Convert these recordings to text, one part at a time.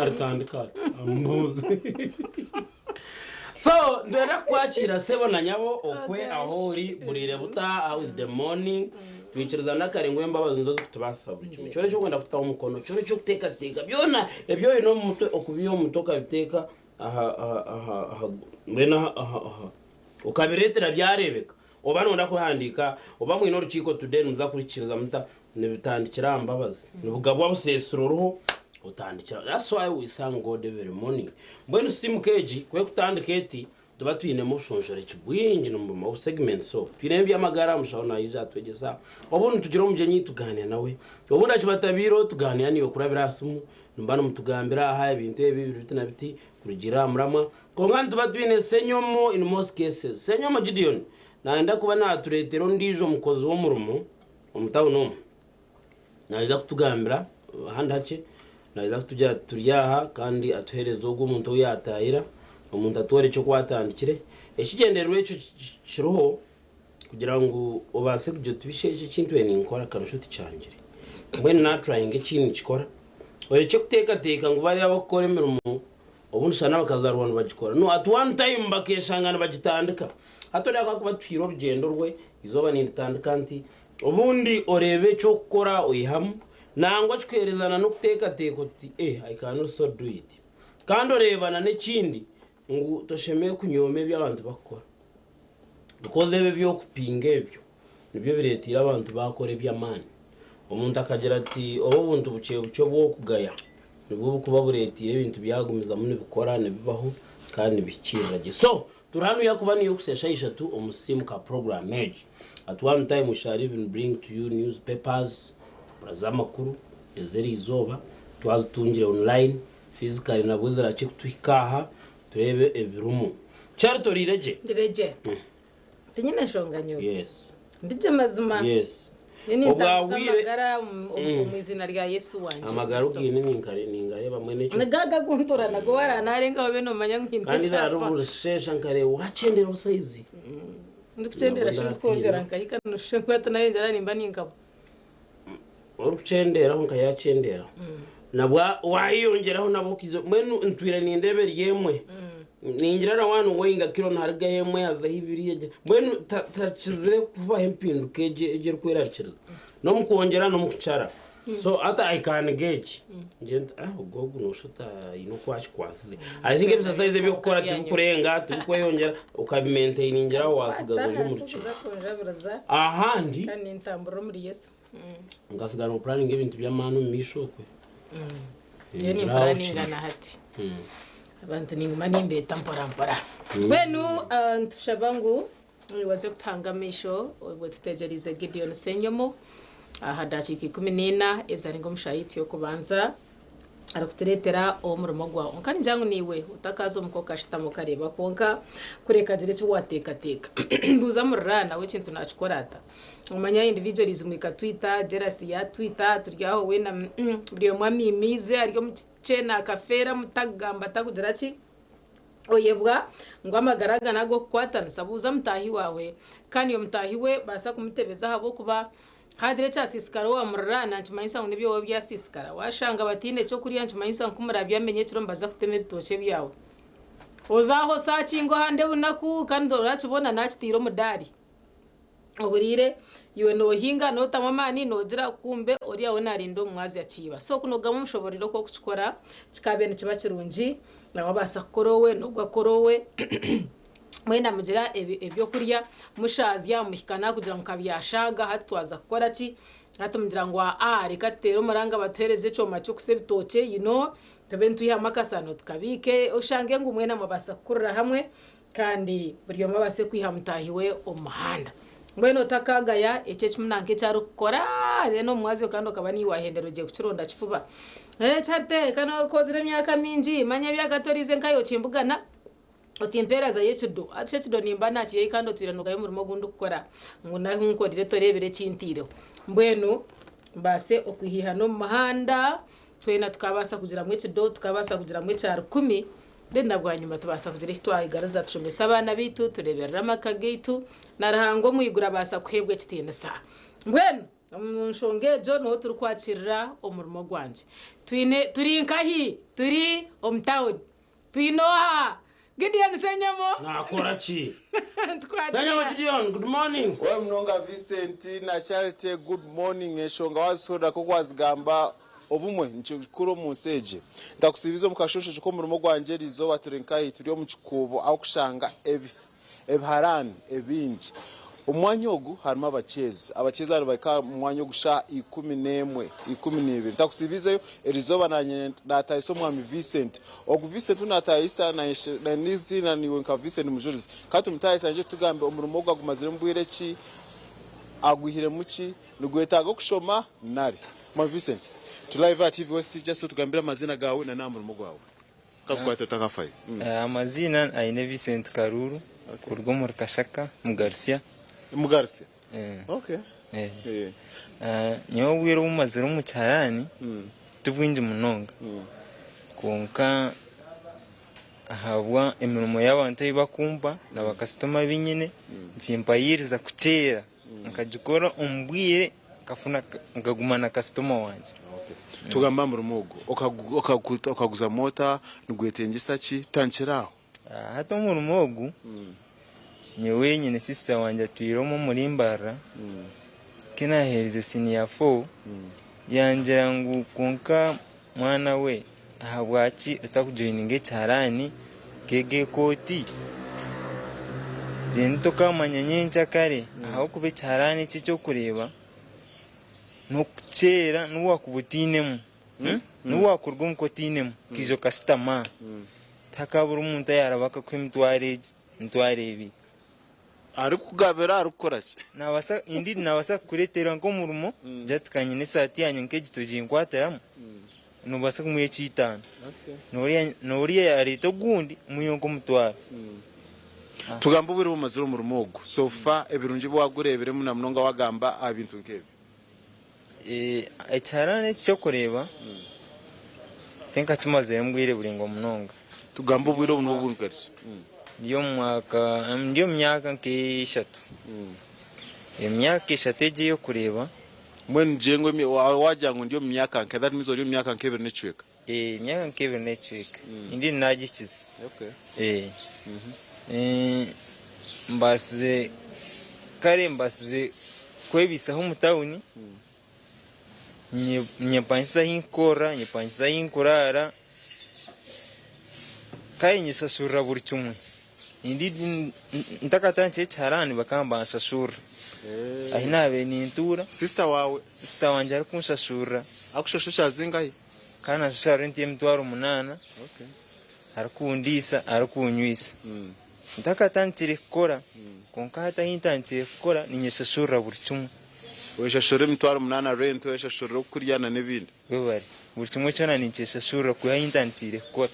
Naritandika ata? Amubuuze. So, nitwenda kukwakira sebo na nyabo okwe aho ori buriire buta, how is the morning? Twikiriza nakare ngu embabazi nizo zikutubaasisa buri kimwe. Kyona eki orikwenda kutaho omukono, kyona eki orikuteekateeka, byona ebi oine omu mutwe okubiiha omu mutwe okabiteeka aha aha aha aha mbwenu aha aha aha okabireetera byareebeka. Oba nooyenda kwehandiika, oba mwine orukiiko today nimuza kuruhikiiriza muta, nibitandikira aha mbabazi. Nibugabwa buseesire oruho otandikira. That's why we thank God every morning. Mbwenu simuka egi ku erikutandika eti, nituba twinemu obushonshorekye bwingi obu segments obu. Twinemu eby'amagara, omushaho naija atwegyesa. Obundi nitugira omugyenyi tugaaniira nawe. Obundi akibatabiireho tugaaniira naiwe kurabira aha simu, nimuba nimutugambira aha ebintu ebi biri biti na biti kurugiirira aha muramwa. Kwonka nituba twine Ssenyomo in most cases. Ssenyomo Gideon nayenda kuba natureetera ondiijo mukozi w'omurimo omu town omu. Naija kutugambira ahandi hakye, naija kutugira ati turi aha kandi atuheereze ogwo omuntu ou yataahira, omuntu atworekye oku atandikire. Ekigyendererwa ekyo kiriho kugira ngu obaase kugira oti bisha eki ekintu ninkora kanosha otikyangire. Mbwenu naturayinga eki nikikora, orekye kuteekateeka ngu bariya abakukora emirimo Obundi shana bakazaarwa nibagikora. No at one time bakeshanga nibagitandika. Hati oriya ku arikuba atuhaire orugyendo rwe, eizooba ninditandika nti, obundi oreebe eky'okukora oihamu, nangwa kikuheereza na n'okuteekateeka oti eh I can also do it. Kandi oreeba na n'ekindi ngu toshemereire kunyooma ebi abantu bakukora because ebi eby'okupinga ebyo nibyo bireeteire abantu baakora eby'amaani. Omuntu akagira ati obu obuntu bukye bukye obw'okugaya nibwo burikuba bureeteire ebintu byagumizamu nibikora, nibibaho kandi nibihikiirira gye. So, turi hanu yakuba niyo kuhitsya shaaha ishatu omu Simuka program egi. At one time we shall even bring to you news papers, empapura z'amakuru ez'eriizooba twazitungire online, physically nabwo zirakye kutuhika aha tureebe ebirimu. Charity oriire gye? Ndire gye. Tinyine nshonga nyowe. Yes. Ndi gye mazima. Yes. Nyowe nintambuza Obwahwire- amagara omu omu izina rya Yesu wangye Amagara Kristo. ogaine ninkare ningareeba mbwenu ekyo. Nigo aga agu ntura nago waranarengaho obe nomanya ngu haine Kandi ekyapa. hariho obushesha nkareeba wakyendera obusayizi. Ndikukyendera shi ndikwongyera nkahika noshusha ngu hati nayongyera nimba ninkabwa. Orikukyenderaho nka yakyendera nabwo wayeyongyeraho nabwo okiza mbwenu ntwire nindeeba eri emwe ningira na waaba noweyinga kiro niharugayo emwe hazaho ibiri egyo mbwenu takizire kubaho empinduka egyo egyo erikwerarikiriza n'omukwongyera n'omukukyara so hati I can gauge ngire nti ah ogu ogu noshusha oti haine oku akikwasize I think ebisasaizi eby'okukora tibikurenga tibikweyongyera okabimaintainingira aho wasigaza ori omu rukiiko. Ahandi Kandi nintamburira omuri Yesu. nkasigara nopuraninga ebintu by'amaani omu maisho okwe. Nyowe Ningira aho nimpuraninga kiri. na hati. Abantu ninguma nimbeeta mpora mpora. Mbwenu ah, nitushaba ngu obaase kutuhanga amaisho obwo tutegyereize Gideon Ssenyomo aha dakiika 14 ezarenga omu shaaha yaitu y'okubanza. Arikutureetera omurimo gwawe. Kwonka ningira ngu naiwe otakaaza omuka okashutama okareeba kwonka kureka gira eki waateekateeka. Buuza muriraanwa we ekintu naakikora ata. Omanya individualism ekatwita, jealousy yaatwita, turi aho weena buri omwe amiimiize ari omu kye naakafeera mutakugamba takugira ki. Oyebwa ngu amagara aga n'ag'okukwatanisa. Buuza mutaahi waawe. Kandi iwe mutaahi we baasa kumutebeza ahabw'okuba haagira ekyasiisikara owa muriraana nikimanyisa ngu n'eby'owaawe byasiisikara. Waashanga bataine ky'okurya nikimanyisa ngu ku muraabyame nyekiro nibaza kutema ebitookye byawe. Oze aho osaakinge ohande obunaku kandi orakibona naakitaire omudaari. Ohuriire iwe noohinga nootamu amaani noogira kumbe ori aho naarinda omumwazyo akiiba. So kunogamu omushoboorore oku orikukikora kikaabaire nikiba kirungi nawe abaasa kukora owe n'ogwo akora owe mwena mugira ebyokurya mushaazya muhikana kugira ngu kabyashaaga hati twaza kukora ki hati mugira ngu aa reka tuteere omuranga batuheereze ekyoma ky'okusa ebitookye you know tube nitwihamu akasano tukabiike oshange ngu mwena mwabaasa kukurira hamwe. Kandi buri omwe abaase kwiha mutaahi we omu muhanda. Mbwenu otakaagaya ekyo eki munanka eki arikukora, then omu mwazyo kandi okaba niiwe waahendera ogiye kukironda kifuba. Kyarite ka nookozire emyaka mingi, manya ebyagatoriize nkahi okimbugana, oti mpeerazayo ekido. Hati shi ekido nimba naakiihahi kandi otwire noogaya omurimo ogu ndikukora ngu n'ahu nkorire toreebire eki ntaireho. Mbwenu mbaase okwihaihana omu muhanda, twena tukabaasa kugiramu ekido, tukabaasa kugiramu ekya rukumi. Then na bwanyima tubaasa kugira eki twayegariza tushomese abaana baitu, tureeberere amaka gaitu, na Ruhanga omu iguru abaasa kuheebwa ekitiinisa. Mbwenu Omu nshonga egyo niho turikwakirira omurimo gwangye. Twine turi nkahi? Turi omu tawuni. Twine oha? Gideon Ssenyomo. Nakora ki? Nitukwakira. Ssenyomo Gideon, good morning. Webale munonga Vincent na Charity good morning enshonga wazihurira nkoku wazigamba obumwe nikyo kikuru omunsi egi ntakusiibize omu kashonshoki k'omurimo gwangye erizooba turi nkahi turi omu kikuubo ahu kushanga ebi Ebiharani ebingi. Omu mwanya ogu harimu abakyezi. Abakyezi aba nibahika omu mwanya ogu shaaha 11, 12. Ntakusiibiizeyo, erizooba naanye naatahisa omwami Vincent. Ogu Vincent ou naatahisa n'eiziina naiwe nka Vincent Mujurizi. Ka tumutahise aije atugambe omurimo ogu agumaziremu bwire ki, agwihiremu ki, nigwetaaga okushoma nari. Mwami Vincent, turi live aha TV West, just otugambire amaziina gaawe na n'aha murimo gwawe. Kakukwata otakafayo. Amaziina aine Vincent Karuru kuruga omuri Kashaka Mugarusya. Mugarusya? Okay. Nyowe obwire obu mazire omu kiharani ti bwingi munonga kwonka ahabwa emirimo y'abantu ei bakumpa na bakasitoma abu nyine nikimpayiriza kukyera. Nkagikora omu bwire nkafuna nkaguma na kasitoma wangye. Tugambe aha murimo ogu. Okaguzamu ota? Nigwetengyesa ki? Tutandikire aho. Hati omurimo ogu, nyowe nyine sisita wangye atwire omwe omuri Mbarara, ku naaherize siniya fo, yangira ngu kwonka mwana we Ahabwaki otakujoininga ekiharani okeega ekooti? Then tokamanya nyenkyakare ahabw'okuba ekiharani eki ekyokureeba n'okukyera n'obu wakuba otiinemu, n'obu wakuruga omuka otiinemu okaija okashutama aha, tihakabura omuntu ayaraba akakuha emitwaro egi, emitwaro ebiri. Arikukugabira arikukora ki? Naabaasa, indeed naabaasa kukureetera nk'omurimo, gira ati ka nyine esaati yangye nk'egi toginkwatiramu, noobaasa kumuha eky'eitaano. N'oriya n'oriya yaareeta ogundi, omuhe nk'omutwaro. Tugambe obwire obu omazire omurimo ogu, so far ebirungi ebi waagureebiremu na munonga waagamba aha bintu nk'ebi. Ekiharani eki ky'okureeba, tinkakimaziremu bwire buraingwa munonga. Tugambe obwire obu nibwo bwinka ki? Ndi omu mwaka, ndi omu myaka nk'eshatu. Emyaka eshatu egi ey'okureeba. Mbwenu ngire ngu waagira ngu ndi omu myaka nke, that means ori omu myaka nk'ebiri n'ekicweka. Emyaka nk'ebiri n'ekicweka. Ndi naagikiza. Mbaasize, kare mbaasize kwebiisaho omu tawuni, nyepangisa ahu nkukorera, nyepangisa ahu nkuraara, kare nyeshashurira buri kimwe. Ntakatandikire ekiharani bakaba nibanshashurira. Ahu naabaire nintuura. Sisita waawe? Sisita wangye arikunshashurira. Akushashura eshaaha zingahi? Kandi nanshashura renti y'emitwaro munaana, arikundiisa, arikunywisa. Ntakatandikire kukora, kwonka hati ahu ntandikire kukora ninyeshashurira buri kimwe. Oyeshashurira emitwaro munaana renti, oyeshashurira okurya na n'ebindi? Webare. Buri kimwe kyona ninkyeshashurira kwiha ahu ntandikiire kukora.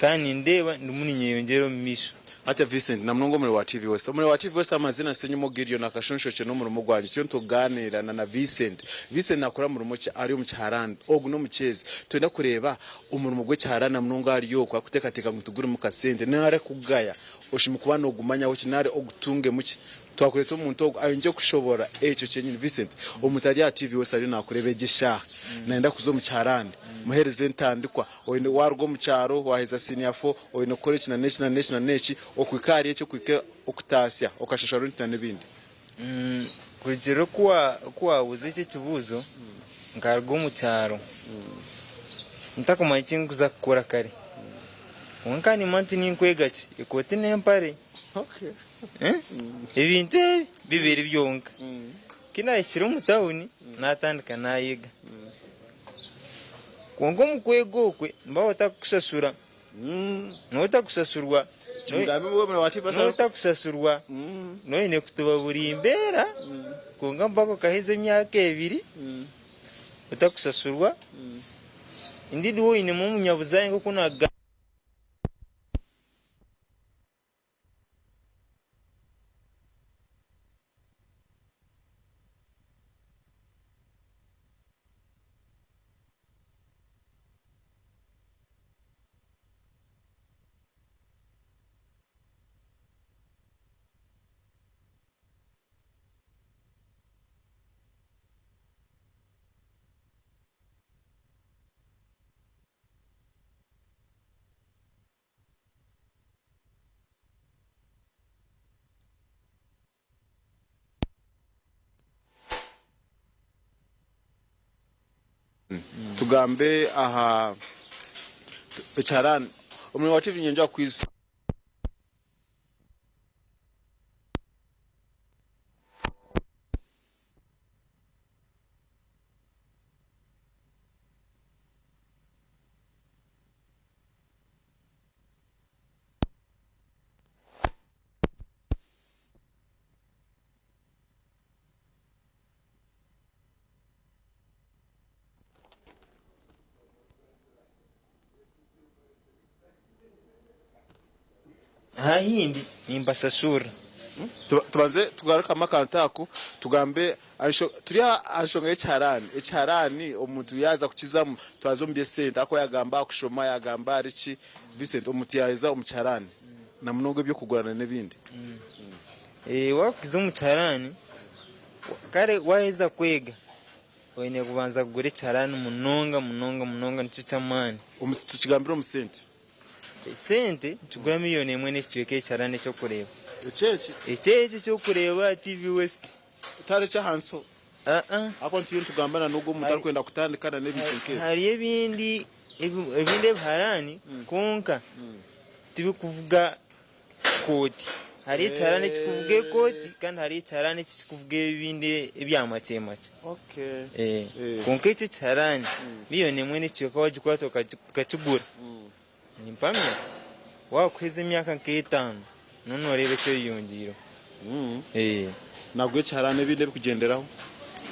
Kandi nindeeba ndimu ninyeyongyera omu maisho. Hati Vincent, namunonga omuri wa TV West. Omuri wa TV West amazina Senyumo Gideon akashonshokye n'omurimo gwangye turiyo nitugaaniira na na Vincent. Vincent nakora murimo ki? Ari omu kiharani. Ogu n'omukyezi. Twenda kureeba omurimo gw'ekiharani namunonga ahari oku arikuteekateeka ngu tigurimu kasente nari arikugaya oshemeriire kuba nogumanyaho ki nari ogutungemu ki. Twakureeta omuntu ogu ayongye kushoboorora ekyo kyenyini. Vincent, omuntu ari aha TV West ariyo nakureeba egi eshaaha nayenda kuza omu kiharani. Muheereze entandikwa. Oine waaruga omu kyaro waaheza siniya fo, oine kukora eki na n'eki na n'eki na n'eki okuhika ahari eki okuhika okutaasya okashashura renti na n'ebindi. Kurugiirira oku waabuuza eki ekibuuzo, nkaruga omu kyaro ntakumanya eki ndikuza kukora kare. Kwonka nkaba niimanya nti ninkwega ki, ekooti n'empare. Ebintu ebi bibiri byonka. Ku naahikire omu tawuni naatandika naayega. Kwonka omu kwega okwe nibaba batakukushashura. Nooba otakushashurwa. Nooba otakushashurwa. Nooba oine kutuba buri mbeera kwonka mpaka okaheza emyaka ebiri otakushashurwa. Indeed waaba oinemu omunyabuzaare nk'oku naakugambira. Tugambe aha ekiharani. Omurimo gwa TV niinyenda kukwizusya. Ahahindi nimbashashurira. Tubanze tugarukemu akantu ako tugambe turi aha nshonga y'ekiharani. Ekiharani omuntu yaaza kukizamu twaza omu by'esente ahakuba yaagamba aha kushoma yaagamba ahari ki Vincent omuntu yaaheza omu kiharani na munonga eby'okugura n'ebindi. Waakuza omu kiharani kare waaheza kwega oine kubanza kugura ekiharani munonga munonga munonga nikyo ky'amaani. Tukigambire omu sente. Esente nikigura miriyoni emwe n'ekicweka ekiharani eky'okureeba. Ekyeki? Ekyeki eky'okureeba aha TV West. Tihariho eky'ahansi ho? Aa. Ahakuba nituyo nitugamba na n'ogwo omuntu arikwenda kutandika na n'ebintu nk'ebyo. Hariyo ebindi ebindi ebiharani kwonka tibikuvuga kooti. Hariyo ekiharani ekikuvuga ekooti kandi hariyo ekiharani ekikuvuga ebindi ebya makye makye. Kwonka eki ekiharani miriyoni emwe n'ekicweka wagikwata okakigura, nimpamya waakuheza emyaka nk'etaano noba nooreeba eki oyeyongyeireho. Nabwo ekiharani ebindi ebikugyenderaho?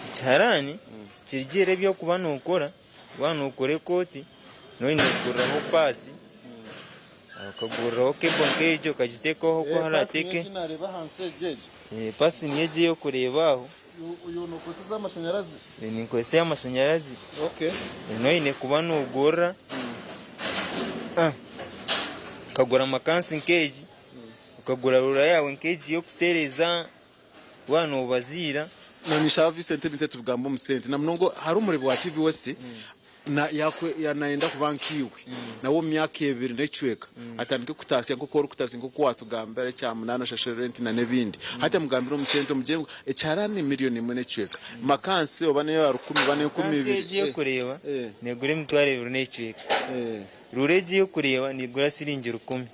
Ekiharani kirigiirira ebi orikuba nookora. Waaba nookora ekooti, nooba oine kuguriraho paasi, okaguriraho kebo nk'egyo okagiteekaho oku oraateeke. Paasi niyo egyo ei orikureeba aho. Ninkozesa ey'amashanyarazi. Nooba oine kuba noogurira, okagura amakansi nk'egi, okagura rura yaawe nk'egi y'okutereeza. Waaba noobaziira. Nanyeshaba Vincent ebintu ebi tubigamba omu sente namunonga hariho omureebi wa TV West nayenda kuba nkaiwe nawe omu myaka ebiri n'ekicweka atandike kutaasya nk'oku orikutaasya nk'oku watugambira ekyamunaana oshashure rent na n'ebindi hati mugambire omu sente omugire ngu ekiharani miriyoni emwe n'ekicweka makansi oba n'eya rukumi oba n'enkumi Makansi ibiri. egi ey'okureeba neegura emitwaro ebiri n'ekicweka. Rura egi ey'okureeba neegura siringi rukumi.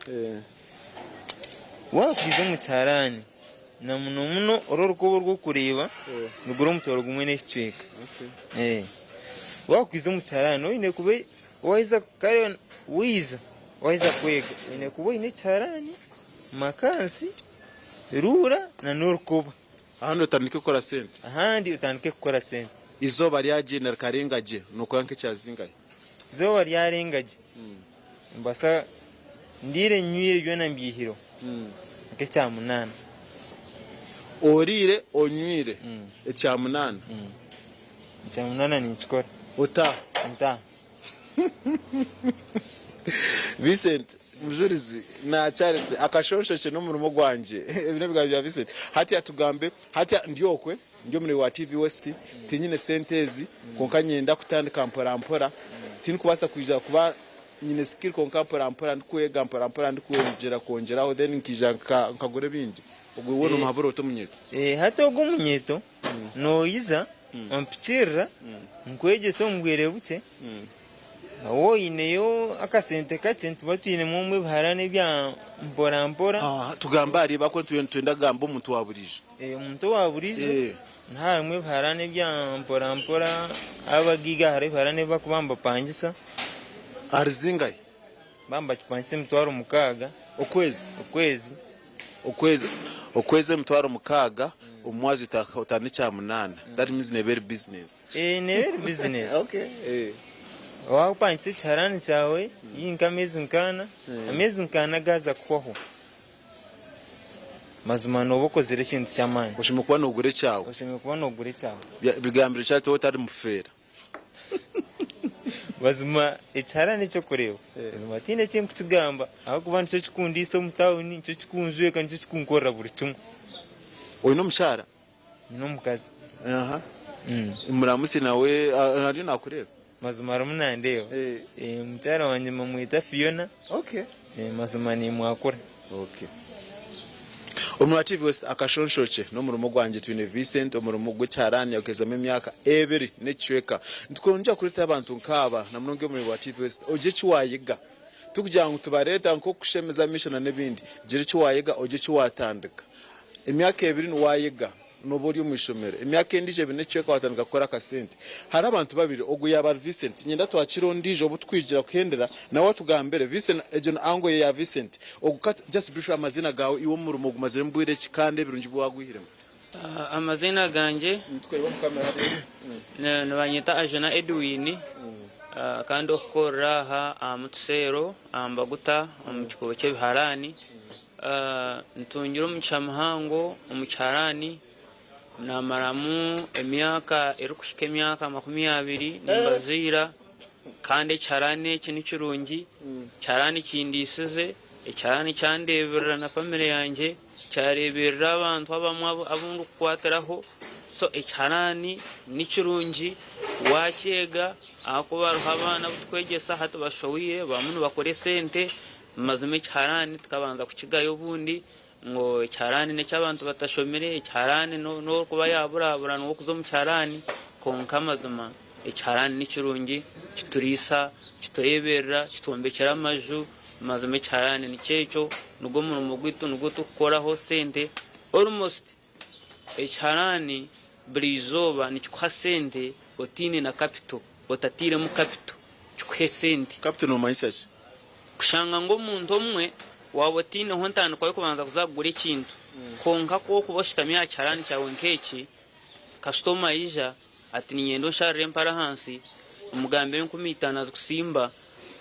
Waakwiza omu kiharani Na muno muno oru orukoba orw'okureeba nigura omutwaro gumwe n'ekicweka. Waakwiza omu kiharani oine kuba waaheza kare waiza waaheza kwega oine kuba oine ekiharani, makansi, ruura n'orukoba. Ahandi otandike kukora sente. Ahandi otandike kukora sente. Eizooba ryagyenda rikarenga gye nookora nk'ekyazingahi? Eizooba ryarenga gye Nimbaasa ndiire nywire byona mbyihireho nk'ekya munaana. Oriire onywire ekya munaana? Ekya munaana ninkikora. Otaaha? Ntaaha. Vincent Mujurizi na Charity akashonshokye n'omurimo gwangye. Ebi n'ebigambo bya Vincent. Hati atugambe, hati ndi okwe ndi omuri wa TV West, tinyine sente ezi kwonka nyenda kutandika mpora mpora. Tindikubaasa kwija kuba Nyine skill kwonka mpora mpora ndikwega mpora mpora ndikwongyera kwongyeraho then nkaija nkagura ebindi. Ogwo we nomuhabura ota omunyeeto? Hati ogwo omunyeeto noija ompikirira nkwegyese omu bwire bukye. Waaba oineyo akasente kakye nituba twinemu omwe ebiharani ebya mpora mpora. Tugambe ahari abo ahakuba nitwenda nitwenda kugamba omuntu wa buriijo. Omuntu owa buriijo niho harimu ebiharani ebya mpora mpora abagaiga hariho ebiharani ebi barikuba nibapangisa. Ahari zingahi? Baba nibakipangisa emitwaro mukaaga. Okwezi? Okwezi. Okwezi okwezi emitwaro mukaaga omu mwazyo otandika ekya munaana that means neeba eri business. Neeba eri business. Okay. Waapangisa ekiharani kyawe haihi nk'ameezi nk'ana, ameezi nk'ana gaaza kuhwaho, mazima nooba okozire ekintu ky'amaani. Oshemereire kuba noogura ekyawe. Oshemereire kuba noogura ekyawe. Bigambire ki ati otari mufeera? Mazima ekiharani eky'okureeba mazima tihaine eki ndikukigamba ahabw'okuba nikyo kikundiisa omu tawuni, nikyo kikunjweka, nikyo kikunkorera buri kimwe. Oine omukyara? Nyine omukazi. Aha. Muramutsye nawe ariyo naakureeba? Mazima arimu nandeeba. Omukyara wangye nibamweta Fiona. Okay. Mazima nimwakura. Okay. Omuri TV West akashonshokye n'omurimo gwangye twine Vincent omurimo gw'ekiharani yaguhezamu emyaka ebiri n'ekicweka. Nitukwongyera kureetera abantu nkaaba na munonga omuri wa TV West ogire eki waayiga. Tikugira ngu tubareeta nk'okushemeza amaisho na n'ebindi, gira eki waayega ogire eki waatandika. Emyaka ebiri waayega nooba ori omu ishomero, emyaka endiijo ebiri n'ekicweka waatandika kukora akasente. Hariho abantu babiri, ogu yaaba ari Vincent, niinyenda twakire ondiijo obu tukwigira kuhendera nawe atugambire. Vincent, egyo ni angle ye ya Vincent. Ogu ka just briefly amaziina gaawe, iwe omurimo ogumaziremu bwire ki kandi ebirungi ebi waagwihiremu? Amaziina gangye Nitukureeba omu kamera hariya. nibanyeta Ajuna Edwin kandi okukorera aha aha Mutuseero aha Mbaguta omu kikuubo ky'ebiharani. Ntungire omugisha muhango omu kiharani namaramu emyaka erikuhika emyaka 20 nimbaziira kandi ekiharani eki nikirungi, ekiharani kindiisize, ekiharani kyandeeberera na famire yangye. Kyareeberera abantu abamwe abu ndikukwatiraho. So ekiharani ni kirungi waakyega ahakuba hariho abaana abu turikwegyesa hati bashohwire barimu nibakora esente. Mazima ekiharani tukabanza kukigaya obundi ngu ekiharani n'eky'abantu batashomire, ekiharani n'orikuba yaaburabura niwe orikuza omu kiharani kwonka amazima ekiharani ni kirungi kituriisa, kitureeberera, kitwombekyera amaju. Mazima ekiharani nikyo ekyo, nigwo murimo gwaitu nigwo turikukoraho sente. Almost ekiharani buri izooba nikikuha sente otaine na capital, otatairemu capital kikuhe sente. Capital nomanyisa ki? Kushanga ngu omuntu omwe waaba otaineho ntandikwa y'okubanza kuza kugura ekintu, kwonka ku orikuba oshutami aha kiharani kyawe nk'eki, kasitoma aija Ati niinyenda onsharire empare ahansi, omugambire 5000 azikusimba,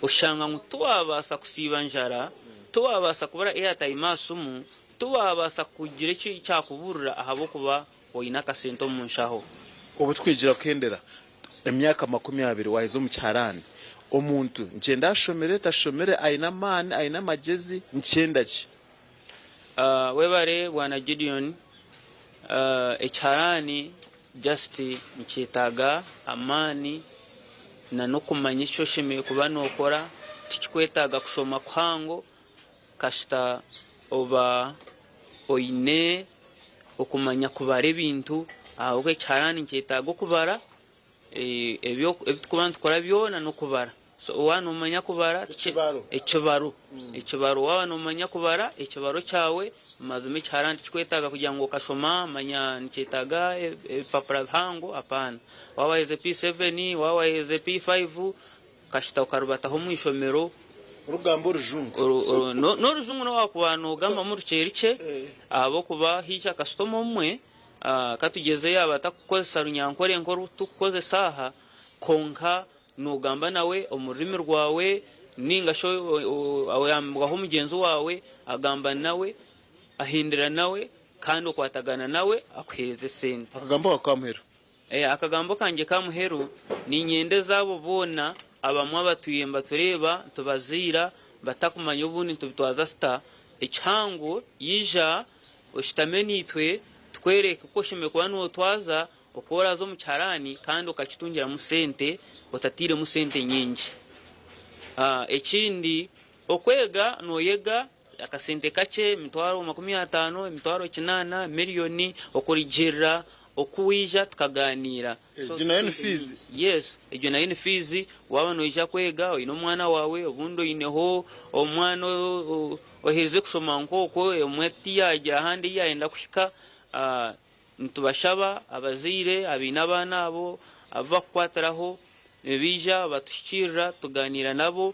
oshanga ngu tiwabaasa kusiiba njara, tiwabaasa kubura airtime aha simu, tiwabaasa kugira eki kyakuburira ahabw'okuba oine akasente omu nshaho. Obu tukwigira kuhendera emyaka 20 waheza omu kiharani, omuntu nikyenda ashomire, tashomire, aine amaani, aine amagyezi, nikyenda ki? Webare bwana Gideon, ekiharani Just nikyetaaga amaani na n'okumanya eki oshemereire kuba nookora, tikikwetaaga kushoma kuhango kasita oba oine okumanya kubara ebintu ahabw'okuba ekiharani nikyetaaga okubara. Ebi turikuba nitukora byona n'okubara. So waaba noomanya kubara ekibaro, ekibaro waaba noomanya kubara ekibaro kyawe, mazima ekiharani tikikwetaaga kugira ngu okashoma manya nikyetaaga ebipapura bihango, apaana. Waaba waherize P7, waaba waherize P5, kasita okarubataho omu ishomero. Orikugamba orujungu. N'orujungu n'obu waakuba noogambamu rukye rukye ahabw'okuba haija kasitoma omwe. Ka tugyeze yaaba atakukozesa Runyankore nk'oru turikukozesa aha, kwonka noogamba nawe omu rurimi rwawe, nainga shi oyambwaho mugyenzi waawe, agamba nawe, ahindura nawe, kandi okwatagana nawe akuheereza esente. Akagambo kawe ka muheru. Akagambo kangye ka muheru, niinyendeza abo boona abamwe abatwire nibatureeba nitubaziira batakumanya obundi nitubitwaza tuta, ekihango yaija Oshutame naitwe tukwereke oku oshemereire kuba nootwaza, oku oraaze omu kiharani kandi okakitungiramu sente otatairemu sente nyingi. Ekindi, okwega nooyega akasente kakye, emitwaro 50, emitwaro 8, miriyoni, okurugiirira oku waija tukagaaniira. Egyo nayo ni fiizi? Yes, egyo nayo ni fiizi. Waaba noija kwega oine omwana waawe, obundi oineho omwana Oherize kushoma nk'okwo omwe tiyaagira ahandi ei yaayenda kuhika. Nitubashaba abazaire abaine abaana abo abu bakukwatiraho nibaija batuhikiirira tugaaniira nabo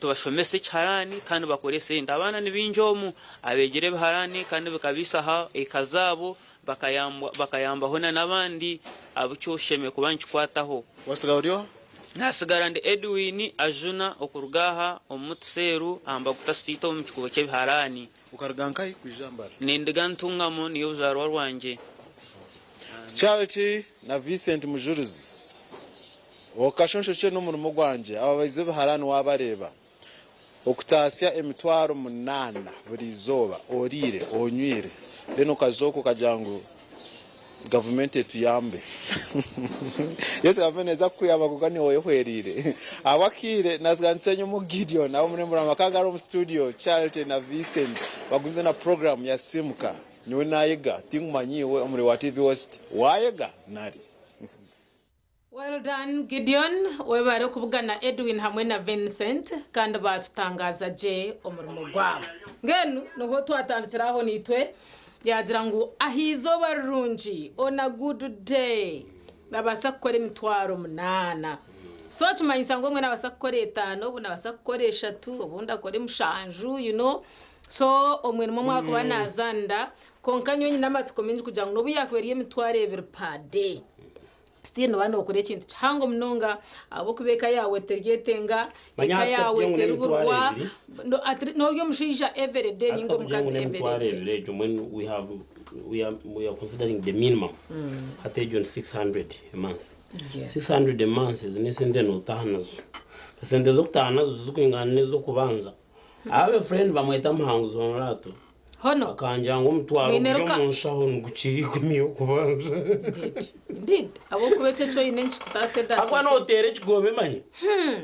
tubashomesa ekiharani kandi bakore esente. Abaana ni baingi omu abeegire ebiharani kandi bikabaisaho eka zaabo bakayambaho n'abandi abu kyoshemereire kuba nikikwataho. Wasigara ori oha? Nasigara ndi Edwin Ajuna okuruga aha omu Mutuseeru aha Mbaguta Street omu kikuubo ky'ebiharani. Okaruga nkahi kwija Mbara? Nindiga Ntungamo niyo buzaarwa rwangye. Charity na Vincent Mujurizi, Okashonshokye n'omurimo gwangye, ababaizi b'ebiharani waabareeba, okutaasya 800 buri izooba oriire onywire then okaza okwo okagira ngu gavumenti etuyambe. Yes gavumenti neeza kukuyamba kwonka niiwe oyehwereire. Ahabw'akaire naasiga nyowe Gideon ab'omurembo rwa Makanga ari omu studio, Charity na Vincent bagumize na puroguraamu ya Simuka. Nyowe naayega, tinkumanya iwe omuri wa TV West waayega nari? Well done Gideon, webare okubugana Edwin hamwe na Vincent kandi batutangaaza gye omurimo gwabo. Mbwenu niho twatandikira aho naitwe yagira ngu aha izooba rirungi, on a good day, nabaasa kukora emitwaro munaana. So kimanyisa ngu obumwe nabaasa kukora etaano, obundi nabaasa kukora eshatu, obundi akore mushanju you know. So omwe nimwo mwakuba nazaanira kwonka nyowe nyine amatsiko maingi kugira ngu n'obu yaakuba eri emitwaro ebiri per day, still nooba nookora ekintu kihango munonga ahabw'okuba eka yaawe teryetenga, Manya eka hati yaawe katugira ngu n'emitwaro teriburwa, ebiri. no- at least n'ori omushaija everyday Hati ninga katugira ngu omukazi n'emitwaro everyday. ebiri egyo mbwenu we have we are, we are considering the minimum hati egyo ni 600 a month. Yes. 600 a month ezi n'esente nootaaha nazo. Esente z'okutaaha nazo tizirikwingana n'ez'okubanza. Abe friend bamweta Muhanguzi Honorato Hono. akangira ngu omutwaro Mwine guri ruka. omu nshaho nigukira ikumi y'okubanza. Indeed. Indeed. Ahabw'okuba ekyo eki oine nikikutaasa Ahakuba edakiika. nooteera ekigombe manya.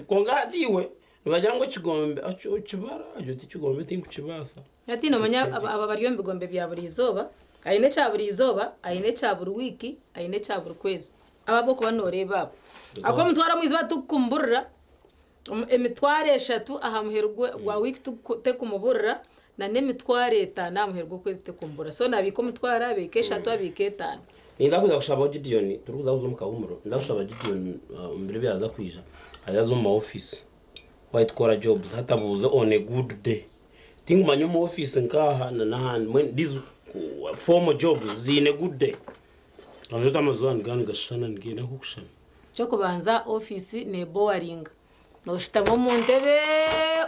Kwonka hati iwe nibagira ngu ekigombe okibara ogira oti ekigombe tinkukibaasa. Hati noomanya aba aba bari omu bigombe bya buri izooba, aine ekya buri izooba, aine ekya buri wiiki, aine ekya buri kwezi. Aba ahabw'okuba nooreeba abo. Ahabw'okuba omutwaro omu izooba tigukumuburira, Emitwaro eshatu aha muheru gwa wiiki tekumuburira na n'emitwaro etaano aha muheru gw'okwezi tekumuburira. So nabiika omutwaro, abiika eshatu, abiika etaano. Ninza kuza kushaba Gideon, turikuza kuza omu kahumuro, ninza kushaba Gideon omu biro ebyaza kwija aze aze omu ma office white collar jobs hati abuuze on a good day. Tinkumanya omu office nk'aha na n'ahandi mbwenu these formal jobs ziine good day? Ajuta oti amazooba nigaba nigashushana nigenda nk'okushushana. Eky'okubanza ofiisi neebowaringa. Nooshutama omu ntebe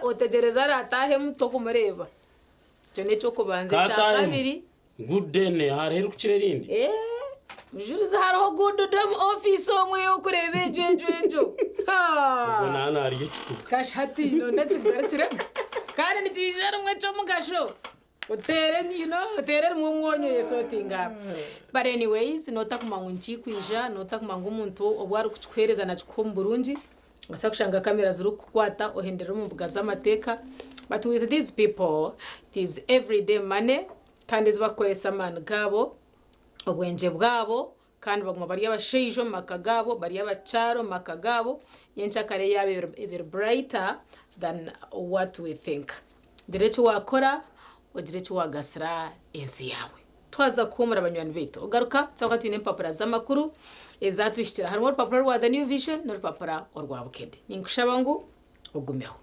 otegyereza araataahemu tokumureeba. Ekyo n'eky'okubanza. Ekya Kaataahemu. kabiri. Good day ne hariho erikukira erindi? Eeh, mujurizi hariho good day omu ofiisi omwe y'okureeba egyo egyo egyo. Ogwo naaba naarya ekituga. Kashi hati nonda kigarukiremu. Kandi nikiija rimwe eky'omugasho. Oteere enyiino, oteere rimwe omwonyo oyesotinge aho. But anyways, notakuma ngu nikikwija, notakuma ngu omuntu obu arikukikuheereza nakikuha omu burungi, obaasa kushanga kamera zirikukukwata ohendere omu mbuga z'amateeka. But with these people, it is everyday money kandi ezi barikukoresa amaani gaabo, obwengye bwabo Kandi baguma bari abashaija omu maka gaabo, bari abakyara omu maka gaabo, nyenkyakare yaaba ebiri brighter than what we think. Gira eki waakora, ogire eki waagasira ensi yaawe. Twaza kuhuumura banywani baitu. Ogaruka, tuza kuba twine empapura z'amakuru ezatuhikire. Harimu orupapura rwa The New Vision n'orupapura orwa Bukedde. Ninkushaba ngu ogumeho.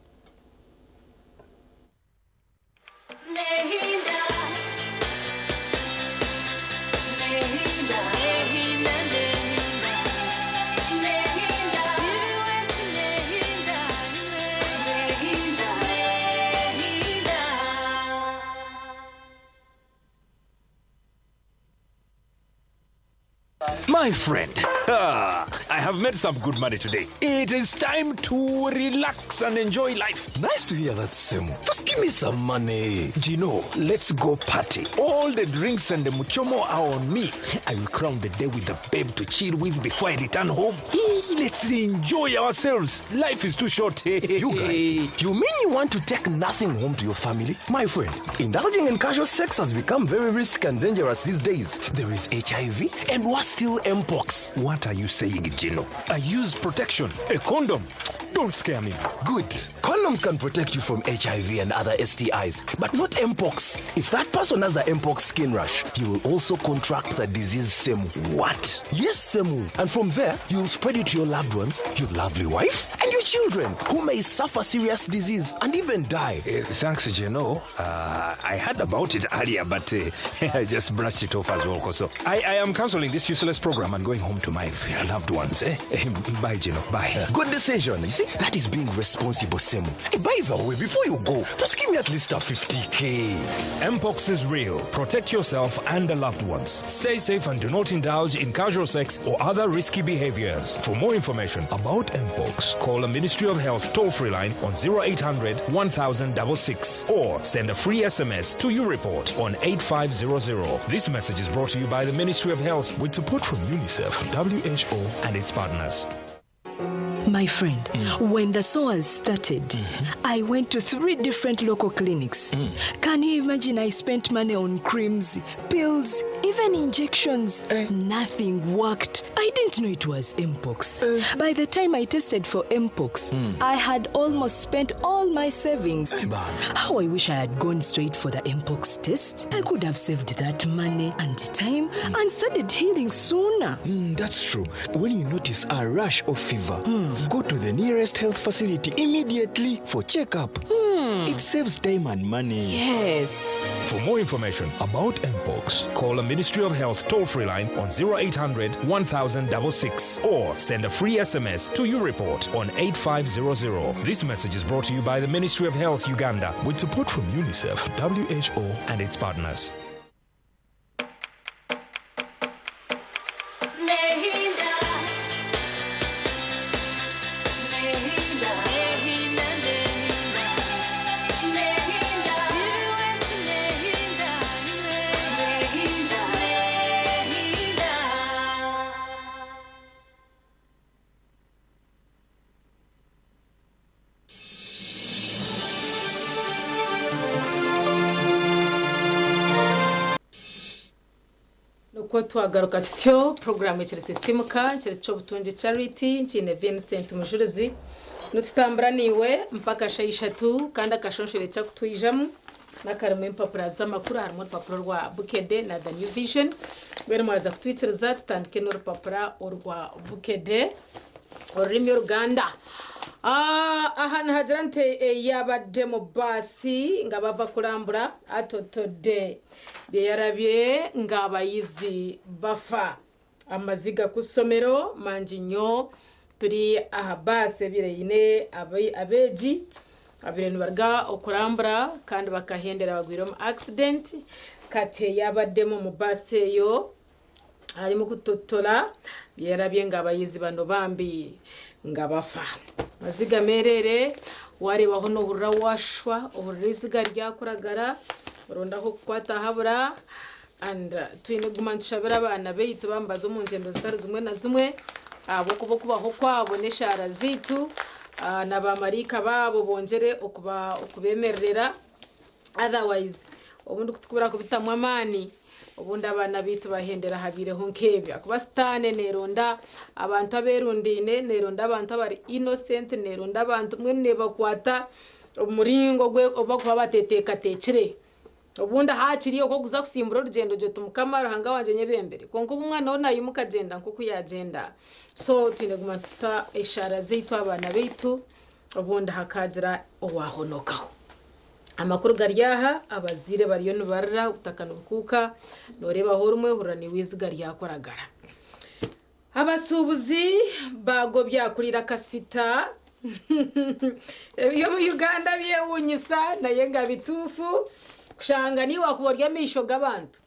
My friend, I have made some good money today. It is time to relax and enjoy life. Nice to hear that, Semu. Just give me some money. Gino, let's go party. All the drinks and the muchomo are on me. I will crown the day with a babe to chill with before I return home. Let's enjoy ourselves. Life is too short. You guy, you mean you want to take nothing home to your family? My friend, indulging in casual sex has become very risky and dangerous these days. There is HIV and worse still Mpox. What are you saying, Gino? I use protection, a condom. Don't scare me. Good. Condoms can protect you from HIV and other STIs, but not Mpox. If that person has the Mpox skin rash, you will also contract the disease same what? Yes, Semu. And from there, you'll spread it to your loved ones, your lovely wife, and your children, who may suffer serious disease and even die. Thanks, Gino. I heard about it earlier, but I just brushed it off as well. So I am cancelling this useless program and going home to my loved ones. Eh? Bye, Gino. Bye. Good decision. You see, that is being responsible, Semu. Hey, by the way, before you go, just give me at least a 50k. Mpox is real. Protect yourself and the loved ones. Stay safe and do not indulge in casual sex or other risky behaviors. For more information about Mpox, call the Ministry of Health toll-free line on 0800 1066 or send a free SMS to U-Report on 8500. This message is brought to you by the Ministry of Health with support from UNICEF, WHO, and its partners. My friend, when the sores started, I went to three different local clinics. Can you imagine I spent money on creams, pills, even injections? Nothing worked. I didn't know it was Mpox. By the time I tested for Mpox, I had almost spent all my savings. How I wish I had gone straight for the Mpox test. I could have saved that money and time and started healing sooner. That's true. When you notice a rash or fever, go to the nearest health facility immediately for checkup. It saves time and money. Yes. For more information about Mpox, call the Ministry of Health toll free line on 0800 1066 or send a free SMS to U-Report on 8500. This message is brought to you by the Ministry of Health Uganda with support from UNICEF, WHO, and its partners. Nehinda, nehinda, nehinda, nehinda, nehinda, nehinda, nehinda. Nukwo twagaruka tutyo puroguramu ekiri Sisiimuka kiri ky'obutungi Charity nkiine Vincent Mujurizi nitutambura naiwe mpaka shaaha ishatu kandi akashonshoro ekyakutwijamu n'akarimu empapura z'amakuru harimu orupapura rwa Bukedde na The New Vision mbwenu mwaza kutwikiriza tutandike n'orupapura orwa Bukedde orurimi oruganda. Aha nihagira nti eyabadde mu baasi nga bava kurambura atotodde byeyarabye ng'abayizi bafa amaziga ku ssomero mangi nnyo turi aha baasi ebire eine abeegi abire nibaruga okurambura kandi bakahendera bagwire omu accident kati eyabaddemu mu baasi eyo arimu kutotora byerabye ng'abayizi bano bambi nga bafa maziga merere warebaho nohurira washwa ohurira iziga ryakuragara orondaho kukwata habura and twine kuguma nitushabira abaana baitu bambaza omu ngyendo zitari zimwe na zimwe ahabw'okuba okubaho kwabo n'eshaara zaitu na bamaraika baabo bongyere okubemererera otherwise obundi kutukubura kubitamu amaani obundi abaana baitu bahendera habireho nk'ebyo akuba sitaane neeronda abantu abeerundaine neeronda abantu abari innocent neeronda abantu mbwenu neebakwata omuringo obakuba bateteekateekire obundi hakiri okwo kuza kusimbura orugyendo gye oti mukama Ruhanga wangye nyebembere kwonka obu omwana we nayimuka agyenda nk'oku yagyenda so twine kuguma tuta eshaara zaitu abaana baitu obundi hakagira owahonokaho. Amakuru gari aha, abazaire bariyo nibarira, obutaka nibukuuka, nooreebaho orumwe ohurira niiwe eiziga ryakuragara. Abasuubuzi baagobya kurira kasita ebyomu Uganda byewuunyisa naye nga bituufu kushanga niiwe waakuba ori amaisho g'abantu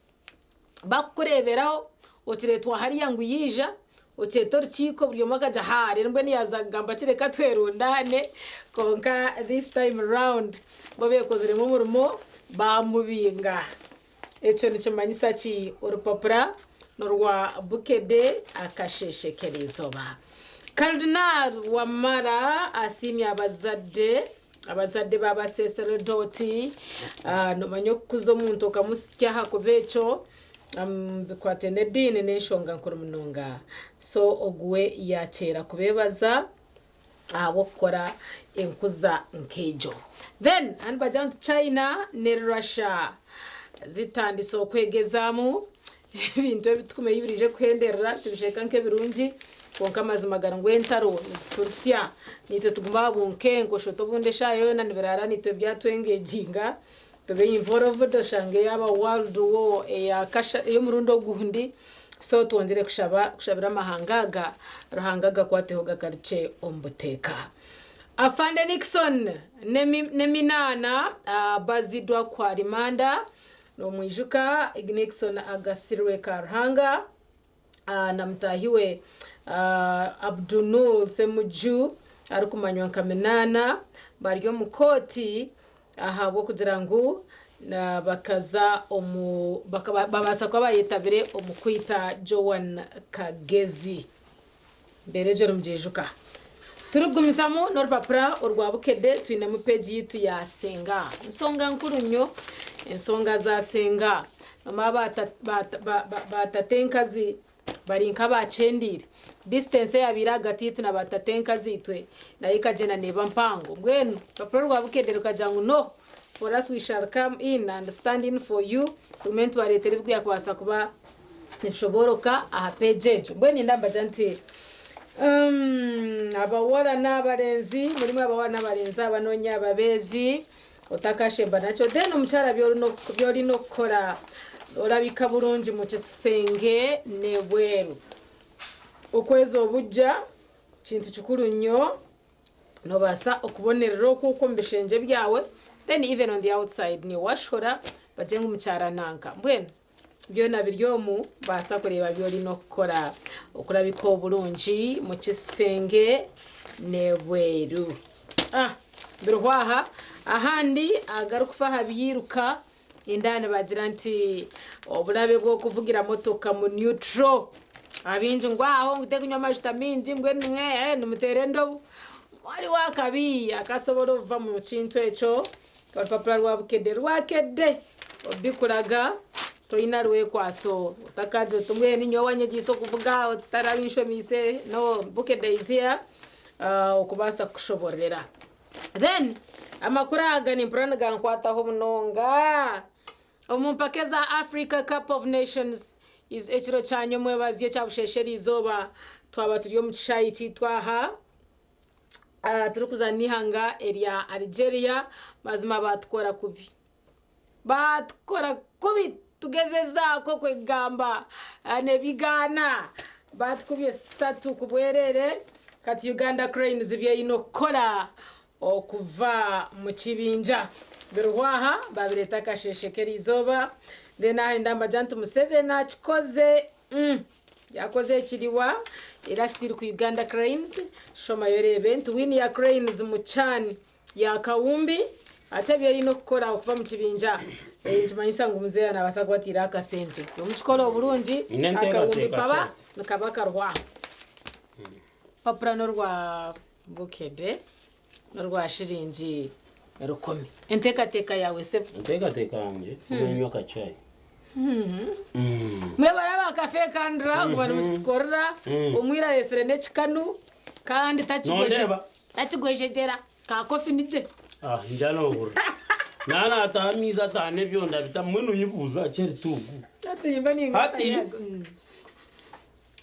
bakukureeberaho okireetwa hariya ngu yaija okyeta orukiiko buri omwe akagira ha reero mbwenu yaaza kugamba ki reka twerundaane kwonka this time round bo beekoziremu omurimo baamubinga. Ekyo nikimanyisa ki? Orupapura n'orwa Bukedde akasheeshe k'eriizooba. Cardinal Wamala asiimye abazadde abazadde b'abaseseredooti noomanya okukuza omuntu okamusya ahakuba ekyo bikwate n'ediini n'enshonga nkuru munonga so ogu we yaakyera kubeebaza ahabw'okukora enkuza nk'egyo. Then hanu nibagira nti China ne Russia zitandise okwegezaamu ebintu ebi turikumanya ebi biriije kuhenderera tubishweka nk'ebirungi kwonka amazima gari ngu entaro niziturusya naitwe tugume aha bunkenke oshusha obundi eshaaha yoona nibiraara naitwe byatwengeginga tube involved oshange yaaba world war ey'omurundi ogundi so twongyere kushaba kushabira amahanga aga Ruhanga agakwateho gagarukye omu buteeka. Afande Nixon n'eminaana bazidwa kwa rimanda nomwijuka Nixon agasirwe Karuhanga na mutaahi we Abdunul Ssemujju arikumanywa nka Minaana bari omu kooti ahabw'okugira ngu bakaza omu babaasa kuba bayetabire omu kwita Joan Kagezi. Embeera egyo nimugyijuka? Turikugumizamu n'orupapura orwa Bukedde twinemu peegi yaitu ya Senga. Ensonga nkuru nnyo, ensonga za Senga. Nomanya ba tatenkazi bari nk'abakyendeire. Distance eyabaire ahagati yaitu na ba tatenkazi itwe nayo ekagyenda neeba mpango. Mbwenu orupapura rwa Bukedde rukagira ngu no, for us we shall come in and stand in for you, tugume nitubareetera ebirikubaasa kuba nibishobooroka aha peegi egyo. Mbwenu niinyenda mbagira nti abawara n'abarenzi, murimu abawara n'abarenzi abanoonya ababeezi, otakashemba nakyo. Then omukyara by'olina okukora orabika burungi mu kisenge n'ebweru. Okweza obujja kintu kikuru nnyo, nobaasa okubonerera okwo okwo omu bishengye byawe, then even on the outside niiwe washora bagye ngu mukyara nanka. Mbwenu byona biri omu, baasa kureeba bi olina okukora okurabika oburungi mu kisenge n'ebweru. Ah, biriho aha. Ahandi agarikufa aha byiruka, nindeeba nibagira nti oburabe bw'okuvugira motoka mu neutral. Abaingi ngu aho ngu tekunywa amajuta maingi mbwenu nimwe nimuteera endobo. Hariho akabi akasobola okuva mu kintu ekyo. Orupapura rwa Bukedde rwakedde obikuraga toyina rwekwaso otakagira oti mbwenu nyowe wanyegyeise okuvuga otarabinshomeise no Bukedde is here okubaasa kukushobororera. Then amakuru aga nimpurira nigankwataho munonga. Omu mpaka eza Africa Cup of Nations is ekiro kya nyomwebazyo ekya busheesha eriizooba twaba turi omu kishaayi kyaitu aha turikuzaana n'eihanga erya Algeria mazima baatukora kubi. Baatukora kubi tugezezaako kwegamba nebigaana baatukubye satu ku bwereere kati Uganda Cranes byeyine okukora okuva mu kibinja biriho aha babireeta akasheeshe k'eriizooba then aha ninda mbagira nti Museveni akikoze yakoze ekiriwa era still ku Uganda Cranes shomayo oreebe nti win ya Cranes mu CHAN ya Kawumbi ate ebi erina okukora okuva mu kibinja nikimanyisa ngu muzeeyi nabaasa kuba atiireho akasente omukikora oburungi Nyine akawumbi enteekateeka paba ki? nikaba kariho aho. Rupapura n'orwa Bukedde n'orwa shiringi 1000. Enteekateeka yaawe sebo? Enteekateeka yangye kunywa akachai. Mwebare aba Cafe Kandra ngu bari mukitukorera omwira areetsire n'ekikanu kandi Nondeeba. takigwejegyera ka kofi nigye. Ah, njana ohurira. Nana ataha amaizi ataha n'ebyonda bita mbwenu oyebuuza kyeritugu. Hati nimba ninga Hati?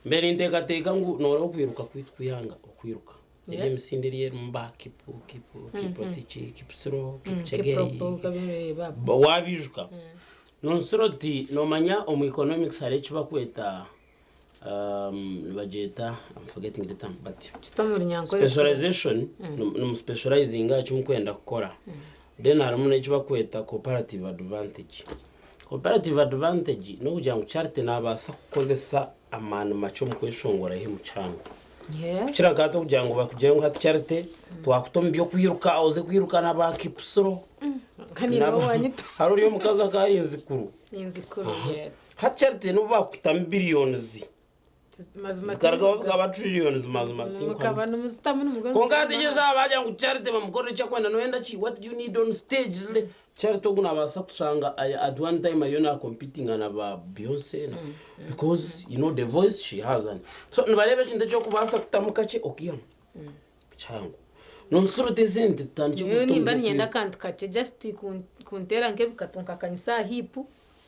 Mbere ninteekateeka ngu nooreba okwiruka kwaitu kw'eihanga okwiruka. Eri emisinde eri erimu ba Kipu, Kipu, Kiprotich, Kipsiro, Kipchegei. Wabiijuka. Nonsura oti noomanya omu economics hariho eki bakweta nibagyeta I'm forgetting the term but Kita omu runyankore. specialization nimuspecializinga aha ki mukwenda kukora. Then harimu n'eki bakweta comparative advantage. Comparative advantage n'okugira ngu Charity naabaasa kukozesa amaani makye omu kweshongora ahi omu kyanga. Kukira nka hati okugira ngu bakugire ngu hati Charity twakuta omu by'okwiruka oze kwiruka na ba Kipsiro. Kandi niwe wanyita. Hariho ori omukazi akaba ari Nzikuru. Inzikuru, yes. Hati Charity n'obu bakutamu billions Mazima zikarugaho zikaba trillions mazima tinkuhamya. mukaba nimuzitamu nimugamba. Kwonka hati gyeza bagira ngu Charity bamukorere eki akwenda noyenda ki what do you need on stage Charity ogu nabaasa kushanga at one time ariyo na competinga na ba Beyonce na because you know the voice she has and so nibareeba ekintu ekyokubaasa kutamu kakye okihamu kihango nonsura oti esente tutandikye Nyowe kuzita omu nimba niinyenda by'okwiruka. akantu kakye just kunteera nk'ebikatu nkakanyisa aha hip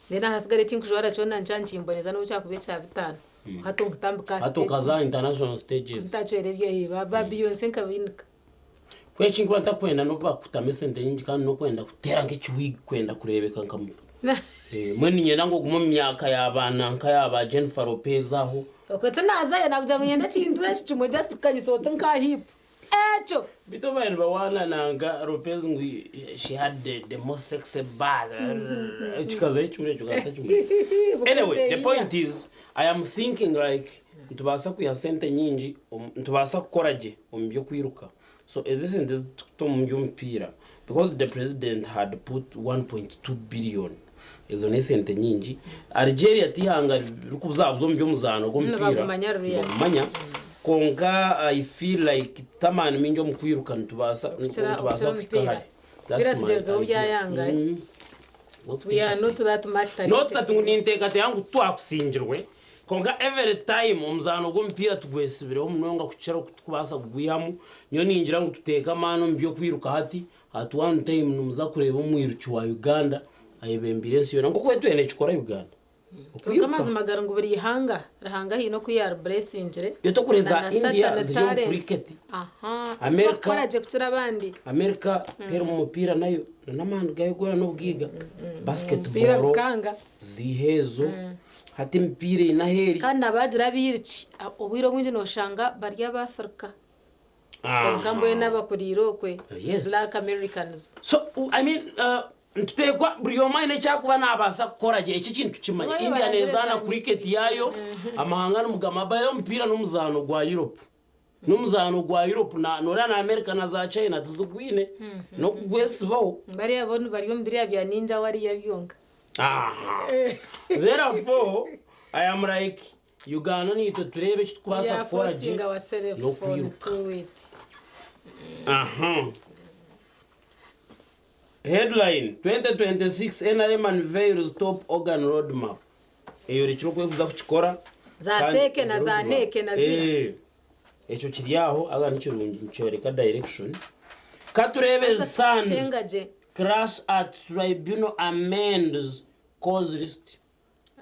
then ahasigara eki nkujwara kyona nikya nikimboneza n'obu kyakuba ekya bitaano. Hati nkutambika aha Hati stage. okaza aha international stages. Ntacwera ebya ba Beyonce nkabinika. Kweki nkuba ntakwenda n'obu bakutamu esente nyingi kandi n'okwenda kuteera nk'ekiwig kwenda kureebeka nka muto. Mbwenu niinyenda ngu ogume omu myaka ya ba nanka ya ba Jennifer Lopez aho. Okwe tinazayo nakugira ngu nyende ekintu eki kimwe just kukanyisa oti nka hip. Ekyo. Beitu abaire nibawaana nanka Lopez ngu she had the most sexy bar. Kikazayo kimwe ekyo kikaza kimwe. Anyway, the point is I am thinking like nitubaasa kwiha sente nyingi nitubaasa kukora gye omu by'okwiruka. So ezi sente ezitukuta omu by'omupiira because the president had put 1.2 billion ezo n'esente nyingi. Algeria tihanga ririkubuzabuza omu by'omuzaano gw'omupiira. Nibagumanya ruriya. Nibagumanya. Kwonka I feel like tamaani mingi omu kwiruka nitubaasa Okukira nitubaasa okukira kuhika omupiira. hare. Omupiira That's my tugyezeho idea. byayanga. We are not that much Not talented. that ngu ninteekateeka ngu twakusingirwe kwonka every time omuzaano gw'omupiira tugwesibireho munonga kukira oku tukubaasa kugwihamu. Nyowe ningira ngu tuteeke amaani omu by'okwiruka hati, at one time nimuza kureeba omwiruki wa Uganda ayebembeire ensi yoona nk'oku itwe nekikora Uganda. Kwonka amazima gari ngu buri ihanga, Ruhanga haine oku yaariburesingire Yo tokureeza na na India certain ziri omu talents. cricket. Aha, ezi America bakukora gye kukira abandi. America terimu mupiira nayo na n'amaani gayo goona n'obwiga. Omupiira Basketball gukanga. ziiha ezo hati emipiira eine ahu eri. Kandi n'abagira abairuki, obwire obwingi nooshanga bari ab'Africa. Kwonka mbwenu abakuriire okwe, Yes. Black Americans. So, I mean, nituteekwa buri omwe aine eki arikuba naabaasa kukora gye. Eki ekintu tukimanye. Wayo India barangire neezaana za cricket yaayo, amahanga nimugamba bayo omupiira n'omuzaano gwa Europe. N'omuzaano gwa Europe na noreeba na America na za China tizigwine n'okugwesibaho. Bariya bo bari omu biriya bya ninja wariya byonka. Aha. Therefore, I am like, Uganda naitwe tureebe eki We turikubaasa are kukora gye forcing ourselves on n'okwiruka. to it. Aha. Headline, 2026 NRM unveils top organ roadmap. Eyorekire oku erikuza kukikora. Za Kandi seeke na za roadmap. neeke na zira. Eh, ekyo kiri aho haza nikirungi nikyoreka direction. Ka tureebe Haza Sons tukikyenga gye. crash at tribunal amends cause list.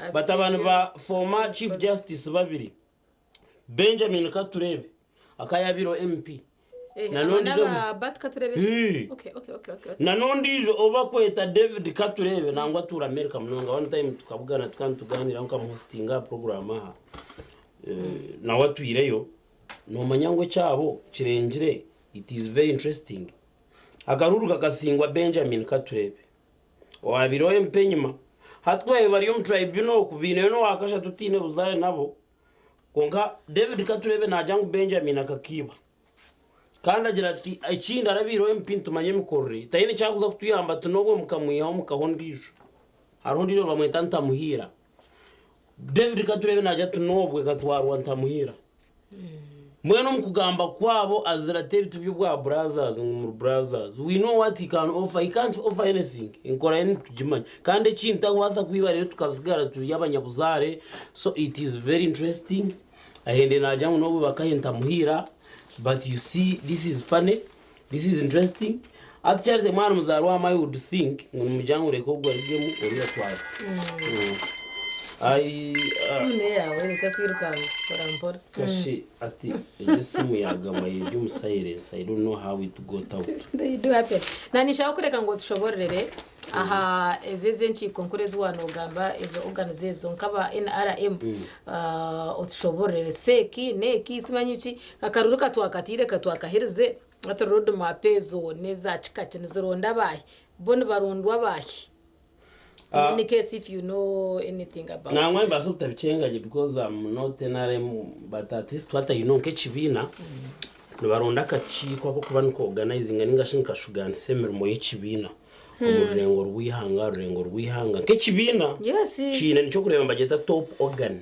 As Batabani we ba former Chief Justice babiri Benjamin Katurebe akayabireho MP Eh, na abo n'ondiijo n'aba Bart Katurebe? Hii. Okay, okay, okay, okay, okay. na n'ondiijo ou bakweta David Katurebe nangwa atuura America munonga one time tukabugana tukaba nitugaaniira nkamuhostinga aha program aha Eh, nawe atwireyo noomanya ngu ekyabo kirengire it is very interesting akaruuru kakasingwa Benjamin Katurebe Owaabireho empa enyima. Hati ku baabaire bari omu tribunal oku, baineyo n'owaakashatu otaine buzaare nabo. Kwonka David ka tureebe naagira ngu Benjamin akakiiba. Kandi agira ati, Ekindi arabaireho MP nitumanya emikorere ye. Taine eki arikuza kutuyamba ati n'obwo mukamwihaho mukaha ondiijo. Hariho ondiijo nibamweta Ntamuhiira. David ka tureebe naagira ati n'obwo ekatwarwa Ntamuhiira. Mbwenu omu kugamba kwabo azira ati ebi tiby'obwa brothers ngu muri brothers. We know what he can offer, he can't offer anything. Enkora ye nitugimanya. Kandi ekindi takubaasa kwiba reero tukazigara turi abanyabuzaare. So it is very interesting. Ahende naagira ngu n'obu bakahe ntamuhiira but you see this is funny, this is interesting. Ati Charity mwana muzaarwa wa I would think ngu nimugira ngu reka ogu arugemu oriya atware. I, Esimu neyawe reka kwirukanga mpora mpora. Kashi ati egyo esimu yagamba eri omu silence I don't know how it got out. They do happen. Na nishaba kureka ngu otushobororere aha ezi ez'enkiiko nkuru ezi waanogamba ezo organs ezo nk'aba NRM otushobororere CEC, NEC simanyi biki akaruru katwakatiire katwakaherize hati road map ezo n'eza kika ki nizironda baahi bo nibarondwa baahi In any case if you know anything about Nangwa nimbaasa obutabikyenga gye because I'm not NRM but at least twatahine nk'ekibiina nibaronda akakiiko ak'okuba nikoganizinga ninga shi nikashugaanisa emirimo y'ekibiina omu rurengo rw'eihanga rurengo rw'eihanga nk'ekibiina Yes. kiine nikyo kureeba nibagyeta top organ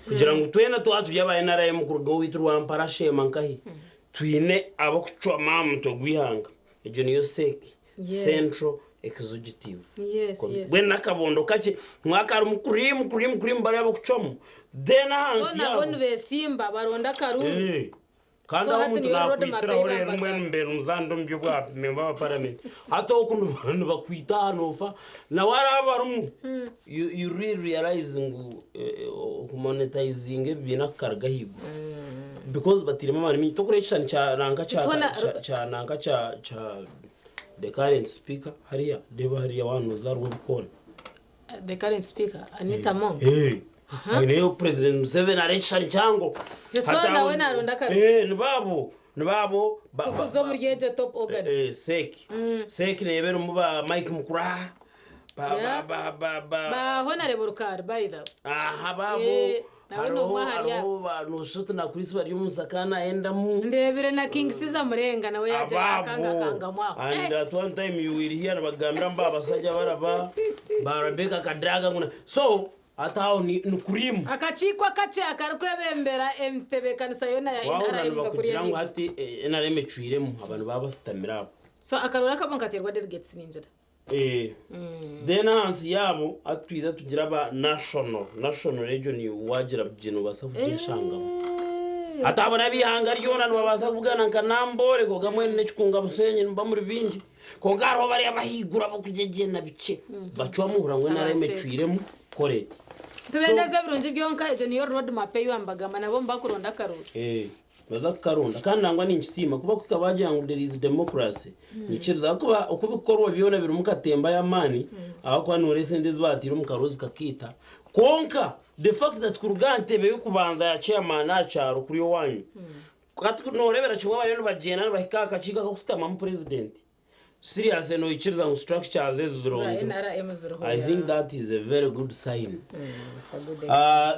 kugira ngu twena twaba turi aba NRM kuruga owaitu Rwampara Sheema nkahi twine ab'okucwamu aha mutwe gw'eihanga egyo niyo CEC Yes. Central Executive Yes, Committee. yes. Mbwenu n'akabondo kakye ngu akarimu cream cream cream bariya ab'okucwamu then So ahansi nabo yaabo nibesimba baronda akaruru. Eh, kandi So aho hati omuntu niyo road map nakwitiraho ei reero bambaga. mbwenu mbeera omuzaani omu by'obwa member wa parliament hati oku nibakwita aha noofa nawe araba arimu you, you really realize ngu okumonetizinga ebibiina kukaruga ahaiguru because batairemu amaani maingi tokureeba ekishushani kya nanka kya Titwona- kya- kya nanka kya kya the current speaker hariya reeba hariya waaba nooza Rwebikoona The current speaker Anita Among. Eh, aineyo president Museveni ari ekishushani kyango So Hati nawe abo- naronda akaruru. Eh, nibaabo nibaabo Kukuza omuri egyo top organ. Eh, CEC CEC reeba erimu ba Mike Mukura ba Yeah. ba ba ba ba Ba Honorable Rukari by the way. aha baabo Eh, nawe hariho n'omwe ahari abo. hariho ba Noshuti na Chris bari omu Nsakana endamu Ndebire na King Caesar Murenga nawe yaja ababo yakangakangamu aho. and at one time you will hear bagambira mba abasajja baraba ba Rebecca Kadaga nguna so Hati aho ni ni kuriimu. Akakiiko akakye akarikwebembera emitebeekanisa yoona ya Wahurira NRM nibakugira kakuriya ngu ahaiguru. hati eh, NRM ecwiremu abantu baba basitamire abo. So akaruru akamwe nikateerwa delegates ningira. Eh. Then ahansi yaabo hati twija tugire aba national, national region wagira bugye nobaasa kugyeshangamu. Hati abo n'ab'eihanga ryona nibabaasa kubugana nka Namboole kwonka mbwenu n'ekikunga Bushenyi nimuba muri bingi. Kwonka hariho bariya abahaiguru ab'okugyegyena bikye bacwamu ohurira ngu NRM ecwiremu kora eti. Nitubendeza ebirungi byonka egyo niyo road map ei bambagamba nabo nibakuronda akaruru. Eh, nibaza kukaronda kandi nangwa ninkisiima kuba kuhika bagira ngu there is democracy nikiriza ahakuba oku bikukorwa byona birimu katemba y'amaani ahakuba noreeba esente ezi bataire omu karuru zikakiita kwonka the fact that kuruga aha ntebe y'okubanza ya chairman aha kyaro kuri owanyu hati noreebera kimwe bariyo nibagyenda nibahika aha kakiiko ak'okusitamamu president Seriously noikiriza ngu structures ezo Za zironzirwe? NRM ziriho. I think that is a very good sign. It's a good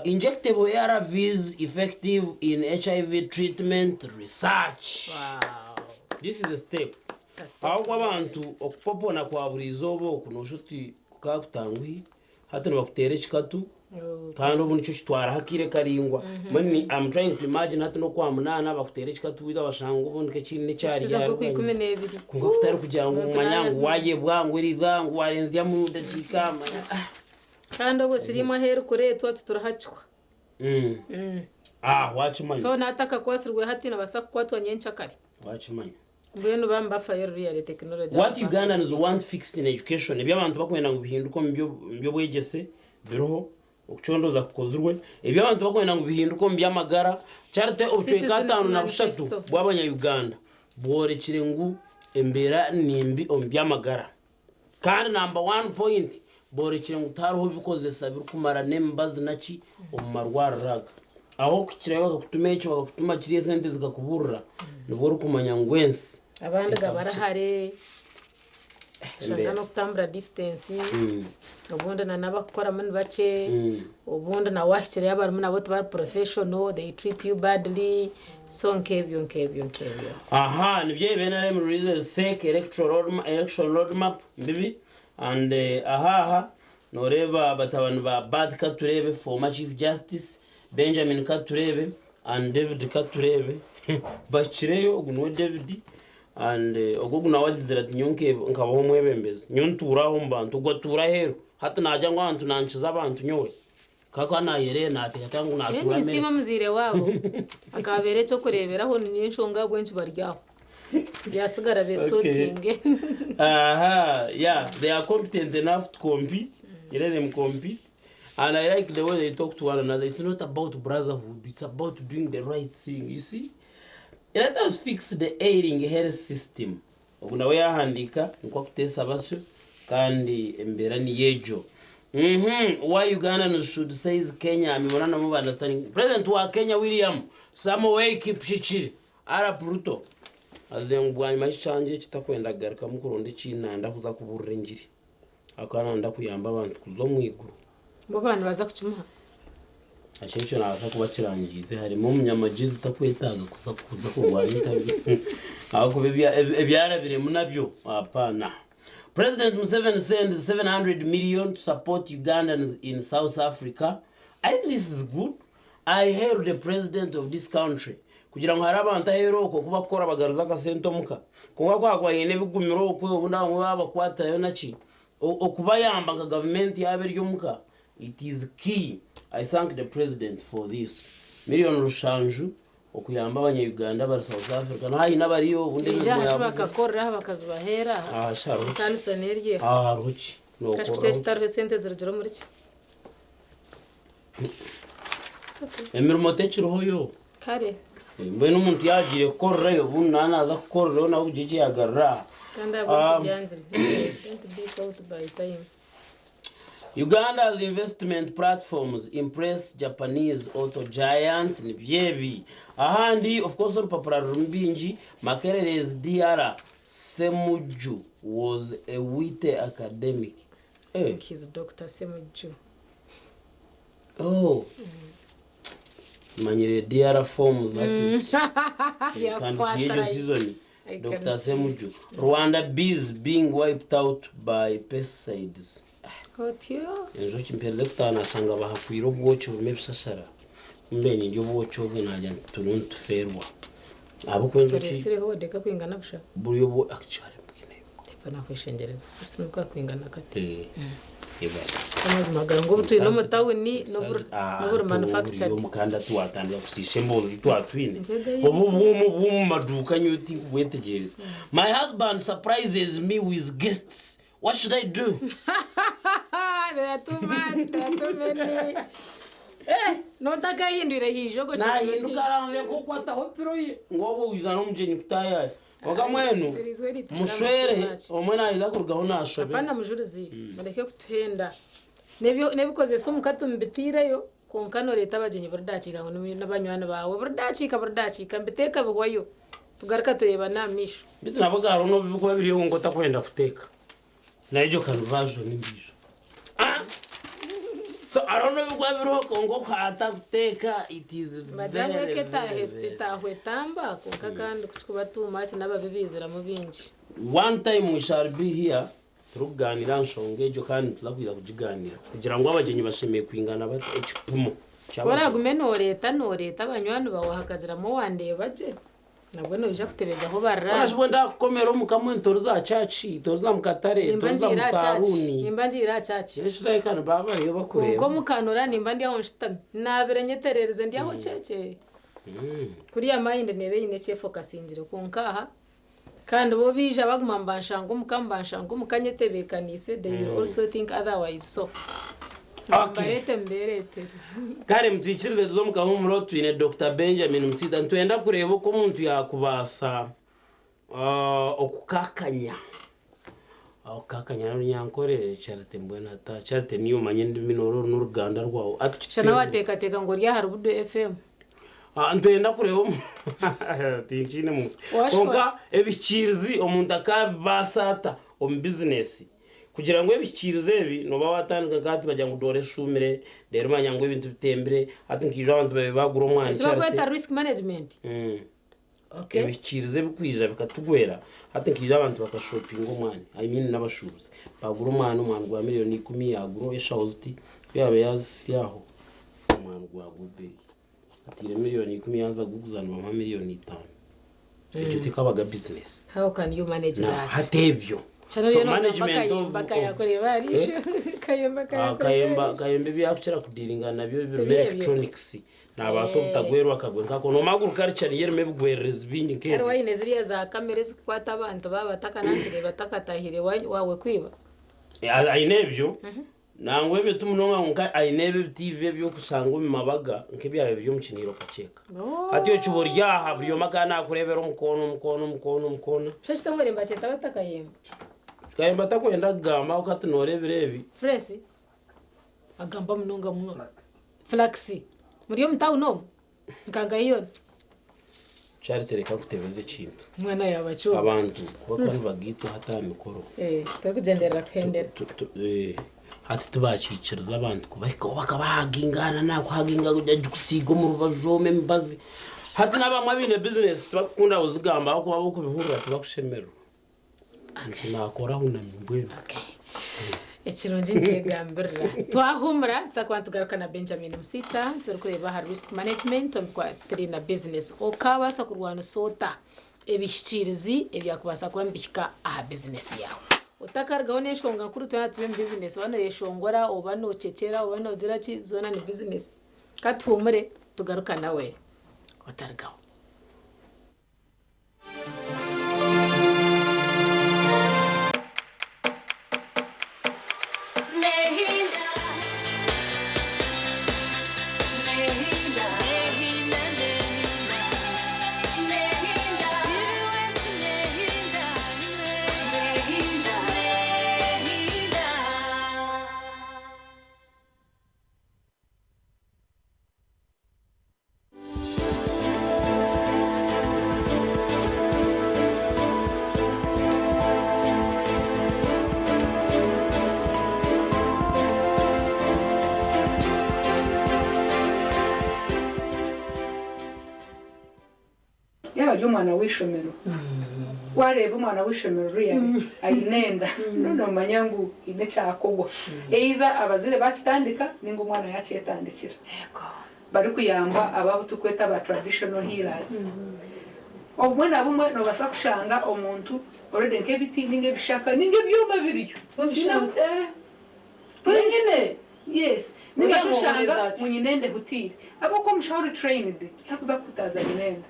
Injectable ARVs effective in HIV treatment research. Wow. This is a step. It's a step. Ahabw'okuba abantu okupopona kwa buri izooba oku noshusha oti kukaba kutanguhi hati nibakuteera ekikatu kandi obu nikyo kitwaraho akaire karaingwa mbwenu I'm trying to imagine hati n'okwamunaana bakuteera ekikatu beitu abashanga obundi nk'ekindi n'ekyari Kisiza nk'okwikumi n'ebiri. kwonka kutari kugira ngu Omuntu manya ngu naarya. wayebwa ngu eriizooba ngu warenzyamu dakiika manya ah. Kandi obwo siriimu ahu erikureetwa titurahakihwa. Ah wakimanya. So n'atakakwasirwe hati nabaasa kukwatwa nyenkyakare. Wakimanya. Mbwenu baba nibafayo ruriya tekinologye. What Ugandans want fixed in education, ebi abantu bakwenda ngu bihinduke omu by'obwegyese biriho, okucondooza kukozirwe, ebi abantu bakwenda ngu bihinduke omu by'amagara, Charity obucweka Citizens 53 Manifesto. bw'abanya-Uganda bworekire ngu embeera nimbi omu by'amagara. Kandi number one point, boorekire ngu tihariho bikozesa birikumara n'emibazi naki omu marwariro aga. Aho okuhikirayo bakakutuma eki bakakutuma kiri esente zikakuburira, nibwo orikumanya ngu ensi Abandi ga bari hare, oshanga Embeera. n'okutambura distance, obundi na n'abakukoramu ni bakye, obundi na waahikireyo abarimu nabo tibari professional, they treat you badly, so nk'ebyo nk'ebyo nk'ebyo. Aha nibyo ebi NRM releases CEC electoral roadma- election roadmap mbibi and eh, aha aha noreeba batabani ba Bart Katureebe former Chief Justice Benjamin Katureebe and David Katureebe bahikireyo ogu niwe David and eh, ogu ogu nawe agizire ati nyowe nke- nkabaho omwebembezi nyowe ntuura aha omu bantu ogu atuura aheeru hati naagira ngu abantu nankiza abantu nyowe Kakaba nayereere nateekateeka ngu Nyowe natuura ninsiima America. omuzaire waabo akababeera eky'okureeberaho niyo enshonga ahabw'enki bari aho. Byasigara besotinge. Aha, yeah, they are competent enough to compete. You let them compete. And I like the way they talk to one another. It's not about brotherhood, it's about doing the right thing, you see? Let us fix the ailing health system. Ogu nawe yahandiika nikwo akuteesa basyo kandi embeera niyo egyo. Mhm, why Ugandans should says Kenya mibonano move understanding. President wa Kenya William Samoei Kipchirchir Arap Ruto aziire ngu bwanyima y'ekyangye kitakwenda kugarukamu kuronda eki nanda kuza kuburira engiri ahakuba nanda kuyamba abantu kuza omu iguru. Bo baaba nibaza kukimuha. Ekyo nabaasa kuba kirangiize harimu omunyamagyezi takwetaaga kuza kuza kurwana interview ahakuba ebyarabiremu nabyo hapana. President Museveni sends 700 million to support Ugandans in South Africa. I think this is good. I hail the president of this country kugira ngu hariho abantu aheeru okwo ku bakukora bagaruza akasente omuka kwonka ku hakuba haine ebigumire okwe obundi abamwe babakwatirayo naki okubayamba nka gavumenti yaaba eri omuka It is key, I thank the president for this. Million rushanju okuyamba abanya Uganda abari South Africa naho haine abariyo obundi Baija emirimo aha shi yabuze. bakakorera aha bakazibaheera aha. Aha shi hariho ki? Entaaniso n'eryo eho. Aha hariho ki? Kashi kuki Nokoreraho ki? ekitariho esente zirugire omuri ki? It's okay. Emirimo tekiriho yo. Kare. Mbwenu omuntu yaagiire kukorerayo obundi naaba naaza kukorerayo nawe kugira eki yaagarura aha. Kandi ahabw'enki byangire? Don't be caught by time. Uganda's investment platforms impress Japanese auto giant nibyo ebi. Ahandi of course orupapura rurimu bingi, Makerere's DR Semujju was a witty academic. I think he's Doctor Semujju. Oh. Manyire DR forms hati. Kandi Yakukwatira. ejo season I can Dr. see. Semujju. Rwanda bees being wiped out by pesticides. Otyo. Enjoki mperize kutaaha nashanga bahakwire obwoki burimu ebishashara. Kumbe nindya obwoki obwo nagira nti turiho nitufeerwa. Ahabw'okuba enjoki Turesireho odeka kwingana busha. buri obu actually mbwine. Tepa nakweshengyereza. Osimu kwa kwingana kati. Ebara. Amazima gangu obu twine omu tawuni n'oburi manufactured. Omukanda tuwatandika kusiisha emboozi twatwine. Mbega ye. Obu bw'omu bw'omu maduuka nyowe tinkubwetegyereza. My husband surprises me with guests. What should I do? They are too much, they are too many. Eh, notakahindwire hijo Nahinduka aranze kukwataho piro ye ngu obwo wiza n'omugyenyi kutaayaaya. Kwonka mwenu mushwere omwe naayeza kurugaho naashobe. Apana mujurizi, mureke kutuhenda. N'ebikozesa omuka tumubitiireyo, kwonka noreeta abagyenyi buri dakiika ngu n'abanywani baawe buri dakiika buri dakiika mbiteeka bihwayo. Tugaruka tureebana aha maisho. Bitu nabo gaaro n'obu bikuba biriho ngu otakwenda kuteeka. Nayo conversion ndijo. So I don't know bikuba biriho konka okuhata kuteeka it is Majani very, eke very, very. etahwa etamba kwonka kandi kuba too much n'ababibiziramu bingi. One time we shall be here turikuganira aha nshonga egyo kandi turakwija kugiganira kugira ngu abagyenyi bashemeye kwingana bata ekipimo ky'abagyenyi. Oragume noreeta noreeta abanywani baawe hakagiramu owandeeba gye nabwo noija kutebezaho barara. Orashibwe ndakukomera omu kamwe ntori za chachi, tori za mukatare, Nimba tori za ngiire aha church, musaruni. nimba ngiire aha church. Ekirahika nibaba bariyo Kwonka bakureeba. omukanura nimba ndi aho nshutami naabire nyetererize ndi aho kyekye. Kuriya mind neeba eine ekyefokasingire kwonka aha kandi bo baija baguma nibanshanga omuka nibanshanga omuka nyetebeekaniise they will also think otherwise so mbareete mbeereetere. Kare mutwikirize tuze omu kahumuro twine Dr. Benjamin Musita nitwenda kureeba oku omuntu yaakubaasa okukakanya okukakanya n'orunyankore Charity mbwenu ata Charity niyo omanye endimi n'oru n'oruganda rwawe ati Shana wateekateeka ngu ori aha Rubudo FM. Nitwenda kureeba tinkiine muntu. Washwa. Kwonka ebihikiirizi omuntu akabibaasa ata omu bizinesi kugira ngu ebihikiirizi ebi nooba watandika nk'ahati bagira ngu doora eshuumire reero manya ngu ebintu bitembire hati nkaija abantu babe bagura omwani Eki bakweta Charity. risk management. Okay. Ebihikiirizi ebikwija bikatugwera hati nkaija abantu bakashopinga omwani I mean n'abashuubuzi bagura omwani omwani gwa miliyoni 10 yagura eshaho ziti ku yaaba yazisyaho omwani gwagwa ebeeyi atiire miliyoni 10 yaza kuguza nibamuha miliyoni 5 ekyo tekabaga bizinesi. How can you manage Now, that? hati ebyo Shana So rero nogamba management Kayemba kayakureba arisho. Kayemba kayakureba. Kayemba Kayemba ebyakukira kudiringa nabyo birimu Tibyo ebyo. electronics nabaasa obutagwerwa akagwe nkako nomaguruka arikyari yerimu ebigwererezi bingi Hariho nk'ebyo. aine ziriya za kamera ezikukwata abantu baba batakanangire batakatahire wawe kwiba. Aine ebyo nangwa ebyo timunonga nka aine ebyo ebitiivi ebyokushanga omu mabaga nk'ebyabe biri omu kiniiro kakyeka hati ekiba ori aha buri omwe akaba nakureebera omukono omukono omukono omukono. Kyo ekitongore nibakyeta bata Kayemba? Kayemba takwenda kugamba kati nooreebera ebi. Fresi agamba munonga muno. Flax. Muri omu tawuni omu? Nkangayiyona. Charity reka kutebeza ekintu. Omwana yaaba kyoma. Abantu kuba nibagiitwa hati aha mikoro. Turikugyenderera kuhendera. Hati tibakikiriza abantu kubahikaho bakabahagingana nakuhaginga kusiiga omu rubaju omu emibazi hati n'abamwe abaine bizinesi tibakukunda kuzigamba ahabw'okuba bokubihurira tibakushemererwa. Nakora hunami mbwenu. Ekirungi nkyegambirira. Twahumura tuza tugaruka na Benjamin Musita turikureeba aha risk management turi na business. Okabaasa kurwanisa ota ebihikiirizi ebyakubaasa kuba nibihika aha bizinesi yaawe. Otakarugaho n'enshonga nkuru twena turi omu bizinesi oba noyeshongora oba nocekyera oba nogira ki zoona ni bizinesi. Katuhumure tugaruka nawe otarugaho. Nehinda, nehinda, nehinda, nehinda, nehinda, nehinda, nehinda. Yaba ari omwana w'ishomero. Wareeba omwana w'eishomero really aine enda, noomanya ngu haine ekyakorwa. Either abazaire baakitandika nainga omwana yaakyetandikira. Barikuyambwa abo abu turikweta aba traditional healers. Obumwe na bumwe noobaasa kushanga omuntu already nk'ebiti nainga ebishaka nainga ebyoma biriyo. Wenyine? Yes. Uriya Ninga shi oshanga muhoreza ati. ngu nyine enda ehutiire. Ahabw'okuba omushaho ori trained takuza kuhutaaza nyine enda.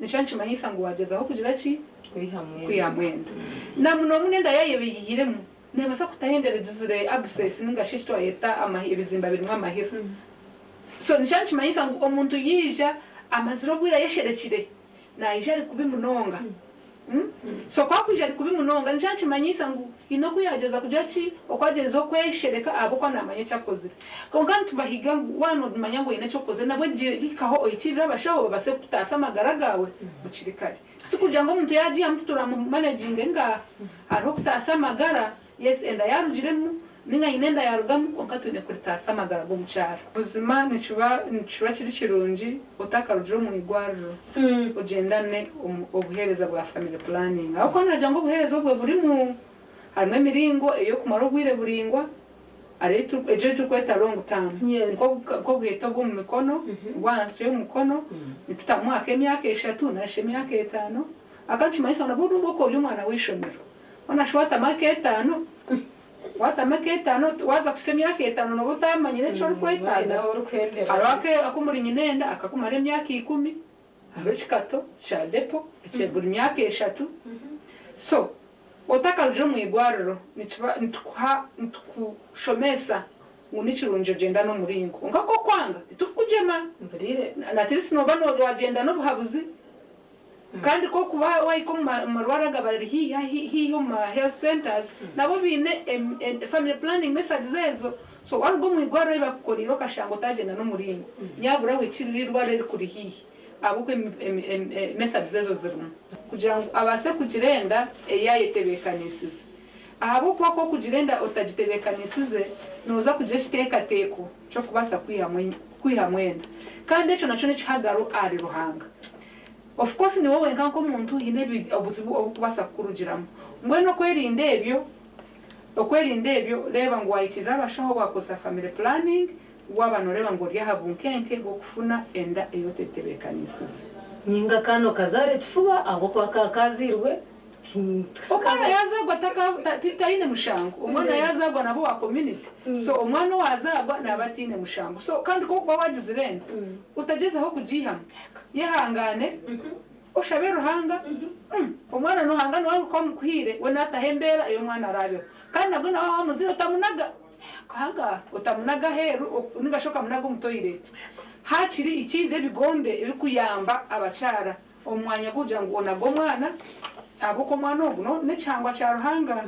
Nikyo nikimanyisa ngu waagyezaho kugira ki? Kwihamu enda. Na munomuno enda yaaba eyihiremu, neebaasa kutaho enda erigizire abscess ninga shi eki twayeta ebizimba birimu amahira. So nikyo nikimanyisa ngu omuntu yaija amazire obwire ayesherekire, naija ari kubi munonga. So ku arikwija ari kubi munonga nikyo nikimanyisa ngu haine oku yaagyeza kugira ki? Oku agyerizeho kweshereka ahabw'okuba naamanya eki akozire. Kwonka nitubahiga ngu waaba noomanya ngu oine eki okozire nabwo hikaho ohikirire abashaho babaase kukutaasa amagara gaawe bukiri kare. Titikugira ngu omuntu yaagiihamu tituramumaneginge ngaaha. Hariho okutaasa amagara, yes enda yaarugiremu ninga nyina enda yaarugamu kwonka twine kuritaasa amagara g'omukyara. Buzima nikiba nikiba kiri kirungi otakarugire omu irwariro ogyendane obuheereza bwa family planning ahabw'okuba naagira ngu obuheereza obwe burimu harimu emiringo ey'okumara obwire buraingwa hariho egyo ei turikweta long term nk'obuheta obw'omu mikono obw'ahansi y'omukono nitutamu ak'emyaka eshatu narishi emyaka etaano aka nikimanyisa ngu nabwo nobwo ori omwana w'eishomero hoona shi waatamu ak'etaano Waatamu ak'etaano, waaza kuhitsya emyaka etaano nooba otaamanyire eki orikwetaaga. Hariho ak'omuri nyinenda akakumara emyaka ikumi, hariho ekikato kya depo ekya buri myaka eshatu. So otakarugire omu irwariro nikiba nitukuha nitukushomesa ngu ni kirungi ogyenda n'omuringo. Kwonka ku okwanga titurikukugyema. At least nooba waagyenda n'obuhabuzi. Kandi ku orikuba wahika omu marwariro aga bari haihi omu ma health centers nabo baine family planning methods ezo. So waruga omu irwariro eyi bakukoreire okashanga otagyenda n'omuringo, nyabura ohikirire eirwariro erikuri haihi ahabw'okuba methods ezo zirimu. Kugira ngu abaase kugira enda ei ayetebeekanisize. Ahabw'okuba ku orikugira enda otagitebeekanisize, nooza kugira ekiteekateeko ky'okubaasa kwihamu enda. Kandi ekyo nakyo n'ekihagaro ahari Ruhanga. Of course niiwe wenka nk'omuntu haine obuzibu oburikubaasa kukurugiramu. Mbwenu okwerinda ebyo, okwerinda ebyo reeba ngu waahikirira abashaho baakukozesa family planning waaba nooreeba ngu ori aha bunkenke bw'okufuna enda ei otetebeekaniisize. Ninga akaana okazaara ekifuba ahabw'okuba ka kaazairwe Omwana yazaarwa taine mushango, omwana yazaarwa naaba owa community so omwana owazaarwa naaba ataine mushango so kandi ku orikuba waagizire enda otagyezaho kugiihamu Yehangaane, oshabe Ruhanga, omwana Ruhanga niwe arikuba amukuhaire, we naataho embeera ei omwana araabeho. Kandi nabwo nawe waaba omuzaire otamunaga ahangaha, otamunaga aheeru ninga shi okamunaga omu toilet. Haakiri ikiriza ebigombe ebirikuyamba abakyara omu mwanya gw'okugira ngu onage omwana ahabw'okuba omwana ogu n'ekihangwa kya Ruhanga.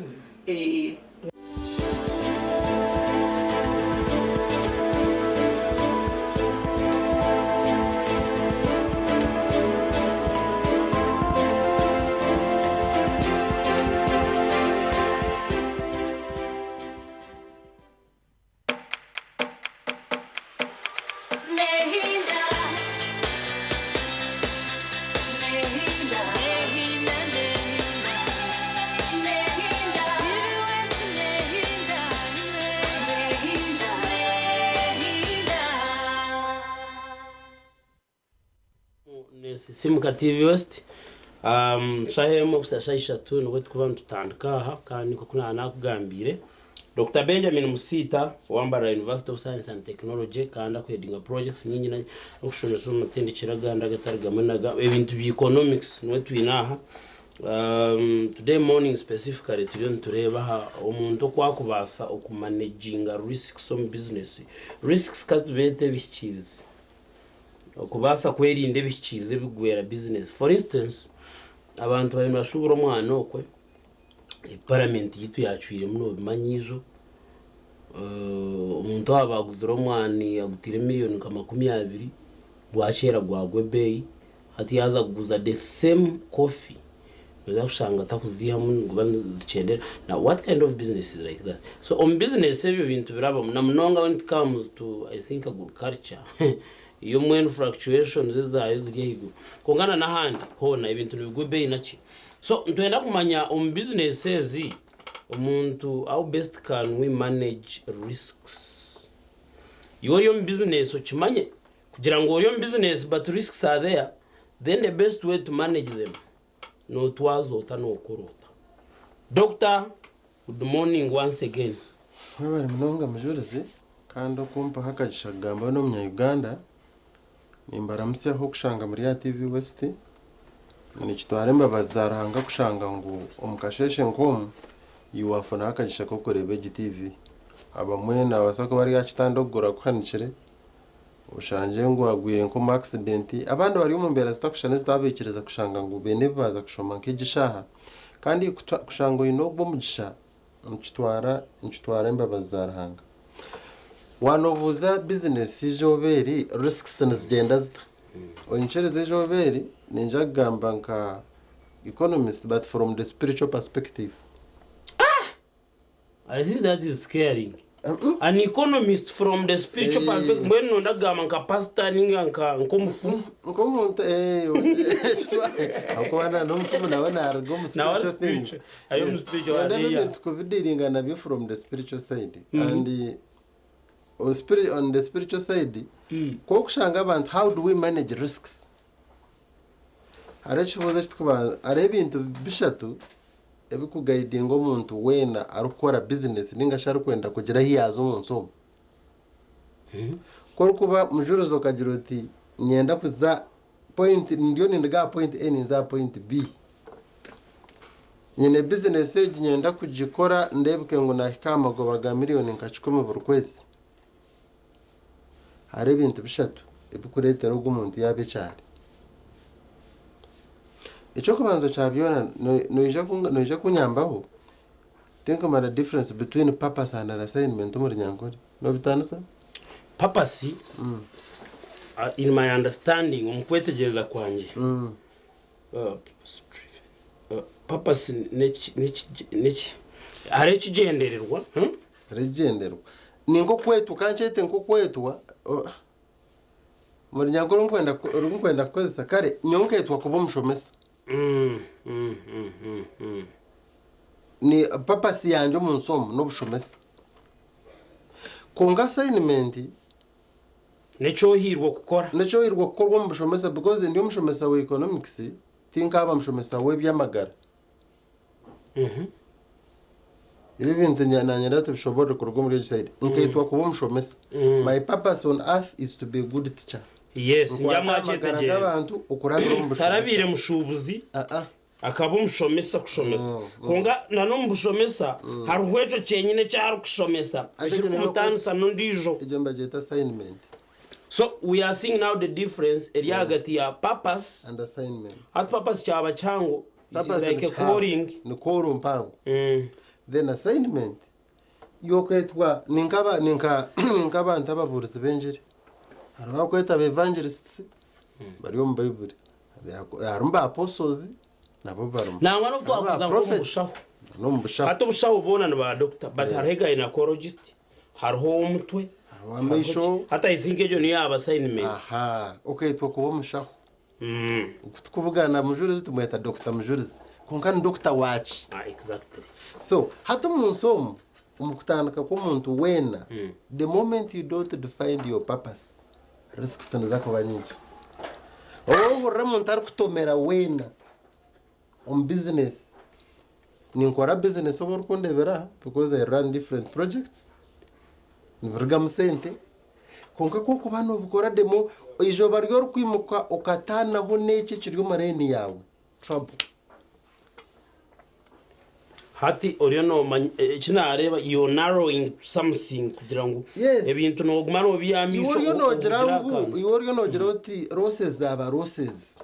Simuka TV West shaaha emwe kuhitsya shaaha ishatu nibwo turikuba nitutandika aha kandi nk'oku naaba naakugambiire Dokita Benjamin Musiita owa Mbarara University of Science and Technology kandi akuheadinga projects nyingi n'okushomesa omu matendekero agandi agatari gamwe na gamwe ebintu bya economics niwe twine aha. Today morning specifically turiyo nitureeba aha omuntu oku akubaasa okumanaginga risks omu business. Risks katubeete ebihikiirizi. Okubaasa kwerinda ebihikiirizi ebikugwera business. For instance, abantu bariyo nibashuubura omwana okwe, Paramenti yaitu yaacwiremu noobimanya ijo, omuntu waaba aguzire omwani agutiire miriyoni nka 20, gwakyera gwagwa ebeeyi, hati yaaza kuguza the same coffee noija kushanga atakuziihamu niguba nizikyendera. Now what kind of business is like that? So omu business ebyo bintu birabamu na munonga when it comes to I think agriculture yo mbwenu fluctuations ezaayo ziri ahaiguru. Kwonka na n'ahandi hoona ebintu nibigwa ebeeyi naki. So nitwenda kumanya omu bizinesi ezi omuntu how best can we manage risks? Iwe ori omu bizinesi okimanye kugira ngu ori omu bizinesi but risks are there then the best way to manage them notwaza ota nokora ota? Doctor good morning once again. Webare munonga Mujurizi kandi okumpaho akagisha kugamba n'omunya Uganda. Nimbaramutsyaho okushanga muri aha TV West. Nikitwara embabazi za Ruhanga kushanga ngu omu kasheeshe nk'omu iwe waafunaho akagisha k'okureeba egi TV. Abamwe naabaasa kuba ari aha kitanda okuguru akuhanikire, oshangye ngu agwire nk'omu accident. Abandi bari omu mbeera zitakushushana ezitabaikiriza kushanga ngu baine ebi baaza kushoma nk'egi eshaaha. Kandi kushanga oine ogwo omugisha nikitwara nikitwara embabazi za Ruhanga. Waanobuuza bizinesi eizooba eri risks nizigyenda zita? Onyikirize eizooba eri niinyija kugamba nka economist but from the spiritual perspective. I think that is scaring. An economist from the spiritual perspective mbwenu nonda kugamba nka pastor ninga nka nk'omufumu. Nk'omuntu eh ahakuba na n'omufumu nawe naruga omu Nawe ari spiritual things. spiritual. Ari omu Yes. spiritual Nonda hariya. ebintu kubidealinga nabyo from the spiritual side and on spiri- on the spiritual side ku orikushanga abantu how do we manage risks? Hariho ekibuuzo eki turikubanza hariho ebintu bishatu ebirikugaidinga omuntu weena arikukora bizinesi nainga shi arikwenda kugira ahu yaaza omu nsi omu. Ku orikuba mujurizi okagira oti niinyenda kuza point ndiyo ninduga aha point A ninza aha point B. Nyine bizinesi egi niinyenda kugikora ndeebeke ngu naahika aha magoba ga miriyoni nka kikumi buri kwezi. Hariho ebintu bishatu ebirikureetera ogu omuntu yaaba eki ari. Eky'okubanza kya byona noija noija kunyambaho tinkumanya difference between purpose and an assignment omu Runyankore. Noobitaanisa? Purpose in my understanding omu kwetegyereza kwangye purpose neki neki neki hariho ekigyendererwa. Hariho ekigyendererwa. Ni nk'okwetwa, ka nkyete nk'okwetwa, omu Runyankore oru ndikwenda kukozesa, kare nyowe nketwa kuba omushomesa. Ni purpose yangye omu nsi omu n'obushomesa. Kwonka assignment. N'ekyohirwe kukora. N'ekyohirwe kukorwa omu bushomesa because ndi omushomesa wa economics tinkaaba mushomesa w'eby'amagara. Ebi ebintu nanye tibishoborire kuruga omuri egi side. Nkeetwa kuba omushomesa. My purpose on earth is to be a good teacher. Yes, Nkwate amagara njamwakyetegereza. g'abantu okurabira omu bushomesa. Tarabiire mushuubuzi, akaba omushomesa kushomesa. Kwonka na n'omu bushomesa hariho ekyo kyenyine eki arikushomesa ekirikumutaanisa n'ondiijo. Egyo nibagyeta assignment. So we are seeing now the difference eri ahagati ya purpose and assignment. Hati purpose kyaba kihango, it is Purpose like ni a kihango. calling. Ni call mpango. Then assignment yokwetwa ni nk'aba ni nka ni nk'abantu ababuurizi b'engiri. Hariho abakweta aba evangelists bari omu Baiburi. Harimu ba apostles nabo barimu. Nangwa n'obu Harimu ba twakuza nk'omu prophets bushaho. n'omu bushaho. Hati obushaho boona ni ba doctor but hariho gynecologist, hariho ow'omutwe, Hariho amaisho. Hati I think egyo niyo yaaba assignment. Aha, okeetwa kuba omushaho. Tukubugana Mujurizi tumweta Doctor Mujurizi kwonka ni doctor waaki? Ah, exactly. So hati omu nsi omu, omu kutandika kw'omuntu weena, the moment you don't define your purpose, risks niza kuba nyingi. Obu ohurira omuntu arikutomera weena omu business, ninkora business obu orikundeebera aha because I run different projects, nibirugamu sente, kwonka ku orikuba nobikora the more, eizooba ry'orikwimuka okataanaho n'eki ekiri omu lane yaawe, trouble. Hati oriyo nomanya eki nareeba you're narrowing to something kugira ngu Yes. ebintu noguma nobiha Iwe amaisho oriyo noogira ogira ngu akantu. iwe oriyo noogira oti losses zaaba losses.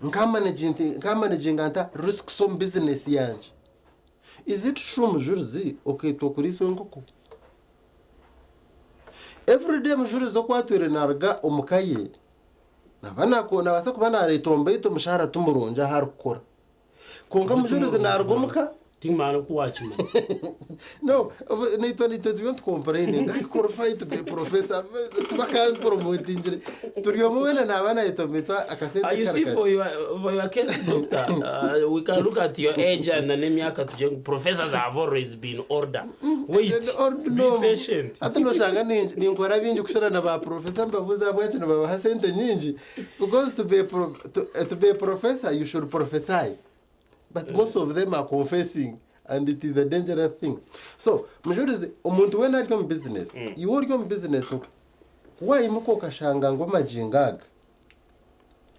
Nkamanaginga nta risks omu business yangye? Is it true Mujurizi okaitwa kuriisa enkoko? Everyday Mujurizi oku atwire naruga omu ka ye naba nabaasa kuba nareeta omu baitu omushahara ti murungi ahu arikukora. Kwonka Mujurizi naruga omuka Tinkumanya n'oku waakimanya. No, naitwe naitwe turiyo nitucomplaininga, I qualify to be a professor, tibakanpromotingire. Turi omwe weena naaba naitwe baitu akasente You kari see, kakye. for your case, doctor, we can look at your age and n'emyaka tugire ngu professors have always been older. Wait, be patient. Hati noshanga ninkora bingi kukira na ba professor mbabuuza ahabwaki nibabaha sente nyingi because to be a professor you should prophesy. But most of them are confessing and it is a dangerous thing. So, Mujurizi, omuntu weena ari omu business, iwe ori omu business ku wayimuka okashanga ngu amagingo aga.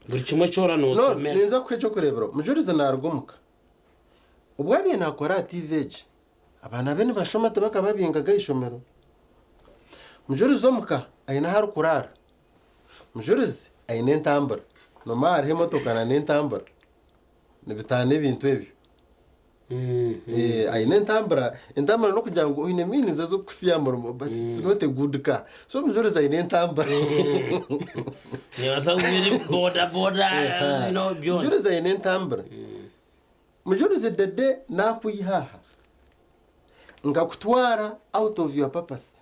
Buri kimwe kyona No, notomera. ninza kuha eky'okureeberaho. Mujurizi naaruga omuka. Obu abaire naakora aha TV egi, abaana be nibashoma tibakababingaga aha ishomero. Mujurizi omuka aine ahu arikuraara. Mujurizi aine entambura. Noomanya hariho emotoka n'entambura. Nibitaana ebintu ebyo. Aine entambura, entambura n'okugira ngu oine means ez'okukutsya aha murimo but it's not a good car. So Mujurizi aine entambura. Neebaasa kuba eri boda boda, you know, byona. Mujurizi aine entambura. Mujurizi the day naakwiha aha nkakutwara out of your purpose.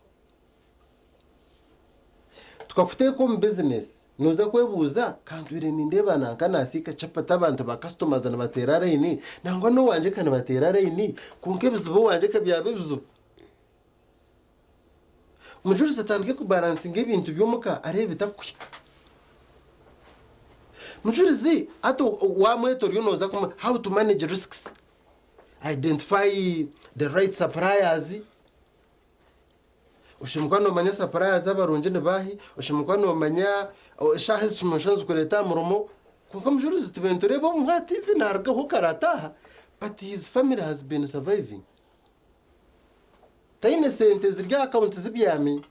Tukakuteeka omu business nooza kwebuuza ka ntwire nindeeba nanka naasiika chapati abantu ba customers nibateera layini nangwa n'owangye ka nibateera layini kwonka ebizibu owangye ka byaba ebizibu. Mujurizi atandike kubalansinga ebintu by'omuka areebe bitakuhika. Mujurizi hati wamweta oriyo nooza kumu how to manage risks, identify the right suppliers. Oshemereire kuba noomanya suppliers abarungi ni baahi, oshemereire kuba noomanya eshaaha ezi oshusha nizikureeta aha murimo. Kwonka Mujurizi tubaire nitureeba obumwe aha TV naarugaho kare ataaha but his family has been surviving. Taine sente ziri aha account zibyami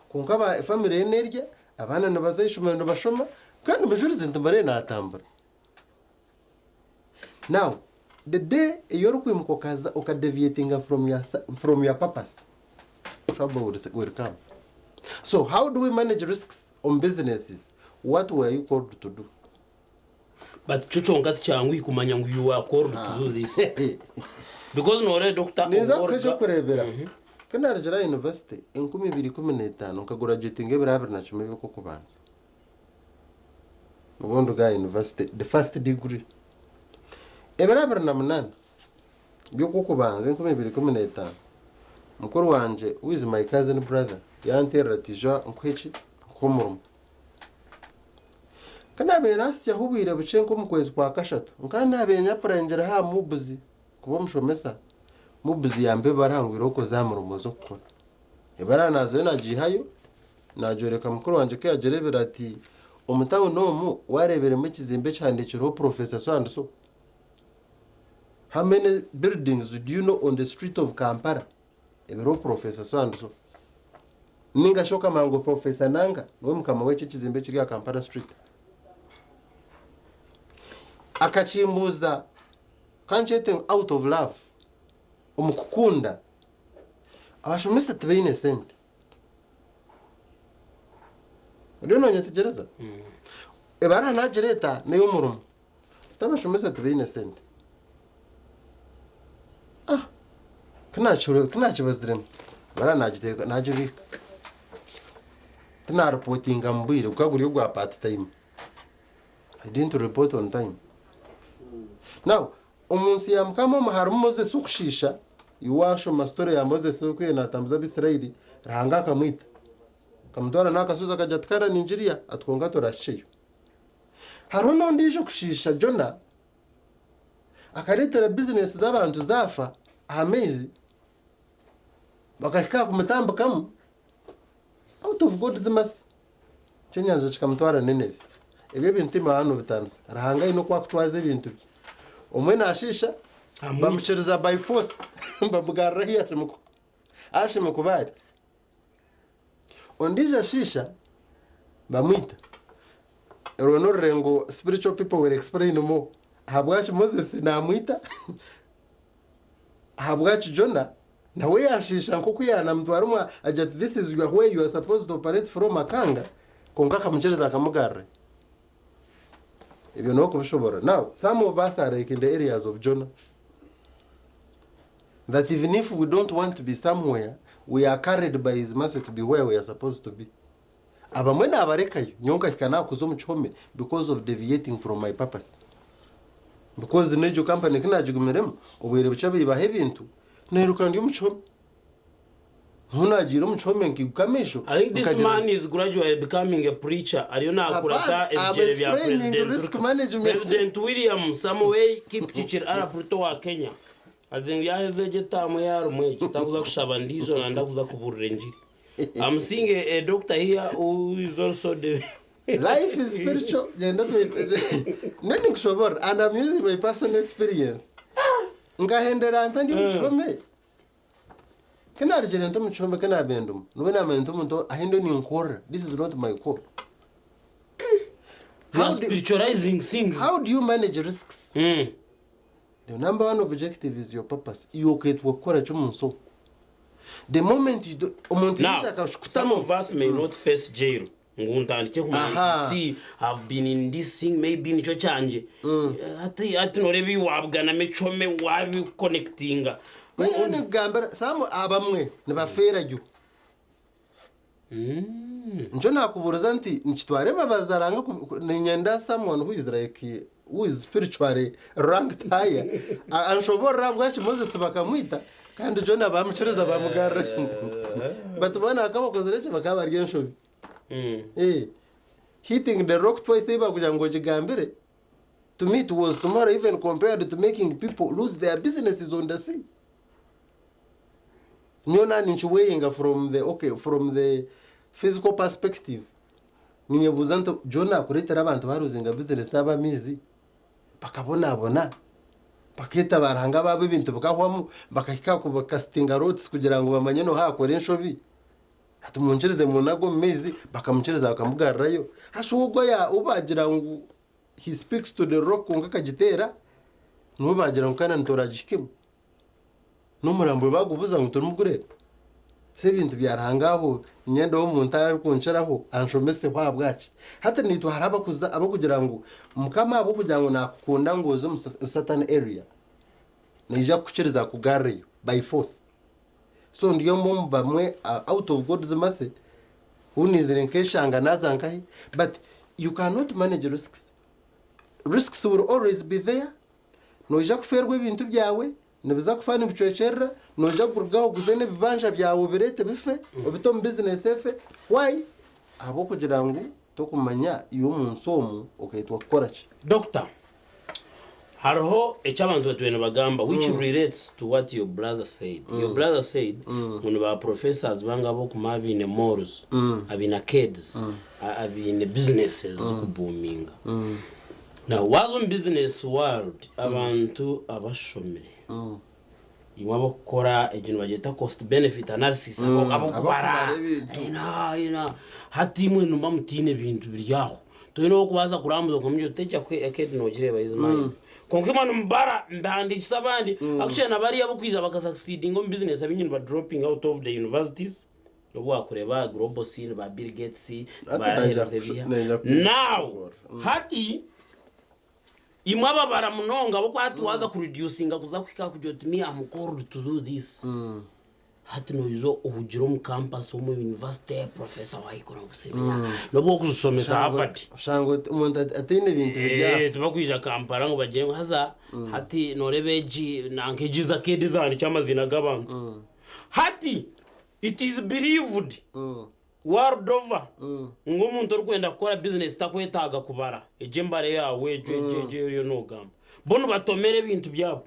kwonka aba family ye nerya, abaana nibaza aha ishomero nibashoma kandi Mujurizi nitumureeba naatambura. Now, the day ei orikwimuka okaza okadeviatinga from your purpose, trouble will come. So how do we manage risks on businesses? What were you called to do? But kyo kyonka tikyanguhi kumanya ngu you are called to do this. Because nooreeba doctor Ninza kuha eky'okureebera. Ku naarugire aha university 2015 nkagurajuwetinga ebiro 21 eby'okw'okubanza. Nibwo nduga aha university, the first degree. Ebiro 28 by'okw'okubanza 2015, mukuru wangye who is my cousin brother yanteerera ati ija nkuhe ki? Nkuhe omurimo. Ku naabaire naasitsyaho obwire bukye nk'omu kwezi kwa kashatu, nkaba naabaire nyapurayingira aha MUBS kuba omushomesa, MUBS yampa ebara ngu irooko oze aha murimo oze kukora. Ebara naazayo naagiihayo, naagyoreka mukuru wangye ku yaagireebire ati omu tawuni omu waareebiremu ekizimbe ekihandiikirweho Professor so and so? How many buildings do you know on the street of Kampala ebiriho Professor so and so? Ninga shi okamanya ngu Professor Nanga niwe mukama w'ekyo ekizimbe ekiri aha Kampala street? Akakimbuuza ka nkyete ngu out of love, omu kukunda. Abashomesa tibaine sente. Oriyo noonyetegyereza? Ebara naagireeta n'ey'omurimo. Ati abashomesa tibaine sente. Ah, ku naakibaziremu, ebara naagiteeka naagibiika. Tinaaripotinga mu bwire gukaba guri ogwa part time. I didn't report on time. Now, omu nsi ya Mukama omu harimu Moses okushiisha, iwe waashoma story ya Moses oku yabaire naatambuza Abaisraeli, Ruhanga akamwita. Akamutwara n'aha kashozi akagira ati kara ningirya, ati kwonka torahikyeyo. Hariho n'ondiijo kushiisha Jona, akareetera bizinesi z'abantu zaafa aha maizi, bakahika aha kumutambikamu, out of God's mercy, ekyenyanja kikamutwara Nineve. Ebyo ebintu timwe nobitaanisa. Ruhanga aine oku akutwaza ebintu bye. Omwe naashiisha, bamukiriza by force, bamugarura ahu ashemereire kuba ari. Ondiijo ashiisha, bamwita. Orwo n'orurengo spiritual people will explain more. Ahabwaki Moses naamwita, ahabwaki Jona nawe yaashiisha nk'oku yaanamutwara omu agira ati this is your way you are supposed to operate from akanga, kwonka akamukiriza akamugarura. Ebyo n'okubishoboorora. Now, some of us are like in the areas of Jonah. That even if we don't want to be somewhere, we are carried by his mercy to be where we are supposed to be. Abamwe naabarekayo, nyowe nkahika naakuza omu kihome because of deviating from my purpose. Because n'egyo company ku naagigumiremu, obwire bukye baibaho ebintu, nairuka ndi omu kihome. Niho naagiire omu kihome nkaiguka amaisho. I think this nkagira man is gradually becoming a preacher. Ariyo nakurata Apart, I'm ebigyere bya explaining President risk Ruto. management. President William Samoei Kipchirchir arap Ruto wa Kenya. Azinga yaheze egyo etaamu yarumu egi takuza kushaba ndiijo nanda kuza kuburira enjiri. I'm seeing a doctor here who is also the Life is spiritual. Yeah, that's what nini kushobora and I'm using my personal experience. Nkahendera nta ndi omu kihome. Kinarugire nta omu kihome kinabendumu. Niwe namanya nti omuntu ahi ninkorera. This is not my call. You are spiritualizing things. How do you manage risks? The number one objective is your purpose. Iwe oketwa kukora ki omu nsi omu. The moment you do, omuntu Now, yishaka some of us may not face jail. Ngu ntandike kumanya Aha. nti see I've been in this thing maybe nikyo kyangye. Ati noreba iwabwana micome wabiconnectinga. Wewe nikugambira some abamwe nibafeera gyo. Nikyo nakubuuriza nti nikitwara embabazi aranga niinyenda someone who is like who is spiritually ranked higher anshoborera bwaki Moses bakamwita kandi Jonah bamukiriza bamugarura but boona bakabakozire eki bakaba bari enshobi. Hitting the rock twice ei bakugira ngu ogigambire to me it was small even compared to making people lose their businesses on the sea. Nyowe naninkiweyinga from the okay from the physical perspective ninyebuuza nti Jonah akureetera abantu baruzinga business n'abamaizi bakabonabona bakeeta baruhanga baabo ebintu bikahwamu bakahika bakasitinga rotes kugira ngu bamanye noha akora enshobi ati munkirize munaga omu maizi bakamukiriza bakamugarurayo hasha ogwo obagira ngu he speaks to the rock kwonka akagiteera niwe bagira ngu kana nituragihikemu n'omurambo bagubuza ngu turimugureeba si ebintu bya Ruhanga aho niinyenda omuntu arikunkiraho anshomeseho ahabwaki hati naitwe hariho abakuza abakugira ngu mukama ahabw'okugira ngu nakukunda ngu oze omu certain area naija kukukiriza akugarreyo by force so ndi omwe omu bamwe out of God's mercy who nizire nkeshanga naza nkahi but you cannot manage risks. Risks will always be there. Noija kufeerwa ebintu byawe nibiza kufa nibicwekyerera noija kurugaho oguze n'ebibanja byawe obireete bife obite omu business efe why ahabw'okugira ngu tokumanya iwe omu nsi omu okaitwa kukora ki. Doctor, hariho eki abantu batwire nibagamba which relates to what your brother said. Your brother said ngu ni ba professors banga ab'okuma abaine malls, abaine arcades, abaine businesses zikubuuminga. Now waaza omu business world abantu abashomire imwe ab'okukora egyo nibagyeta cost benefit analysis ab'okubara ab'okubara ebintu. Ina hati imwe nimuba mutiine ebintu biri aho toine ow'okubaasa kurambuza okamugira oti egyo arcade nogireeba is mine. Kwonka imwe nimubara mbahandiikisa abandi actually na bariya ab'okwija bakasucceedinga omu business abaingi niba dropping out of the universities obu wakureeba global scene ba Bill Gates Ati naija barahereza ebiha. naija Now hati imwe ababara munonga abokuba hati waaza kureducinga kuza kuhika kugira oti me am called to do this hati noija ohugire omu campus omu university professor wa economics nobu okuzishomesa Harvard. Oshanga omuntu ataine ebintu biri aho. Tibakwija Kampala ngu bagire ngu haza hati noreeba egi nanka egi arcade zandikye amazina g'abantu. Hati it is believed world over ngu omuntu orikwenda kukora business takwetaaga kubara egyo embara yaawe egyo egyo egyo eriyo noogamba bo nibatomera ebintu byabo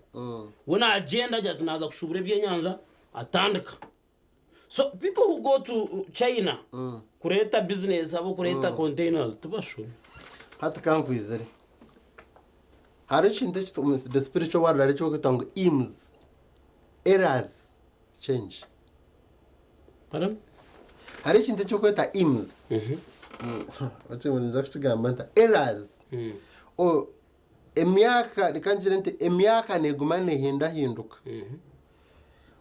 we nagyenda agira ati naaza kushubura ebyenyanja atandika. So people who go to China kureeta business abo kureeta containers tibashome. Hati kankwizire hariho ekintu eki the spiritual world hariho ekibakweta ngu ems errors change. Pardon? Hariho ekintu ekibakweta ems niza kukigamba nta errors o emyaka reka ngire nti emyaka neguma nehindahinduka.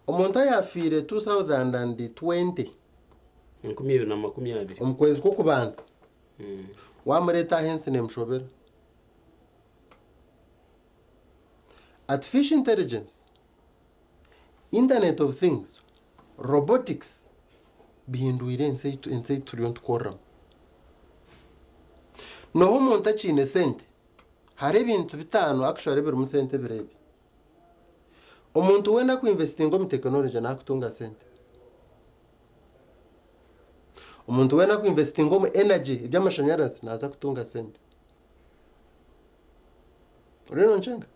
Omuntu ayafiire 2020 2020 omu kwezi kw'okubanza wamureeta aha ensi nemushobera. Artificial intelligence Internet of things, robotics bihindwire ensi ei ensi ei turiyo nitukoreramu. N'oha omuntu akiine sente, hariho ebintu bitaano actually ebirimu sente ebiro ebi. Omuntu weena akuinvestinga omu tekinologye naakutunga sente. Omuntu weena akuinvestinga omu energy, eby'amashanyarazi naaza kutunga sente. Oriyo nonkyenga?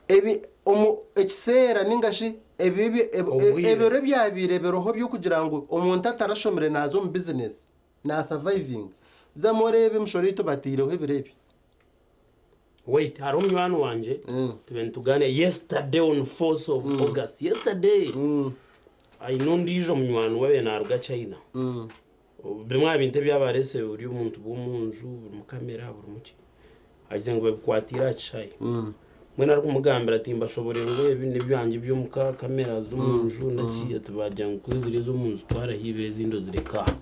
Ebi omu ekiseera ninga shi ebi ebi Obwire. ebiro ebyabaire biriho by'okugira ngu omuntu atarashomire naaza omu bizinesi naasavaivinga, zamu oreebe emishoro ei tubataireho ebiro ebi. Wait, hariho munywani wangye tube nitugaaniira yesterday on 4th of August, yesterday, aine ondiijo munywani we abaire naaruga China. Bimwe aha bintu ebi abareesire buri omuntu bw'omunju, burimu kamera, burimu ki, agize ngu babikwatiire aha kishaayi. Mbwenu arikumugambira ati mbashoborere ngu ebi n'ebyangye by'omuka, kamera z'omunju naki, ati baagira ngu kuri ziri ez'omunju twarahiibire ezindi ozireke aha.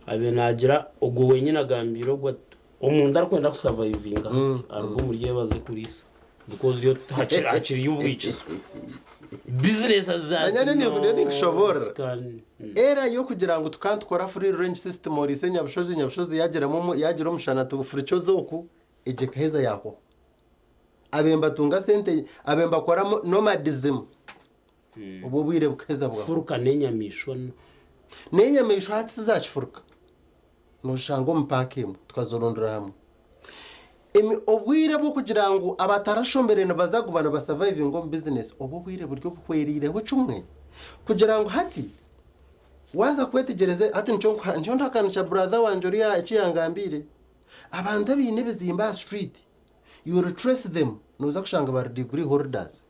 Abaire naagira ogwo wenyine agambiire ogwo ati omuntu arikwenda kusavaivinga hati aruge omuri ebi aze kuriisa because yo hakiri hakiriyo obwikizo. Bizinesi za Manya no ninkushoboorora. can Era y'okugira ngu tukaba nitukora free range system oriise Nyabushozi, Nyabushozi yaagiramu omu yaagira omushana tufurikye oku, egyo ekaheza yaahwaho. Abe nibatunga sente, abe nibakora nomadism, obwo obwire bukaheza bwahwaho. Furuka n'enyamaishwa. N'enyamaishwa hati tizakifuruka. Nooshanga omu paaka emwe tukazirundira hamwe. Emi obwire bw'okugira ngu abatarashomire nibaza kuguma nibasavaivinga omu bizinesi, obwo obwire buri obuhwereireho kimwe kugira ngu hati waaza kwetegyereza hati nikyo nkuha nikyo ndihakanisha brother wangye oriya eki yangambiire. Abantu abaine ebizimbe aha street, you will trace them nooza kushanga bari degree holders.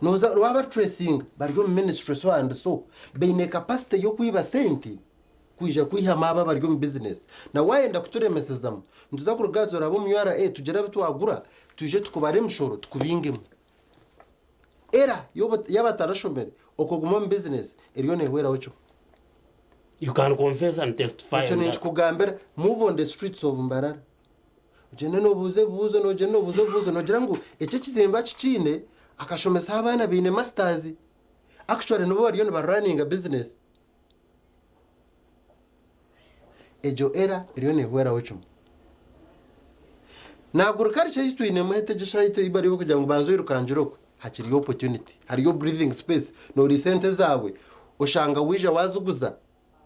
Nooza waabatracinga bari omu ministry so and so, baine capacity y'okwiba sente kwija kwihamu abo abari omu bizinesi. Na waayenda kuturemesezamu, nituza kuruga aha turabe omu URA tugire abu twagura, twije tukubare emishoro tukubingemu. Era y'abatarashomire, okuguma omu bizinesi eriyo neehweraho kimwe. You can confess and testify Ekyo on that. ninkikugambira, move on the streets of Mbarara. Ogyende noobuuza ebibuuzo, noogyenda noobuuza ebibuuzo, noogira ngu eki ekizimbe akikiine, akashomesaho abaana baine masters. Actually nibo bariyo nibarunninga business. Egyo era eriyo neehweraho kimwe. Naagurukarica ei twinemu hati egi eshaaha ei bariyo kugira ngu banza oirukangire okwe, hakiriyo opportunity, hariyo breathing space, nooriisa ente zaawe, oshanga waija waaziguza,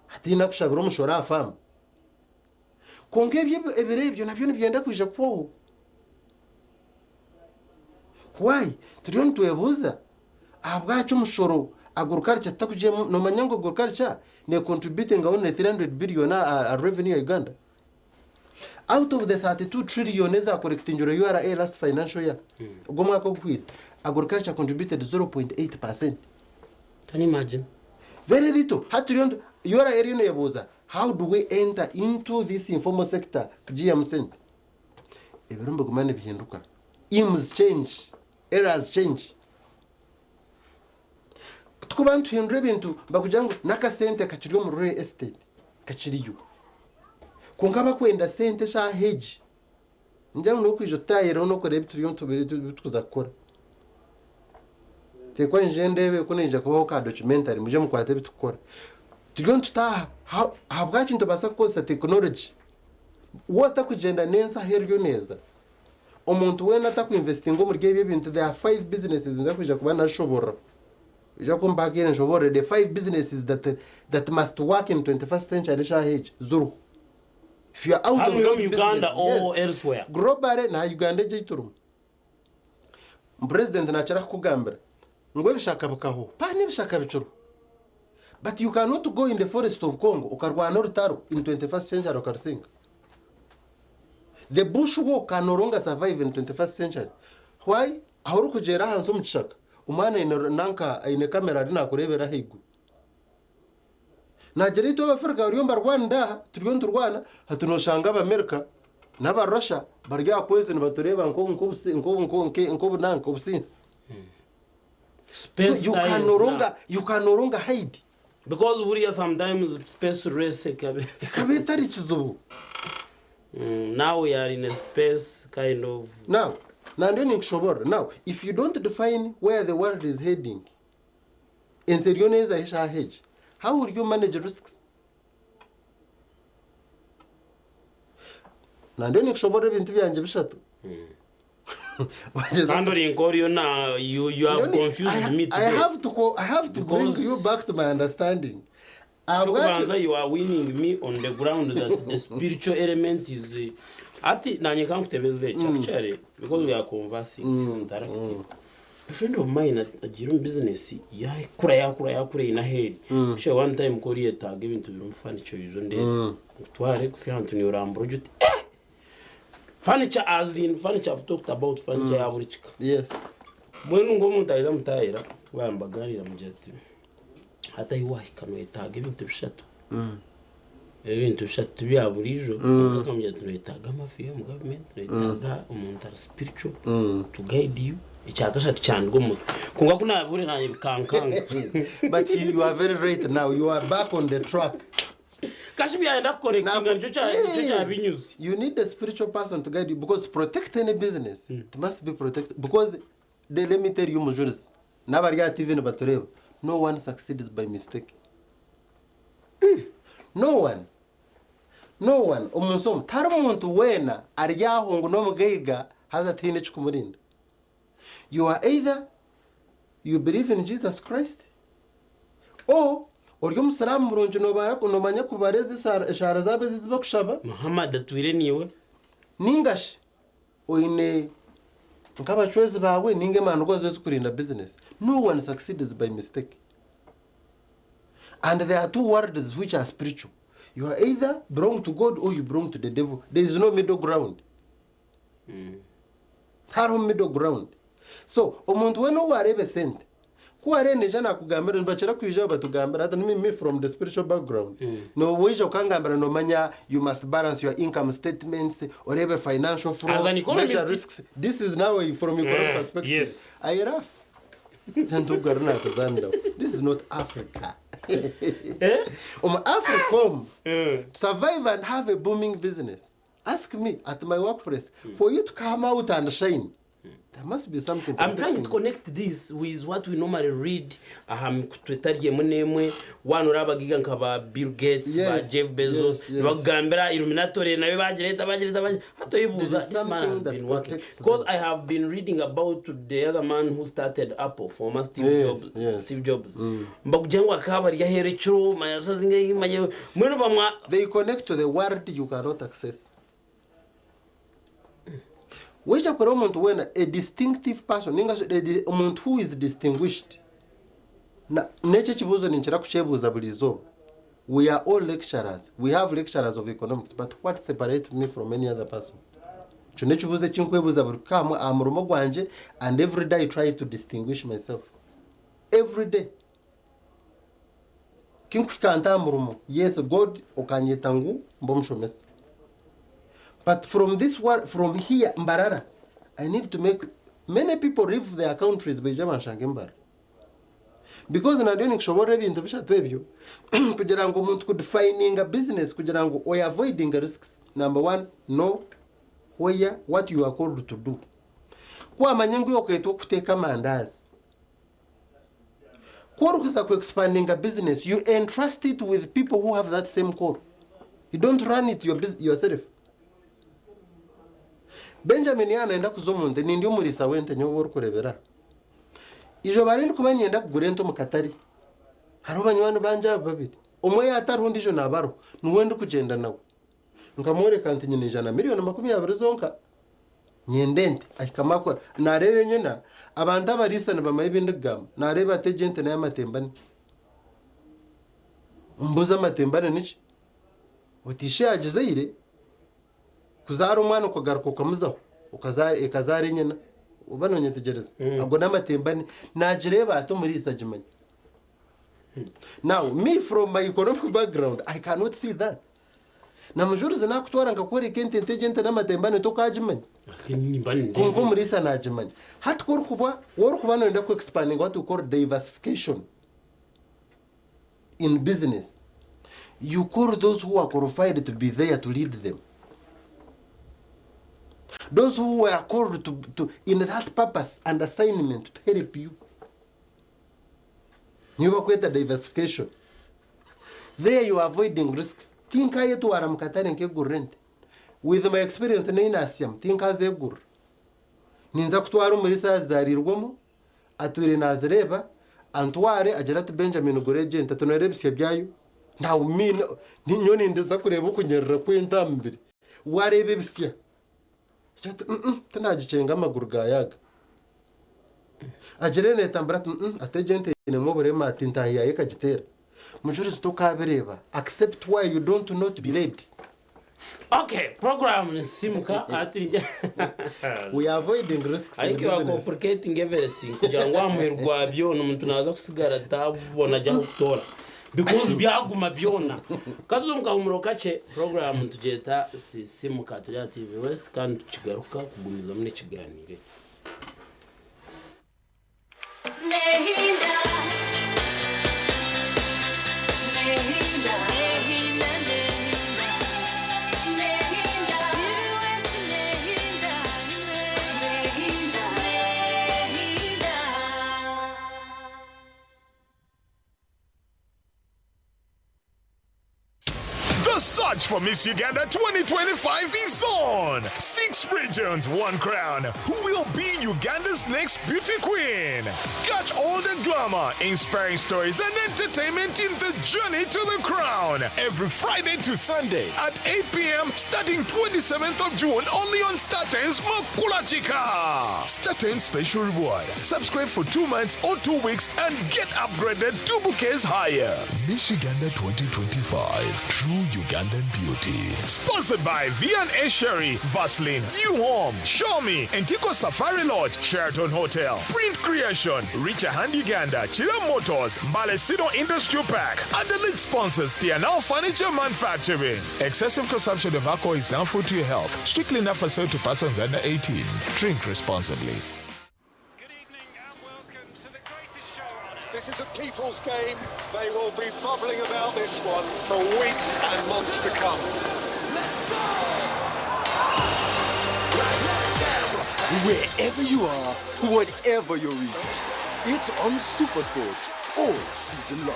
hataine akushabira omushoro aha faamu. Kwonka ebyo ebiro ebyo nabyo nibyenda kwija kuhwaho. Why? Turiyo nitwebuuza ahabwaki omushoro agriculture tutakugihamu, noomanya ngu agriculture necontributinga only 300 billion aha revenue ya Uganda? Out of the 32 trillion ezakorekitingirwe URA last financial year, ogwo omwaka oguhweire, agriculture contributed 0.8 percent. Can you imagine? Very little. Hati turiyo nitu- URA eriyo neebuuza how do we enter into this informal sector kugiihamu sente? Ebiro nibiguma nibihinduka. Ims change, eras change. Tukuba nituhindura ebintu bakugira ngu n'akasente kakiri omu real estate kakiriyo. Kwonka bakwenda sente eshaaha egi, ningira ngu n'okwija otutaahireho n'okureeba ebi turiyo ebi turikuza kukora. Teekwa nyije ndeebe ku naija kubaho ka documentary mwije mukwate ebi turikukora. Turiyo nitutaaha ahabwaki nitubaasa kukozesa tekinology? Waaba otakugyenda n'ensi ahu eriyo neeza, omuntu weena atakuinvestinga omuri ebyo ebintu, there are five businesses nza kwija kuba nashoborora. Ija kumpa akaire nshoborore the five businesses that, that must work in 21st century eshaaha egi ziriho. If you are out of Hanu those omu Uganda businesses, or yes, elsewhere? globally na Uganda egi ei turimu. President nakira kukugambira ngu ebishaka bikaho, paana ebishaka bikiriho. But you cannot go in the forest of Congo okarwana orutaro in 21st century okarusinga. The bush war can no longer survive in 21st century. Why? Ahu orikugyera ahansi omu kishaka, omwana aine nanka aine kamera ari nakureebera ahaiguru. Naagira itwe Abafirika bariyo nibarwanira aha, turiyo niturwana, hati nooshanga Abamerika n'Abarussia bari aha kwezi nibatureeba nk'obunanka obusinsi. So Space you can science no now. longer, you can no longer hide. Because buriya sometimes space race ekabe Ekaba etari kizibu. Now we are in a space kind of Now, Nandiyo ninkushoborora. Now, if you don't define where the world is heading, ensi eriyo neeza hi eshaaha egi, how will you manage risks? Nandiyo ninkushoborora ebintu byangye bishatu. Kandi ori nk'oriyo na you, you have confused me I today. have to co- I have to bring Because- you back to my understanding. Ahabwaki- Ekyokubanza you are winning me on the ground that the spiritual element is ati nanye kankutebeza eki actually because we are conversing this is interactive. A friend of mine agiire omu business yakura yakura yakura eine aheeri. Actually one time ku oriyetaaga ebintu birimu furniture oije ondeebe. Nkutware kuhitsya ahantu niorambura ogye oti eh! Furniture as in furniture I've talked about furniture ya buri kika. Yes. Mbwenu ngu omuntu aija amutaahira baaba nibagaaniira amugira ati hati ahi waahika noyetaaga ebintu bishatu. Ebintu bishatu ti bya buriijo kwonka akamugira ati noyetaaga amafi omu gavumenti, noyetaaga omuntu ari spiritual to guide you. Ekya kashatu kyanduga omu mutwe. Kwonka ku naabihurira naanye bikankanga. But you are very right now. You are back on the track. Kashi byayenda kukorekitinga nikyo kyabinyuze. You need a spiritual person to guide you because to protect any business, it must be protected. Because the, let me tell you, Mujurizi, n'abari aha TV nibatureeba, no one succeeds by mistake. No one. No one. Omu nsi omu, tihariho muntu weena ari aho ngu n'omugaiga haza tihaine ekikumurinda. You are either you believe in Jesus Christ or ori omusiraamu murungi noobara noomanya kubara ezi esaara eshaara zaabo ezi bakushaba. Muhammad atwire naiwe. Ninga shi oine nk'abacwezi baawe ninga emandwa ezikurinda business. No one succeeds by mistake. And there are two worlds which are spiritual. You are either belong to God or you belong to the devil. There is no middle ground. Hariho middle ground. So omuntu weena owareeba esente ku wareeba naija nakugambira nibakira kwija batugambira hati me, me from the spiritual background nowaija okangambira nomanya you must balance your income statements oreebe financial flow As an economist- measure risks this is now from economic perspective I laugh ntugaru nakuzaniraho this is not Africa omu Africa omu to survive and have a booming business ask me at my workplace for you to come out and shine there must be something I'm trying protecting to connect this with what we normally read aha mikutu etari emwe n'emwe waana ori abagaiga nka ba Bill Gates ba Jeff Bezos nibakugambira Illuminati nayo bagireta bagireta bagira hati There oyebuuza is this man something has that been working protects because I have been reading about the other man who started Apple former Steve Jobs Steve Jobs mbakugira ngu akaba ari aheeru ekiro manya manya mbwenu bamwa they connect to the world you cannot access Waija kureba omuntu weena a distinctive person ninga shi a di- omuntu who is distinguished na n'ekyo ekibuuzo ninkira kukyebuuza buri izooba we are all lecturers we have lecturers of economics but what separates me from any other person ekyo n'ekibuuzo eki nkwebuuza buri kamwe aha murimo gwangye and every day I try to distinguish myself every day kinkuhika nta aha murimo yes God okanyeta ngu mbe omushomesa But from this world, from here, Mbarara, I need to make many people leave their countries baija banshanga Mbarara. Because nandiyo ninkushoborora ebintu bishatu ebyo kugira ngu omuntu kudefininga business kugira ngu oy avoiding risks. Number one, know where what you are called to do. Ku wamanya ngu oketwa okuteeka amandazi, ku orikuza ku expandinga business, you entrust it with people who have that same call. You don't run it your yourself. Benjamin yaaba nayenda kuza omu nte, nindi omuriisa w'ente nyowe ou orikureebera aha. Eizooba rindikuba niinyenda kugura ente omu katare, hariho banywani bangye abo babiri, omwe yaaba atariho ondiijo naaba ariho, niwe ndikugyenda nawe. Nkamworeka nti nyine ijana miriyoni 20 zonka, nyenda ente. Ahikamu akora, naareeba enyena, abantu abariisa nibamanya ebi ndikugamba, naareeba ati egi ente n'ey'amatembane. Ombuuza amatembane niki? Oti ishe yaagizaire, kuzaara omwana okagaruka okamuzaho, okazaara ekazaara enyena. Oba noonyetegyereza? Ago n'amatembane. Naagireeba ati omuriisa agimanya. Now, me from my economic background, I cannot see that. Na mujurizi naakutwara nkakworeka ente nti egi ente n'amatembane tokaagimanya. Kwonka omuriisa naagimanya. Hati ku orikuba, orikuba nooyenda ku expandinga what we call diversification in business, you call those who are qualified to be there to lead them. Those who were called to in that purpose and assignment to help you. Niyo bakweta diversification. There you are avoiding risks. Tinkayetwara mu katare nkegurira ente. With my experience nei nasyamu tinkazegurira. Ninza kutwara omuriisa azizaariirwemu, atwire naazireeba, antware agire ati Benjamin gura egi ente tonore ebisya byayo. Now me nyowe nindiza kureeba okunyerera kw'ente aha mubiri. Waareeba ebisya, agira ati mm tinagikyenga amaguru gaayo aga. Agire neetambura ati mm ati egi ente einemu oburema ati ntaahi yaayo ekagiteera. Mujurizi tokaabireeba, accept why you don't know to be led. Okay, program nisimuka ati We are avoiding risks in Ariko you are business. complicating everything kugira ngu aha muheru gwa byona omuntu naaza kusigara atabona gye ah'okutoora because byaguma byona. Ka tuze omu kahumuro kakye, program nitugyeta Sisimuka turi aha TV West kandi tukigaruka kugumizamu n'ekigaaniiro eki. The search for Miss Uganda 2025 is on. Six regions, one crown. Who will be Uganda's next beauty queen? Catch all the glamour, inspiring stories, and entertainment in the journey to the crown. Every Friday to Sunday at 8 p.m. starting 27th of June only on StarTimes Makulachika. StarTimes special reward. Subscribe for 2 months or 2 weeks and get upgraded 2 bouquets higher. Miss Uganda 2025. True Ugandan beauty. Sponsored by V&A Sherry, Vaseline, New Home, Xiaomi, Antico Safari Lodge, Sheraton Hotel, Print Creation, Richa Hand Uganda, Chira Motors, Malesino Industrial Park, and the lead sponsors, TNL Furniture Manufacturing. Excessive consumption of alcohol is harmful to your health. Strictly not for sale to persons under 18. Drink responsibly. This is a people's game. They will be bubbling about this one for weeks and months to come. Wherever you are, whatever your reason, it's on Supersport all season long.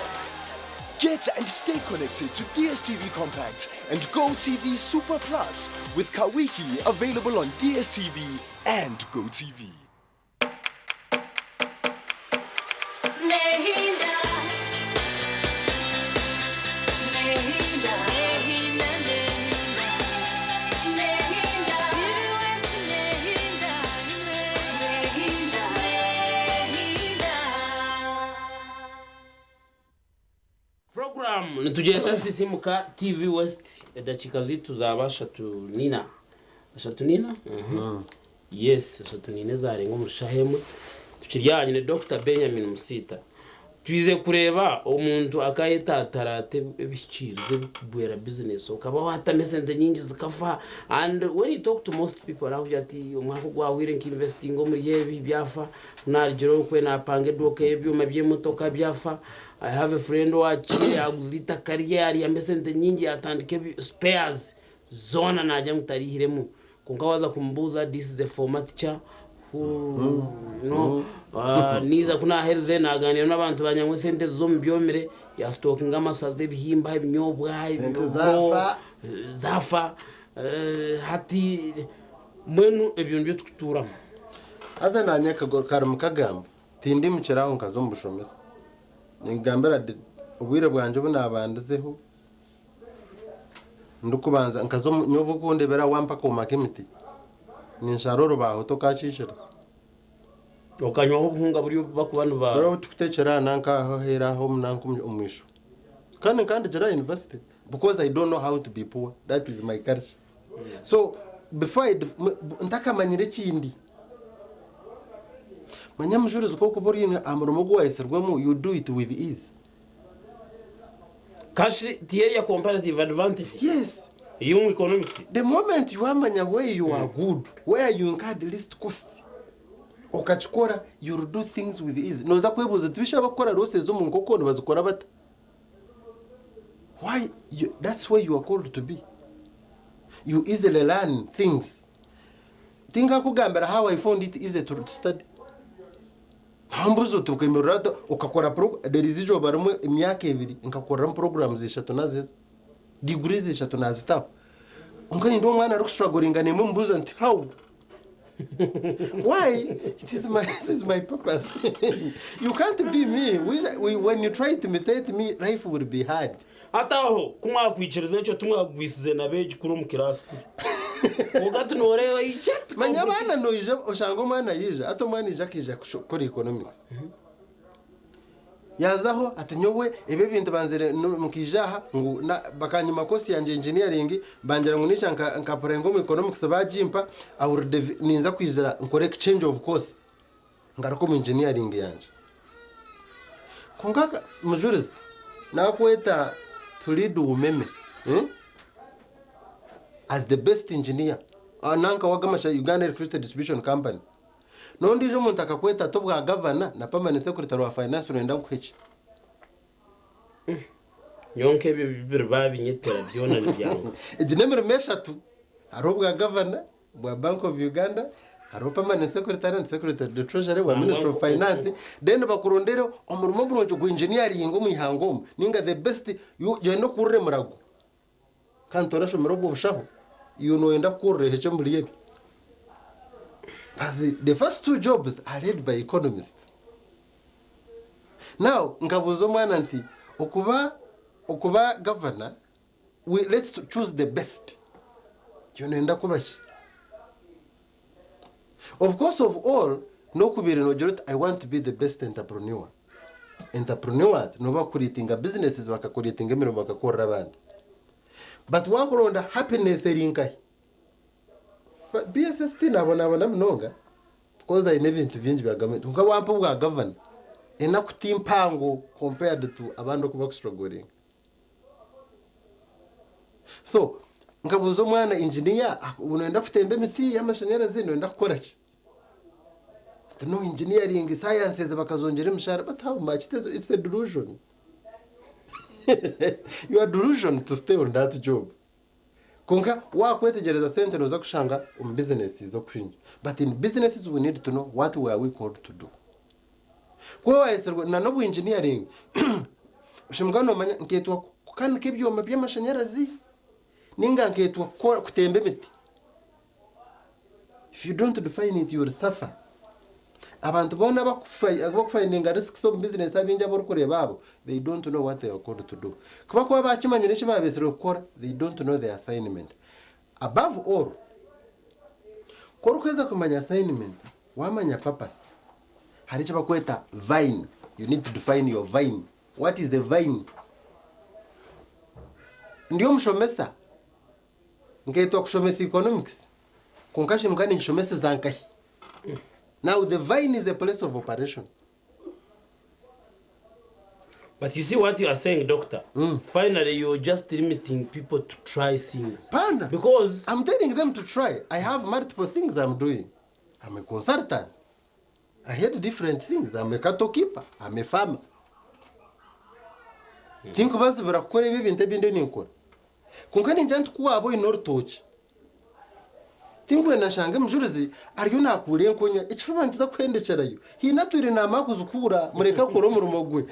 Get and stay connected to DSTV Compact and GoTV Super Plus with Kawiki available on DSTV and GoTV. Program nitugyeta Sisimuka TV West edakiika zaitu zaaba ashatu nina ashatu nina yes ashatu nina ezarenga omuri shaha emwe tukiri aha nyine Dokita Benjamin Musiita Twize kureeba omuntu akayetatara ata ebihikiirizo ebikugwera business okaba watamu esente nyingi zikafa and when you talk to most people arakugira ati omwaka ogwahwire nka investinga omuri ebi byafa kunarugire okwe napanga eduuka y'ebyoma by'emotoka byafa I have a friend owakire yaguza eitaka rye yarihamu esente nyingi yatandika spares zoona nagira ngu tarihiremu Kwonka waaza kumubuuza this is a former teacher who you know, niiza ku naaherize naaganiira n'abantu banyangwa esente z'omu byomire yaasitookinga amasaza ebihimba ebinyobwa Sente ebirungo, zaafa. zaafa hati mbwenu ebyo nibyo turikutuuramu. Haza naanye kari mukagamba tindimukira aho nkaza omu bushomesa. Ninkugambira obwire bwangye obu naabandizeho Ndikubanza nkaza omu nyowe obu okundebera wampa akooma k'emiti ninshara orubaaho tokakiikiriza. Okanywaho obuhunga buri obu bakuba niba. Buri obu tukutekyera aha nanka aho aheeru aho omu nanka omu ishwa. Kandi nkandigira aha university because I don't know how to be poor that is my culture. So before I ntakamanyire ekindi manya mujurizi ku orikuba ori aha murimo ogu wayetsirwemu you do it with ease. Cash tiyeri ya comparative advantage. Yes. Ey'omu economics. The moment you wamanya where you are good, where you incurred least cost, okakikora, you will do things with ease. Noza kwebuuza oti bishi abakukora losses omu nkoko nibazikora bata? Why, you, that's where you are called to be. You easily learn things. Tinkakugambira how I found it easy to study. Hambuza oti okemerera ota okakora pro there is izooba rimwe emyaka ebiri nkakoreramu programs ishatu naziheza. Degrees ishatu nazitaho. Kwonka nindeeba omwana arikustrugglinga nimwe mubuuza nti how? Why? It is my, it is my purpose. You can't be me. When you try to imitate me, life will be hard. Hati aho ku mwakwikiriza ekyo timwagwisize na beegi kuri omu kiraasi kuri. Kwonka hati nooreeba ija Manya abaana noija oshanga omwana yaija hati omwana aija akaija kukora economics. Yaazaho ati nyowe ebi ebintu banzire nkaija aha ngu bakanyima course yangye engineering bangira ngu naija nka applyinga omu economics bagimpa I will ninza kwizira nkore change of course ngaruke omu engineering yangye. Kwonka Mujurizi nakweta to lead Umeme as the best engineer nanka waga Uganda Electricity Distribution Company. N'ondiijo omuntu akakweta ati obwa gavana na permanent secretary wa finance noyenda nkuhe ki? Nyowe nk'ebyo bibiri baabinyetera byona nibyanga. Egi n'emirimo eshatu, hariho obwa gavana bwa Bank of Uganda, hariho permanent secretary and secretary to the treasury bwa Ministry of Finance, then bakurondere omurimo murungi gwa engineering omu ihanga omu ninga the best yoyenda okukurira emurago kandi torashomire obwo bushaho, iwe noyenda kukurira eheki omuri ebi? But the first two jobs are led by economists. Now, nkabuuza omwana nti, okuba okuba governor, we, let's choose the best. Iwe noyenda kuba ki? Of course of all, n'okubaire nogira oti I want to be the best entrepreneur. Entrepreneurs nibo bakuretinga businesses bakakuretinga emirimo bakakorera abandi. But wakuronda happiness eri nkahi? BSST nabonabona munonga because aine ebintu bingi bya gavumenti kwonka wampa obwa gavana enaku ti mpango compared to abandi oku bakustrugglinga. So nkabuuza omwana engineer noyenda kutemba emiti y'amashanyarazi noyenda kukora ki? Ati no engineering sciences bakazongyera emishahara but how much? It is, it's a delusion. You are delusion to stay on that job. Kwonka waakwetegyereza sente nooza kushanga omu businesses okuhingi. But in businesses we need to know what we are we called to do. Ku waayetsirwe na n'obu engineering oshemererwa noomanya nkeetwa kukanika ebyoma by'amashanyarazi ninga nkeetwa kukora kutemba emiti. If you don't define it you will suffer. Abantu boona abakufindinga risks omu business abaingi abu orikureeba abo they don't know what they are called to do. Ku bakuba baakimanyire eki baabeetsirwe kukora they don't know their assignment. Above all, ku orikuheza kumanya assignment, waamanya purpose, hariho eki barikweta vine, you need to define your vine. What is a vine? Ndi omushomesa, nkeetwa kushomesa economics, kwonka shi mbwa ningishomeseza nkahi? Now the vine is a place of operation. But you see what you are saying, doctor? Finally, you're just limiting people to try things. Pana. Because I'm telling them to try. I have multiple things I'm doing. I'm a consultant. I head different things. I'm a cattle keeper. I'm a farmer. Tinkubazibira kukora ebi ebintu ebindi ninkora. Kwonka ningira nti ku waaba oine orutookye, tinkwenda nshange omujurizi ariyo naakuura enkonya, ekifuba nikiza kuhendekyerayo. Haine atwire naamara kuzikuura, mureke akore omurimo gwe.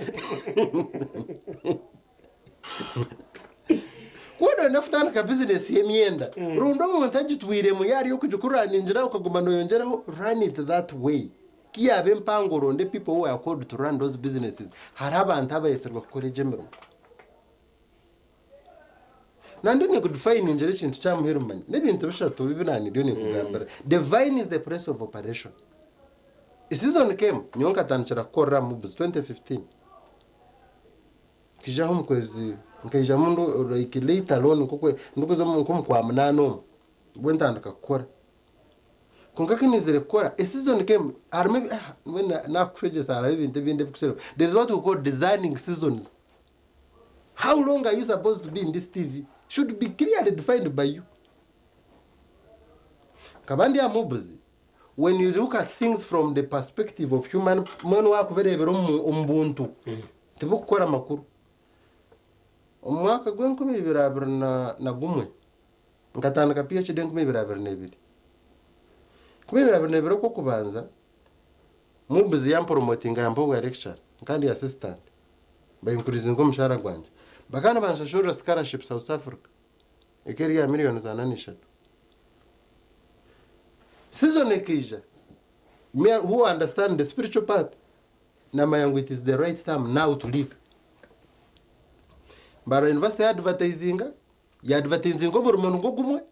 Ku nooyenda kutandika bizinesi y'emyenda, ronda omuntu agitwiremu yaaba ari ey'okugikuraningira okaguma nooyongyeraho, run it that way. Ku yaaba empango oronde people who are called to run those businesses. Hariho abantu abayetsirwe kukora egyo emirimo. Nandi ninkudefiningira ekintu kya muheru manya. N'ebintu bishatu ebi naaniriyo ninkugambira. The vine is the place of operation. A season came, nyowe nkatandikira kukorera aha Mubuzi 2015. Nkaijaho omu kwezi, nkaijamu ndu like later on nk'okwe ndikuza omu nk'omu kwa munaana omu, nibwo ntandika kukora. Kwonka ku naizire kukora, a season came, harimu ebi ah mbwenu naakukwegyesa hariho ebintu ebindi ebikushiremu. There is what we call designing seasons. How long are you supposed to be in this TV? Should be clearly defined by you. Nkaba ndi aha Mubuzi, when you look at things from the perspective of human, mbwenu waakubireebera omu omu buntu, tibikukora makuru. Omu mwaka gw'enkumi ibiri abiri na na gumwe, nkatandika PhD 2022. Kuba ebirabire nebiro okw'okubanza, MUBS yamporomotinga yampa obwa lecturer kandi assistant, bainkurizinga omushahara gwangye. Bakaba nibanshashurira scholarship South Africa eka eri aha millions ana na ishatu. Season ekaija, me who understand the spiritual part, namanya ngu it is the right time now to leave. Mbarara University ya advertisinga, ya advertisinga omurimo nigwo gumwe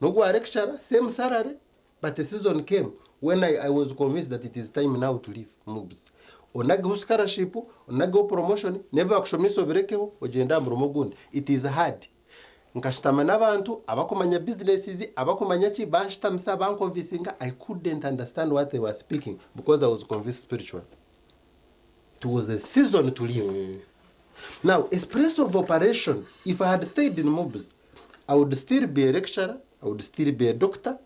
n'ogwa lecturer, same salary, but a season came when I, I was convinced that it is time now to leave MUBS. Onageho scholarship, onageho promotion, n'ebi bakushomeise obirekeho ogyende aha murimo ogundi. It is hard. Nkashutama n'abantu abakumanya businesses, abakumanya ki, banshutamisa banconvincinga, I couldn't understand what they were speaking because I was convinced spiritually. It was a season to leave. Now, a place of operation, if I had stayed in MUBS, I would still be a lecturer, I would still be a doctor,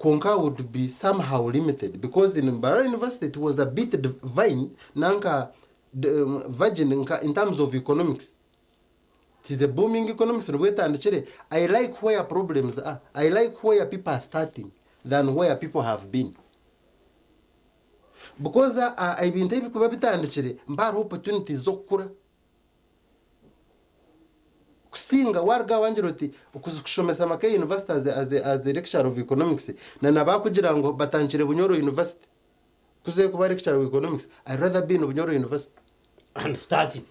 kwonka I would be somehow limited because in Mbarara University it was a bit divine, nanka virgin nka in terms of economics. It is a booming economics nibwo etandikire. I like where problems are. I like where people are starting than where people have been. Because ebintu ebikuba bitandikire mba hariho opportunities z'okukura. Kusinga waruga wangira oti kushomesa Makerere University as a lecturer of economics na nabakugira ngu batandikire Bunyoro University kuze kuba lecturer of economics, I'd rather be in Bunyoro University. And start it.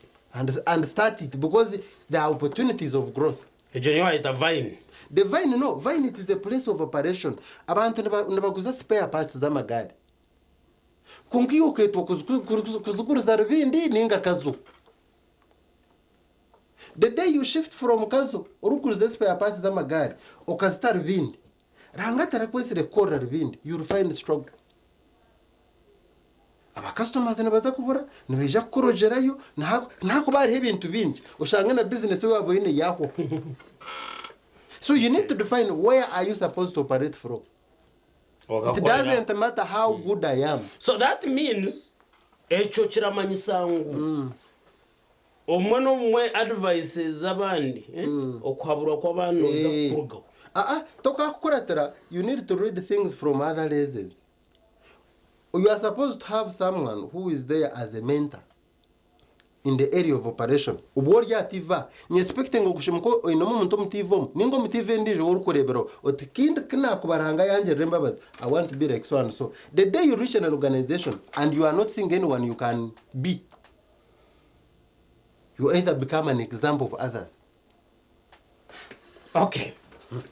And start it because there are opportunities of growth. Ekyo niyo bayita vine. The vine, no, vine it is a place of operation. Abantu nibaguza spare parts z'amagari. Kwonka iwe okeetwa kuziguriza Rubindi ninga Kazo. The day you shift from Kazo orikuguriza spare parts z'amagari okazita Rubindi, Ruhanga tarakwetsire kukorera Rubindi, you will find struggle. Aba customers nibaza kubura, nibaija kukurogyerayo, nihakuba hariho ebintu bingi, oshange na business ei waaba oine yahwaho. So you need to define where are you supposed to operate from. It Okakorera. doesn't matter how good I am. So that means ekyo kiramanyisa ngu obumwe n'obumwe advice z'abandi, okuhaburwa kw'abandi noza kukurugaho. Aa, tokakukuratira, you need to read things from other lenses. You are supposed to have someone who is there as a mentor in the area of operation. Obwo ori aha TV, ni expecting okushima ko oinemu omuntu omu TV omu, ninga omu TV endiijo ou orikureeberaho, oti kindi ku naakuba Ruhanga yangirira embabazi, I want to be like so and so. The day you reach an organization and you are not seeing anyone you can be, you either become an example of others. Okay.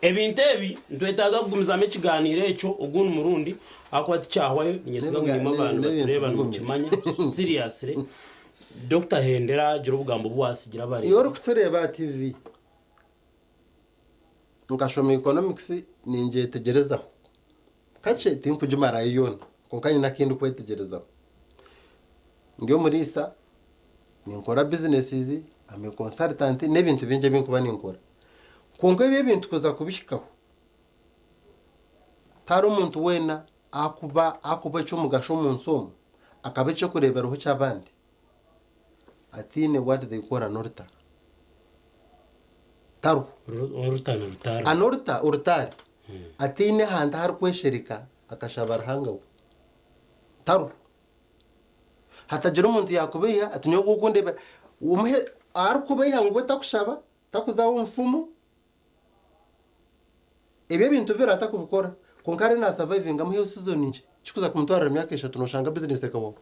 Ebintu ebi nitwetaaga kugumizamu ekigaaniiro ekyo ogundi murundi ahakuba tikyahwayo niinyesiga ngu naimwe abantu N'ebintu batureeba bigumire. nimukimanya. Seriously, Dokita Hendera gira obugambo obu waasigira abareebi. Iwe orikutureeba aha TV, nkashoma economics ningyetegyerezaho. Kakye tinkugimarayo yoona, kwonka nyine aku ndikwetegyerezaho. Ndi omuriisa, ninkora businesses, I'm a consultant n'ebintu bingi ebi nkuba ninkora. Kwonka ebi ebintu kuza kubihikaho, tihariho omuntu weena akuba akuba eky'omugasho omu nsi omu, akaba eky'okureeberaho ky'abandi ataine what they call an altar. Tariho. Oruta ni rutari. An altar, orutaari, ataine ahantu ahu arikweshereka akashaba Ruhanga we. Tariho. Hatagira omuntu yaakubeiha ati nyowe ogu okundeebera, omuhe arikubeiha ngu we takushaba, takuza omu nfumu, ebyo ebintu bibiri atakubikora, kwonka ariyo nasurvivinga amuheho season nkye, kikuza kumutwarira emyaka 3 noshanga business ekahwaho.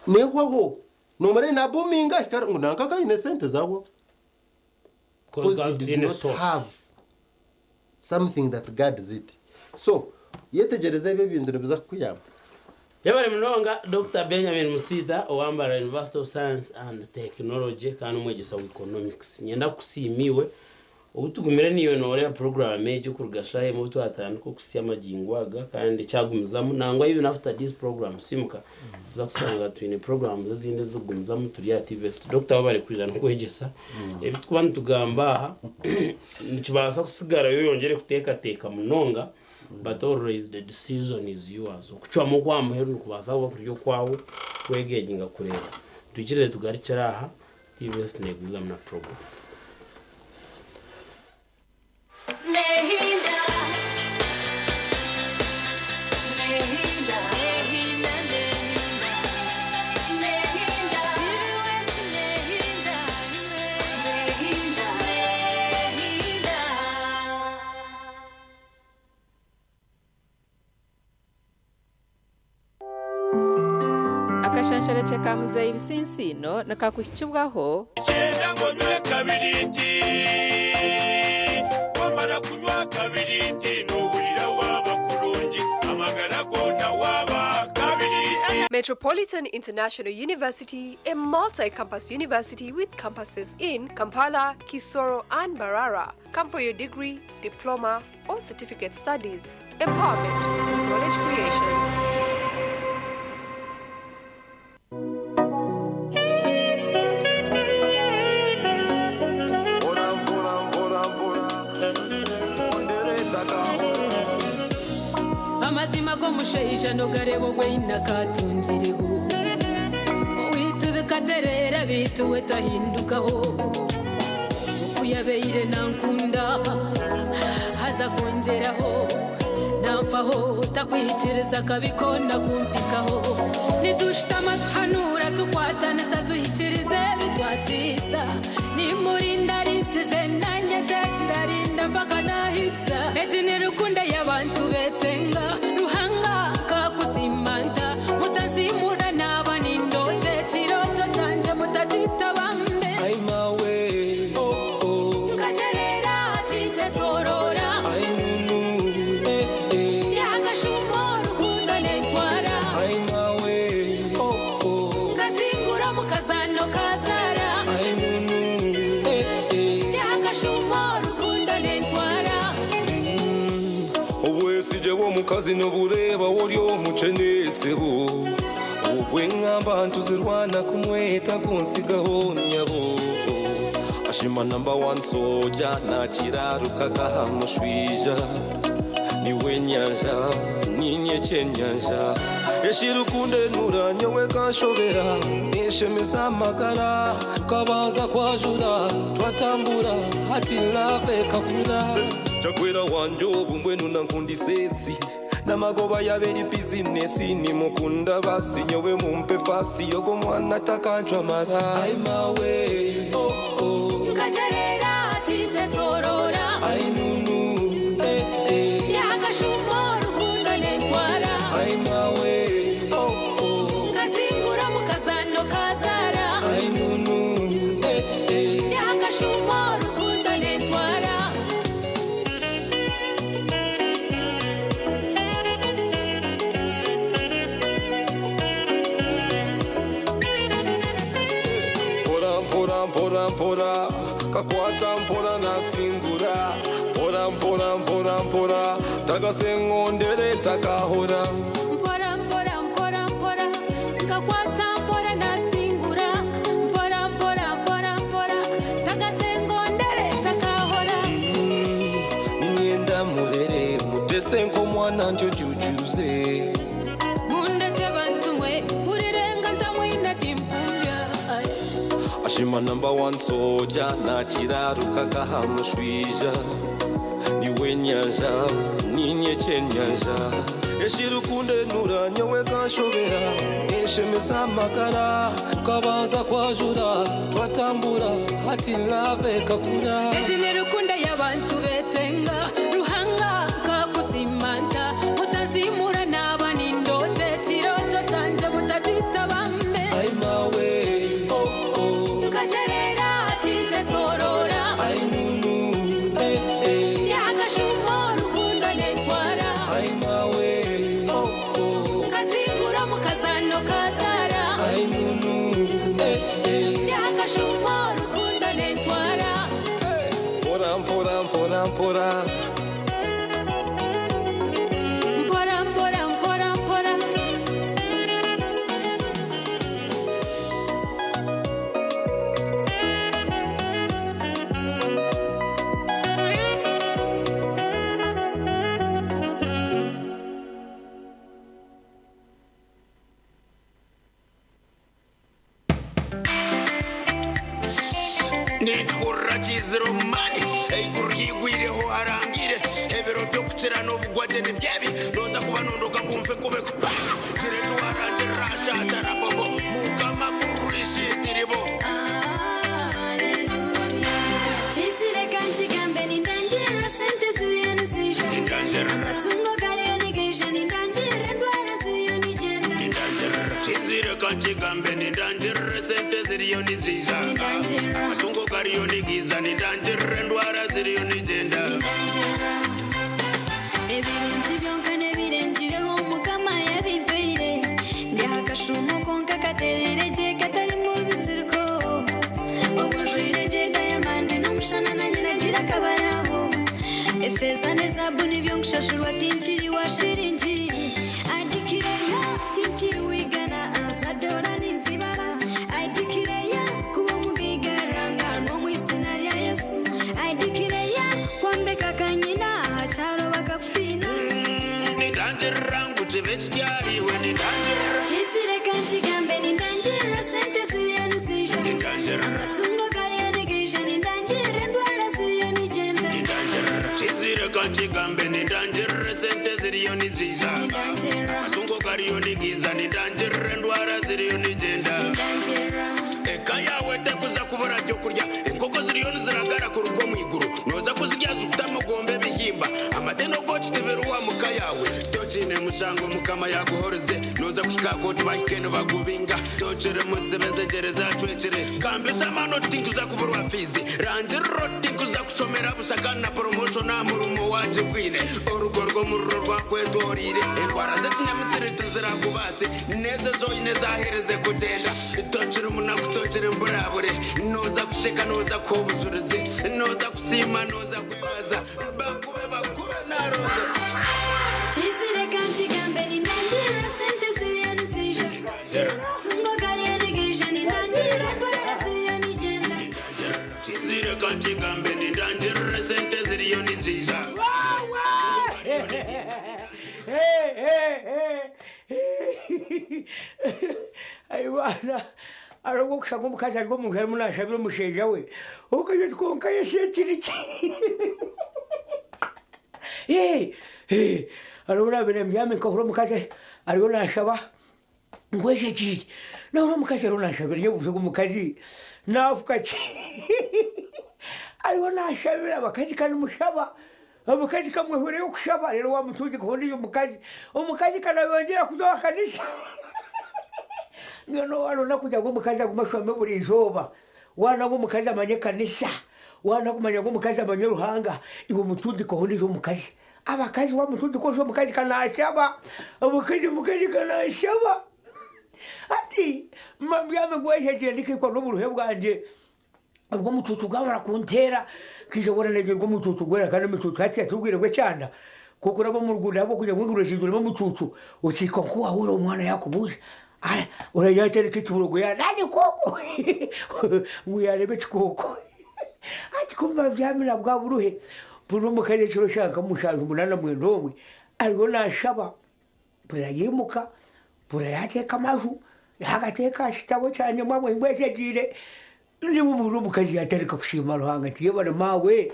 Nehwaho. Noomanya nabuuminga ahika ngu nanka aine sente zahwaho. Because he did Tiine not source. have something that guards it. So, yetegyereze ebi ebintu nibiza kukuyamba. Yebare munonga Dr. Benjamin Musita owa Mbarara University of Science and Technology kandi omwegyesa wa economics. Nyenda kukusiima iwe obu tugumire naiwe nooreeba program egi okuruga shaaha emwe obu twatandika okuhitsya amagingo aga kandi ekyagumizamu nangwa even after this program simuka tuza kushanga twine programs ezindi ezirikugumizamu turi aha TV West. Doctor webare kwija n'okwegyesa ebi turikuba nitugamba aha nikibaasa kusigarayo oyongyere kuteekateeka munonga but always the decision is yours. Okucwamu okwa muheru nikubaasa kuba kuri okwawe kwegenga kureeba. Twikirize tugarukire aha TV West neegumizamu na program. Nehinda. Ka Muzeeyi Bisinsiino nikakuhikibwaho. Kyenda ngu onywe kabiriiti. Wamara kunywa kabiriiti noohurira waaba kurungi, amagara goona waaba kabiriiti. Metropolitan International University, a multi campus university with campuses in Kampala, Kisoro, and Mbarara. Come for your degree, diploma, or certificate studies. Empowerment through knowledge creation. Amazima g'omushaija nogareba ogweine akatungireho owaitu bikatereera beitu we tahindukaho oku yabaire nankunda haza kwongyeraho nanfaho takwikiriza akabi koona kumpikaho nitushutama tuhanuura tukwatanisa tuhikirize ebi twatiisa nimurinda arinsize nanye ntakirarinda mpaka nahisa egi ni rukundo y'abantu betenga Ruhanga kakusimanta mutasimura naba nindote ekiroto kyangye mutakitabambe Aimawe, oh oh, nkaterera tinkyetorora ainunu, eh eh, yakashuma orukundo nentwara aimawe, oh oh, nkasingura mukazano kazara ainunu, eh eh. yakashuma orukundo nentwara. Obwesigye bw'omukazi nobureeba ori omuceneseho obweŋŋamba ntuzirwana kumweta kunsigaho nyabo ashima namba one soja nakiraruka kahamushwija niwe nyanja ninye kyenyanja eshirukunde nura nyowe kanshobera neshemeza amagara tukabanza kwajura twatambura hati lave kakura chakwera wanje obumwe nunankundisa ensi n'amagoba yabera bizinesi nimukunda basi nyowe mumpe fasi yogo mwana takanjwa mara aimawe oh, oh. Nkaterera tinkyetorora ainunu eh, eh. yakashuma orukundo nentwara aimawe oh, oh. nkasingura mukazano kazara ainunu eh, eh. yakashuma orukundo nentwara. Mpora mpora mpora mpora kakwata mpora nasingura mpora mpora mpora mpora tagasengondere takahora. Mpora mpora mpora mpora nkakwata mpora nasingura mpora mpora mpora mpora tagasengondere takahora. Nimyenda murere mutese nk'omwana ntyo jujuze. Mundeke bantu mwe kurirenga ntamwina timpumbya. Ashima namba one soja nakiraruka kahamushwija niwe nyanja ninye kyenyanja eshirukunde nura nyowe kanshobera neshemeza amagara tukabanza kwajura twatambura hati lave kakura. Egi ni rukundo y'abantu betenga Ruhanga kakusimanta mutazimura naba nindote ekiroto kyangye mutakitabambe. Aimawe oh, oh. Nkaterera tinkyetorora ainunu eh, eh. yakashuma orukundo nentwara aimawe oh, oh. nkasingura mukazano kazara ainunu eh, eh. yakashuma orukundo nentwara. Mpora mpora mpora mpora. Mpora mpora mpora mpora. Ninkikurura kiziro mani eiguru ryigwireho harangire ebiro by'okukira n'obugwagye nibyebi noza kuba nondoga ngu nfe nkube tiretu warangirira ashatarabobo mukama kururishitiribo. Chisireka nchigambe nindanjira sente ziyo nizija amatungo gariyo nigeija nindanjira endwara ziyo nigenda. Kizireka nkigambe. nkigambe nindangirire sente ziriyo niziija amatungo gariyo nigiiza nindangirire endwara ziriyo nigyenda. Ebirungi byonka n'ebirengireho mukama yabimpaire ndi aha kashuumo konka katereire gye katarimu bitsiriko obu njwaire gye dayamandi n'omushana nanye nagira akabaraho efeeza n'ezaabu nibyo nkushashurwa tinkiri wa shiringi adikireya tinkiri wigana azadora nizibara adikireya kuba omugaigaranga n'omu izina rya Yesu adikireya kwombeka kanyina aha kyaro bakakutiina. Nindangirira ngu kibe kityariwe nindangirira. Kizireka nkigambe nindangirira sente ziriyo niziija amatungo gariyo nigaija nindangirira endwara ziriyo nigyenda. Kizireka nkigambe nindangirire sente ziriyo niziija amatungo gariyo nigiiza nindangirire endwara ziriyo nigyenda. Eka yawe tekuza kubura byokurya enkoko ziriyo niziragara kuruga omu iguru noza kuzirya zikutama ogomba ebihimba amate nogokitibiruwa muka yawe tokiine mushango mukama yaguhorize noza kuhika koti bahike nibagubinga tokiri musibezegyereza acwekire gambisa amano tinkuza kuburwa fizi rangiriro tinkuza kushomera busaka na promotion aha murumo wagibwine orugo rw'omuriro rwakwetorire endwara z'ekinyamisiri tizirakubaase neze zoine zahereze kugyenda tokiri munaku tokiri mburabure noza kusheka noza kuha obujurizi noza kusiima noza kwebaza bakube bakube naroza. Kizireka nkigambe nindangirira sente ziriyo niziija amatungo gariyo nigaija nindangirira endwara ziriyo nigyenda. Kizireka nkigambe nindangirire sente ziriyo niziija. Aibana ariwo kushanga omukazi ari omuntu arimu nashabira omushaija we okaje konka yeshetiriki ariho nabire mbyame nkahura omukazi ariho nashaba ngweshekire nahura omukazi ariho nashabira yebuze omukazi nafuka ki ariho nashabira abakazi kanimushaba omukazi kamwehureyo okushaba rero wamutungi kahondize omukazi omukazi kanayongera kuza aha kanisa ngeno warona kugira ngu omukazi agume ashwame buri izooba wana ngu omukazi amanye kanisa wana kumanya ngu omukazi amanye Ruhanga iwe mutundikeho ondiijo omukazi abakazi wamutundika osho omukazi kanashaba omukazi omukazi kanashaba ati mbyame ngweshekire ndikikwa n'oburuhe bwangye ubwo omucuucu gwamara kunteera kije waralegye omucuucu gwera kandi omucuucu hati yatubwire gwekyanda kuko uraba mu rugunda ahubwo kugira ngo ingurube zizuremo omucuucu ukiika nkuwahura omwana yakubuuza urayatereka ekiburogo ya nani koko ngu yareba ekikoko ati kumba byamira bwa buruhe buri omukazi ekiro shanka 7 89 omwe ariho nashaba burayimuka burayateeka amaju yagateeka aha kitabo kyangye mwamwe ngweshegire niba ubura omukazi yatareka kushima Ruhanga ati yebare mawe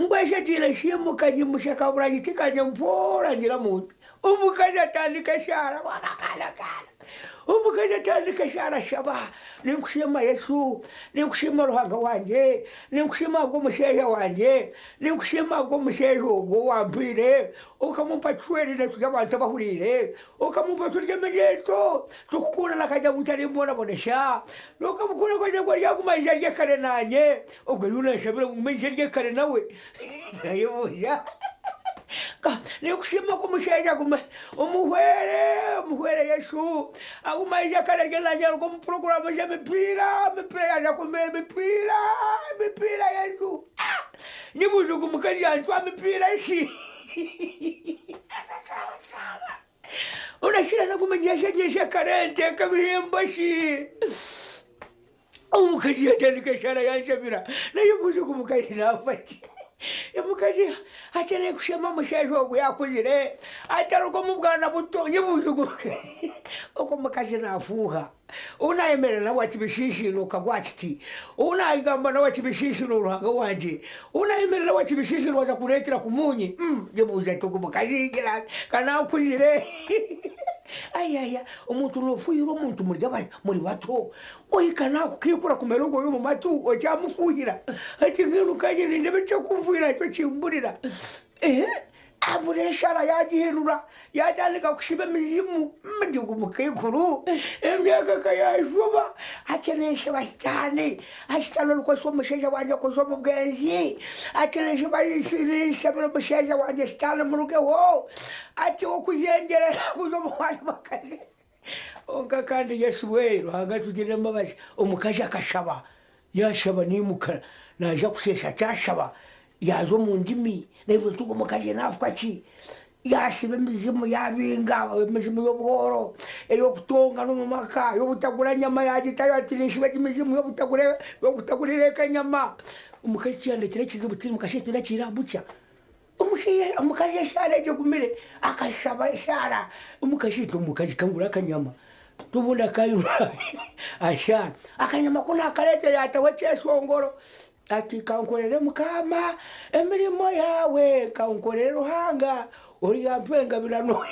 ngweshegire shimuka nyimushaka buragitikanye mpora ngira muntu omukazi atandika eshara wakakalakala omukazi atandika eshara shaba ninkushima Yesu ninkushima Ruhanga wangye ninkushima bw'omusheija wangye ninkushima bw'omusheija ogwo wampire okamumpa cwerire turya abantu abahurire okamumpa turya eminyeeto tukukunda nakajya mutarimbonabonesa nokamukunda kajya ngu aryaguma ija rye kare nanye ogwo ariyo nashabira ngu ije rye kare nawe nayebuuza nikushima kumushaija gume omuhwere omuhwere Yesu agumaija kare rye nanye aruga omu puroguramu z'emipiira emipiira yaza kumera emipiira emipiira Yesu nibujugu omukazi yantwa emipiira ishi unashira nakumenyesha kare nteeka ebihimbo shi omukazi yatandika eshara yanshabira naye bujugu omukazi nafa ki omukazi akeneye kushema omushaija ogu yakuzire ataruga omu bwana buto nyibujugu ogu omukazi nafuuha unayemerera nawe akibishishino gwakiti unayigamba nawe akibishishino Ruhanga wangye unayemerera nawe akibishishino waza kureetera kumunyi nyibuuza ati ogu mukazi gira kanakuzire ayaya omuntu nofuhira omuntu muri bato ohika nakukikura kumera ogoyo omu matu okyamufuhira ati mbwenu kanye nindebe ekyokumfuhira ekyo kimburira. Abura eshara yagihindura yatandika kushiba emizimu ndi mukaikuru emyaka kayashuba ati neshiba sitaani asitaani orikozesa omushaija wangye kuza omu bwenzi ati neshiba neshabira omushaija wangye sitaani murugeho ati okuzengyerera kuza omu bandi bakazi. Kwonka kandi Yesu we Ruhanga atugirire embabazi omukazi akashaba yashaba niimuka naija kusheesha kyashaba yaaza omu ndimi naibwe nti ogu omukazi naafuka ki? Yaashiba emizimu yaabinga emizimu y'obworo, ey'okutongana omu maka, ey'obutagura nyama yaagitayo ati ninshiba egi mizimu y'obutagura y'obutagurira eka enyama. Omukazi tiyandeetera ekizibu tiri mukasheeshe tindakiire aha bukya. Omushaija omukazi eshaara egyo egumire akashaba eshaara omukazi ati omukazi kangure akanyama tobundi akayura ashaara. Akanyama ku naakareeta yaataho ekyeshongoro Ati, Kankorere Mukama emirimo yaawe, kankorere Ruhanga oryampa engabirano.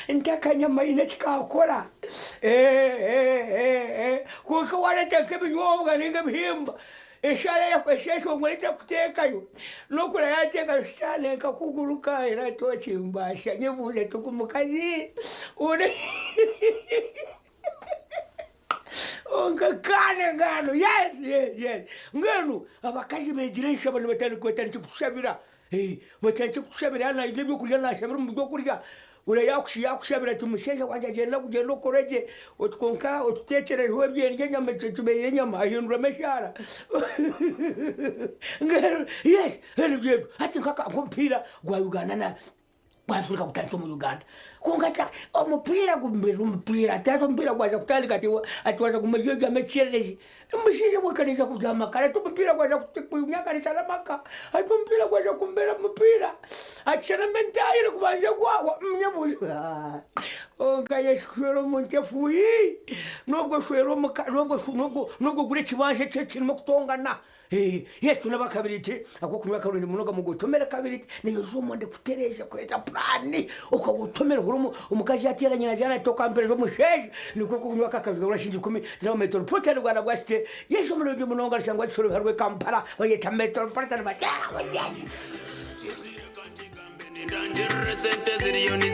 Ntakanyamaine eki kaakora. Kwonka waareeta nk'ebinyobwa nainga ebihimba, eshaara ekyeshongoro eki arikuteekayo, n'okura yaateekayo sitaane ekakuguruka era tokimbaasa. Nyebuuza nti ogu mukazi. Kwonka kandi ngano yes yes yes mbwenu abakazi beegire enshaba nibatandika batandikye kutushabira eh, batandikye kutushabira yaaba naine ebyokurya naashabira omu byokurya ora yaakushabira ati mushaija wangye agyenda kugyenda okore gye oti kwonka otuteekyereho ebyendya enyama tubeire enyama ahinduramu eshaara mbwenu yes nibyo ebyo hati nk'omupiira gwa Uganda na Gwafurika gutandika omu Uganda. Kwonka ta omupiira gumbera omupiira ati omupiira gwaza kutandika ati ati waza guma oryama ekyererezi. Omushaija we akanaija kubyama kare ati omupiira gwaza kunyaganisa n'amaka ati omupiira gwaza kumbera omupiira ati shana mentayire kubanza gwahwa nyebuuza kwonka Yesu kushwera omuntu efuuhi n'obwo oshwera omuka n'obwo n'obwo ogura ekibanja ekirimu okutongana. Yesu n'abakabiri ati, Ak'okunywa karungi munonga mugotomere kabiri ati, naija omu ndikutereeza kweta puraani okagotomera huri omukazi yateera nyina azaara ati, okampereza omushaija nikwo okunywa aka akabi kagura shilingi ikumi ziraba Metropolitan Rwanda bwa City. Yesu murungi munonga rushangwa Kisoro biharwe Kampala bayeta Metropolitan bati, Ndangirire sente ziriyo ni.